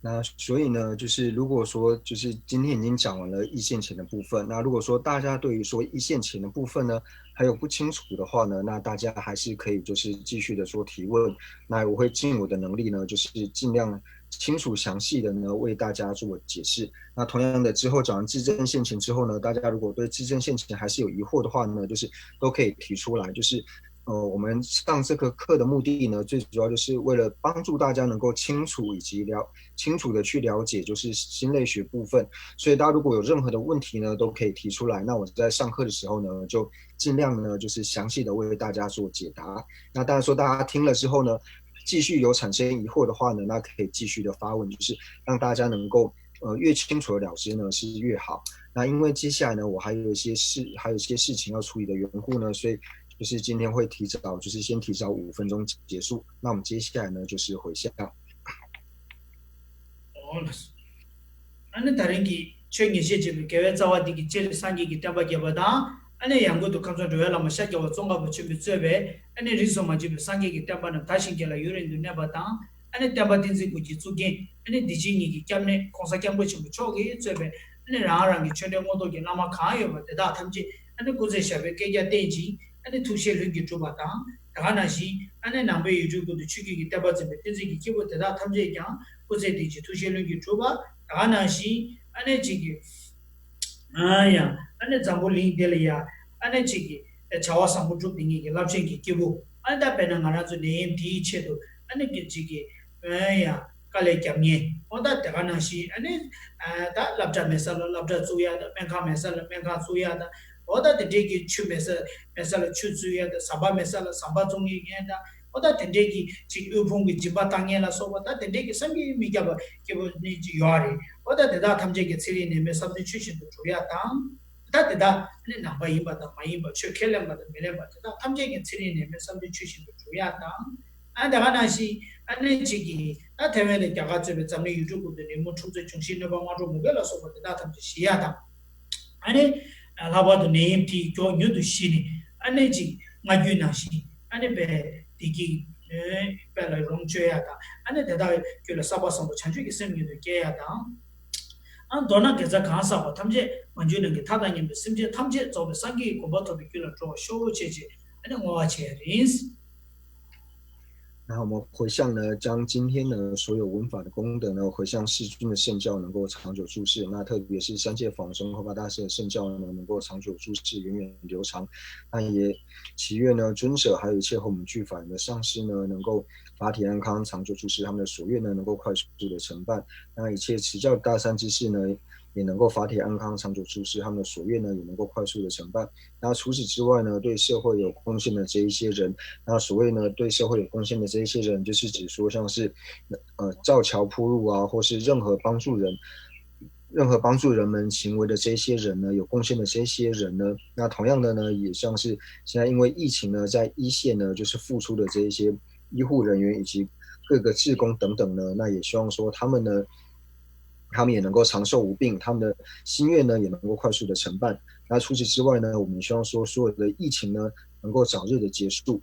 那所以呢，就是如果说就是今天已经讲完了意现前的部分，那如果说大家对于说意现前的部分呢还有不清楚的话呢，那大家还是可以就是继续的说提问，那我会尽我的能力呢，就是尽量清楚详细的呢为大家做解释。那同样的，之后讲完至圣先贤之后呢，大家如果对至圣先贤还是有疑惑的话呢，就是都可以提出来。就是呃，我们上这个课的目的呢，最主要就是为了帮助大家能够清楚以及了清楚的去了解就是心类学部分。所以大家如果有任何的问题呢，都可以提出来。那我在上课的时候呢，就尽量呢就是详细的为大家做解答。那当然说大家听了之后呢，继续有产生疑惑的话呢，那可以继续的发问，就是让大家能够呃越清楚的了解呢是越好。那因为接下来呢，我还有一些事，还有一些事情要处理的缘故呢，所以就是今天会提早，就是先提早五分钟结束。那我们接下来呢，就是回向。 ཨ་ནི་ད་རིང་གི་ཆོས་ཉན་བཤད་བྱེད་པའི་དགེ་བའི་རྩ་བ་འདི་གི་སྤྱིར་སངས་རྒྱས་ཀྱི་བསྟན་པ་རྒྱས་པ་དང་། ཨ་ནི་ཡང་སྒོས་སུ་ཁམས་གསུམ་འགྲོ་བའི་བླ་མ་ཤཱཀྱ་བ་ཙོང་ཁ་པ་ཆེན་པོས་གཙོས་པའི་ཨ་ནི་རིས་སུ་མ་ཆད་པའི་སངས་རྒྱས་ཀྱི་བསྟན་པ་རྣམས་དར་ཞིང་རྒྱས་ལ་ཡུན་རིང་དུ་གནས་པ་དང་། ཨ་ནི་བསྟན་པ་བསྟན་འཛིན་ཀུན་གྱི་གཙུག་རྒྱན་ཨ་ནི་བདེ་ཆེན་ཉིད་ཀྱི་སྐྱབས་གནས་༸གོང་ས་༸སྐྱབས་མགོན་ཆེན་པོ་མཆོག་གིས་གཙོས་པའི་ཨ་ནི་རང་རང་གི་ཆོས་འབྲེལ་མངོན་རྟོགས་ཀྱི་བླ་མ་གང་ཡོད་པ་དེ་དག་ཐམས་ཅད་ཨ་ནི་སྐུ་ཚེ་ཞབས་པད་བསྐལ་བརྒྱར་བརྟན་ཅིང་། ཨ་ནི་ཐུགས་བཞེད་ལྷུན་གྱིས་གྲུབ་པ་དང་། དེ་ག་ནང་བཞིན་ཨ་ནི་ནང་པའི་ཡུལ་གྲུ་ཀུན་ཏུ་ཆོས་ཀྱི་བསྟན་པ་འཛིན་པའི་བསྟན་འཛིན་གྱི་སྐྱེས་བུ་དེ་དག་ཐམས་ཅད་ཀྱང་སྐུ་ཚེ་བརྟན་ཅིང་ཐུགས་བཞེད་ལྷུན་གྱིས་གྲུབ་པ། དེ་ག་ནང་བཞིན་ཨ་ནི་གཅིག་གི་ཨ་ཡང་ཨ་ནི་འཛམ་བུ་གླིང་འདི་ལ་ཡང་ཨ་ནི་གཅིག་གི་བྱ་བ་བཟང་པོ་སྒྲུབ་བསྡད་མཁན་གྱི་རླབས་ཆེན་གྱི་སྐྱེས་བུ། ཨ་ནི་ད་དཔེར་ན་ང་རང་ཚོ་ནད་ཡམས་དེའི་ཆེད་དུ་ཨ་ནི་གཅིག་གི་ཨ་ཡང་དཀའ་ལས་རྒྱབ་མཁན། འོ་ད་དེ་ག་ནང་བཞིན་ཨ་ནི་ཨ་ད་སློབ་གྲྭ་མེད་ས་ལ་སློབ་གྲྭ་བཙུགས་ཡ་དང་། སྨན་ཁང་མེད་ས་ལ་སྨན་ཁང་བཙུགས་ཡ་དང་། འོ་ད་དེ་འདྲས་ཀྱི་ཆུ་མེད་ས་མེད་ས་ལ་ཆུ་བཙུགས་ཡ་དང་། ཟམ་པ་མེད་ས་ལ་ཟམ་པ་བཙུགས་ཡ་མཁན་དང་། འོ་ད་དེ་འདྲས་ཀྱི་ཅིག་དབུལ་ཕོངས་ཀྱི་སྦྱིན་པ་བཏང་མཁན་ལ་སོགས་པ་ད་དེ་འདྲས་ཀྱི་བསམ་གྱིས་མི་ཁྱབ་པ་སྐྱེ་བོ་ནི་ཅིག་ཡོད་རེད། འོ་ད་དེ་དག་ཐམས་ཅད་ཀྱི་ཚེ་རིང་ནད་མེད་བསམ་དོན་ཆོས་བཞིན་དུ་འགྲུབ་ཡ་དང་། ད་དེ་དག་ནི་ནང་པ་ཡིན་པ་དང་མ་ཡིན་པ། ཆོས་ཁས་ལེན་པ་དང་མི་ལེན་པ། དེ་དག་ཐམས་ཅད་ཀྱི་ཚེ་རིང་ནད་མེད་བསམ་དོན་ཆོས་བཞིན་དུ་འགྲུབ་ཡ་དང་། ཨ་ནི་དེ་ག་ནང་བཞིན་ཨ་ནི་གཅིག་གིས་ད་ཐའེ་ཝན་ལ་རྒྱ་གར་གཙོས་པའི་འཛམ་གླིང་ཡུལ་གྲུ་ཀུན་ཏུ་ནད་མུག་འཁྲུག་རྩོད་འབྱུང་བཞིའི་གནོད་པ་དམག་འཁྲུག་མུ་གེ་ལ་སོགས་པ་དེ་དག་ཐམས་ཅད་ཞི་ཡ་དང་། ཨ་ནི་ལྷག་པར་དུ་ནད་ཡམས་དེའི་མགྱོགས་མྱུར་དུ་ཞི་ནས་ཨ་ནི་གཅིག་སྔར་རྒྱུན་ནང་བཞིན་ཨ་ནི་བདེ་སྐྱིད་དཔལ་ལ་ལོངས་སྤྱོད་ཡ་དང་། ཨ་ནི་དེ་དག་རྒྱུད་ལ་བསགས་པ་བཟང་པོ་བྱང་ཆུབ་ཀྱི་སེམས་མྱུར་དུ་སྐྱེ་ཡ་དང་། ཨ་མདོར་ན་དགེ་རྩ་གང་བསགས་པ་ཐམས་ཅད་མ་གྱུར་ནམ་མཁའི་མཐའ་དང་མཉམ་པའི་སེམས་ཅན་ཐམས་ཅད་རྫོགས་པའི་སངས་རྒྱས་ཀྱི་གོ་འཕང་ཐོབ་པའི་རྒྱུ་ལ་འགྲོ་བར་ཤོག་ཅེས་བྱས་ཨ་ནི་བསྔོ་བ་བྱས་ཡིན། 然后我们回向呢，将今天呢所有闻法的功德呢，回向世尊的圣教能够长久住世。那特别是三界法王宗喀巴大师的圣教呢，能够长久住世，源远流长。那也祈愿呢，尊者还有一切和我们具法缘的上师呢，能够法体安康，长久住世，他们的所愿呢，能够快速的成办。那一切持教大善之士呢，也能够法体安康，长久住世，他们的所愿呢，也能够快速的成办。那除此之外呢，对社会有贡献的这一些人，那所谓呢对社会有贡献的这一些人，就是指说像是呃造桥铺路啊，或是任何帮助人。任何帮助人们行为的这些人呢，有贡献的这些人呢，那同样的呢，也像是现在因为疫情呢，在一线呢，就是付出的这一些医护人员以及各个志工等等呢，那也希望说他们呢，他们也能够长寿无病，他们的心愿呢也能够快速的成办。那除此之外呢，我们希望说所有的疫情呢能够早日的结束，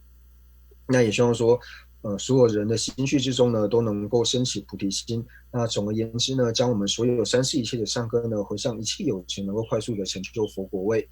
那也希望说，呃，所有人的心绪之中呢都能够升起菩提心。那总而言之呢，将我们所有三世一切的善根呢回向一切有情，能够快速的成就佛果位。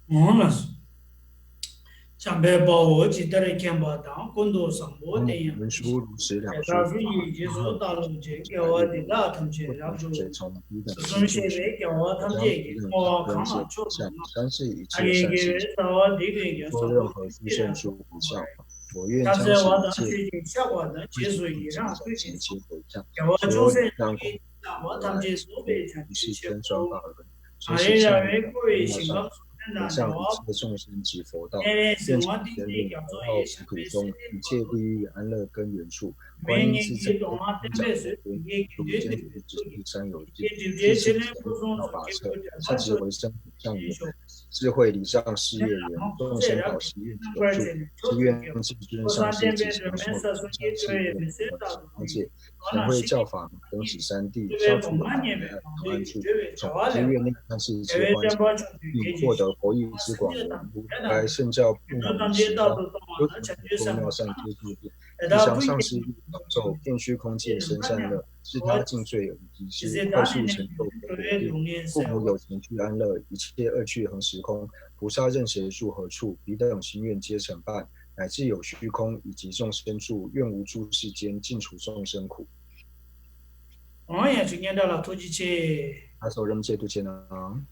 འོང་ལགས་སོ། འཇམ་དཔལ་དཔའ་བོས་ཇི་ལྟར་མཁྱེན་པ་དང་། ཀུན་ཏུ་བཟང་པོ་དེ་ཡང་དེ་ལྟར་སུ་ཡིས་རྗེས་སུ་བལྟ་ལོ་ཞེས། དགེ་བ་འདི་དག་ཐམས་ཅད་རབ་བྱུང་། དུས་གསུམ་གཤེགས་པའི་རྒྱལ་བ་ཐམས་ཅད་ཀྱིས། བསྔོ་བ་གང་ལ་མཆོག་ཏུ་བསྔོ། བདག་གིས་དགེ་བའི་རྩ་བ་འདི་ཀུན་ཀྱང་། ཕྱོགས་བཅུ་ཐམས་ཅད་དུ་སྤྱན་དྲངས་པར་བགྱི། ཐབས་མཚོན་བ་དང་ཆོས་ཀྱི་ཕྱག་དཔར་དང་། རྗེས་སུ་ཡི་རང་བསྐུལ་ཞིང་གསོལ། རྒྱལ་བ་ཅུང་ཟད་མྱ་ངན་ལས་འདའ་བ། ཐམས་ཅད་རྫོགས་པའི་བྱང་ཆུབ་ཕྱིར་སྤྱོད་པ། གང་རིགས་ར་བས་བསྐོར་བའི་ཞིང་ཁམས་སུ། ཕན་དང་བདེ་བ་འབྱུང་བའི་ཕྱིར། སྟོན་པའི་གཟིགས་དབང་ཏིང་འཛིན་རྒྱ་མཚོ་ཡི། གཞལ་མེད་སེམས་དཔའི་སེམས་ཅན་ཐམས་ཅད་ཀྱི། སྐུ་གཉིས་ཀྱི་གདོང་ལ་བསྟན་པའི་ཚུལ་གྱིས། བརྒྱན་ཅིང་སྤྱན་རས་གཟིགས་དབང་ཐོབ་པའི་དགེ་འདུན་ཏེ་ཐུགས་ཀྱི་སྲས་ཡོངས་ཀྱི། ཐུགས་རྗེ་ཆེ་ལྷུན་པོ་གསུམ་དུ་སྐྱེ་བོ་བྱམས་པ་ཆེ། ཕྱག་བགྱི་ཝེ་སྟན་ཞིང་ཡོད། 智慧礼让事业圆，众仙宝喜运所住。祝愿至尊上师及全会上下， 全会教法能统治三地，消除烦难，安住，统一月令，万事皆欢喜，并获得博益之广。如来圣教布满于其中，诸佛妙善皆住之。吉祥上师乐，宇宙遍虚空界生善乐，自他尽罪而及之，快速成就佛果地。父母有情俱安乐，一切恶趣恒时空。菩萨任谁住何处，彼等心愿皆成办。乃至有虚空以及众生住，愿无诸世间，尽除众生苦。 ཨོ་ཡ། ཅིག་སྙན་གྲགས་ལ་ཐུགས་རྗེ་ཆེ། ཨ་སོ་རིན་པོ་ཆེ་ཐུགས་རྗེ་གནང་།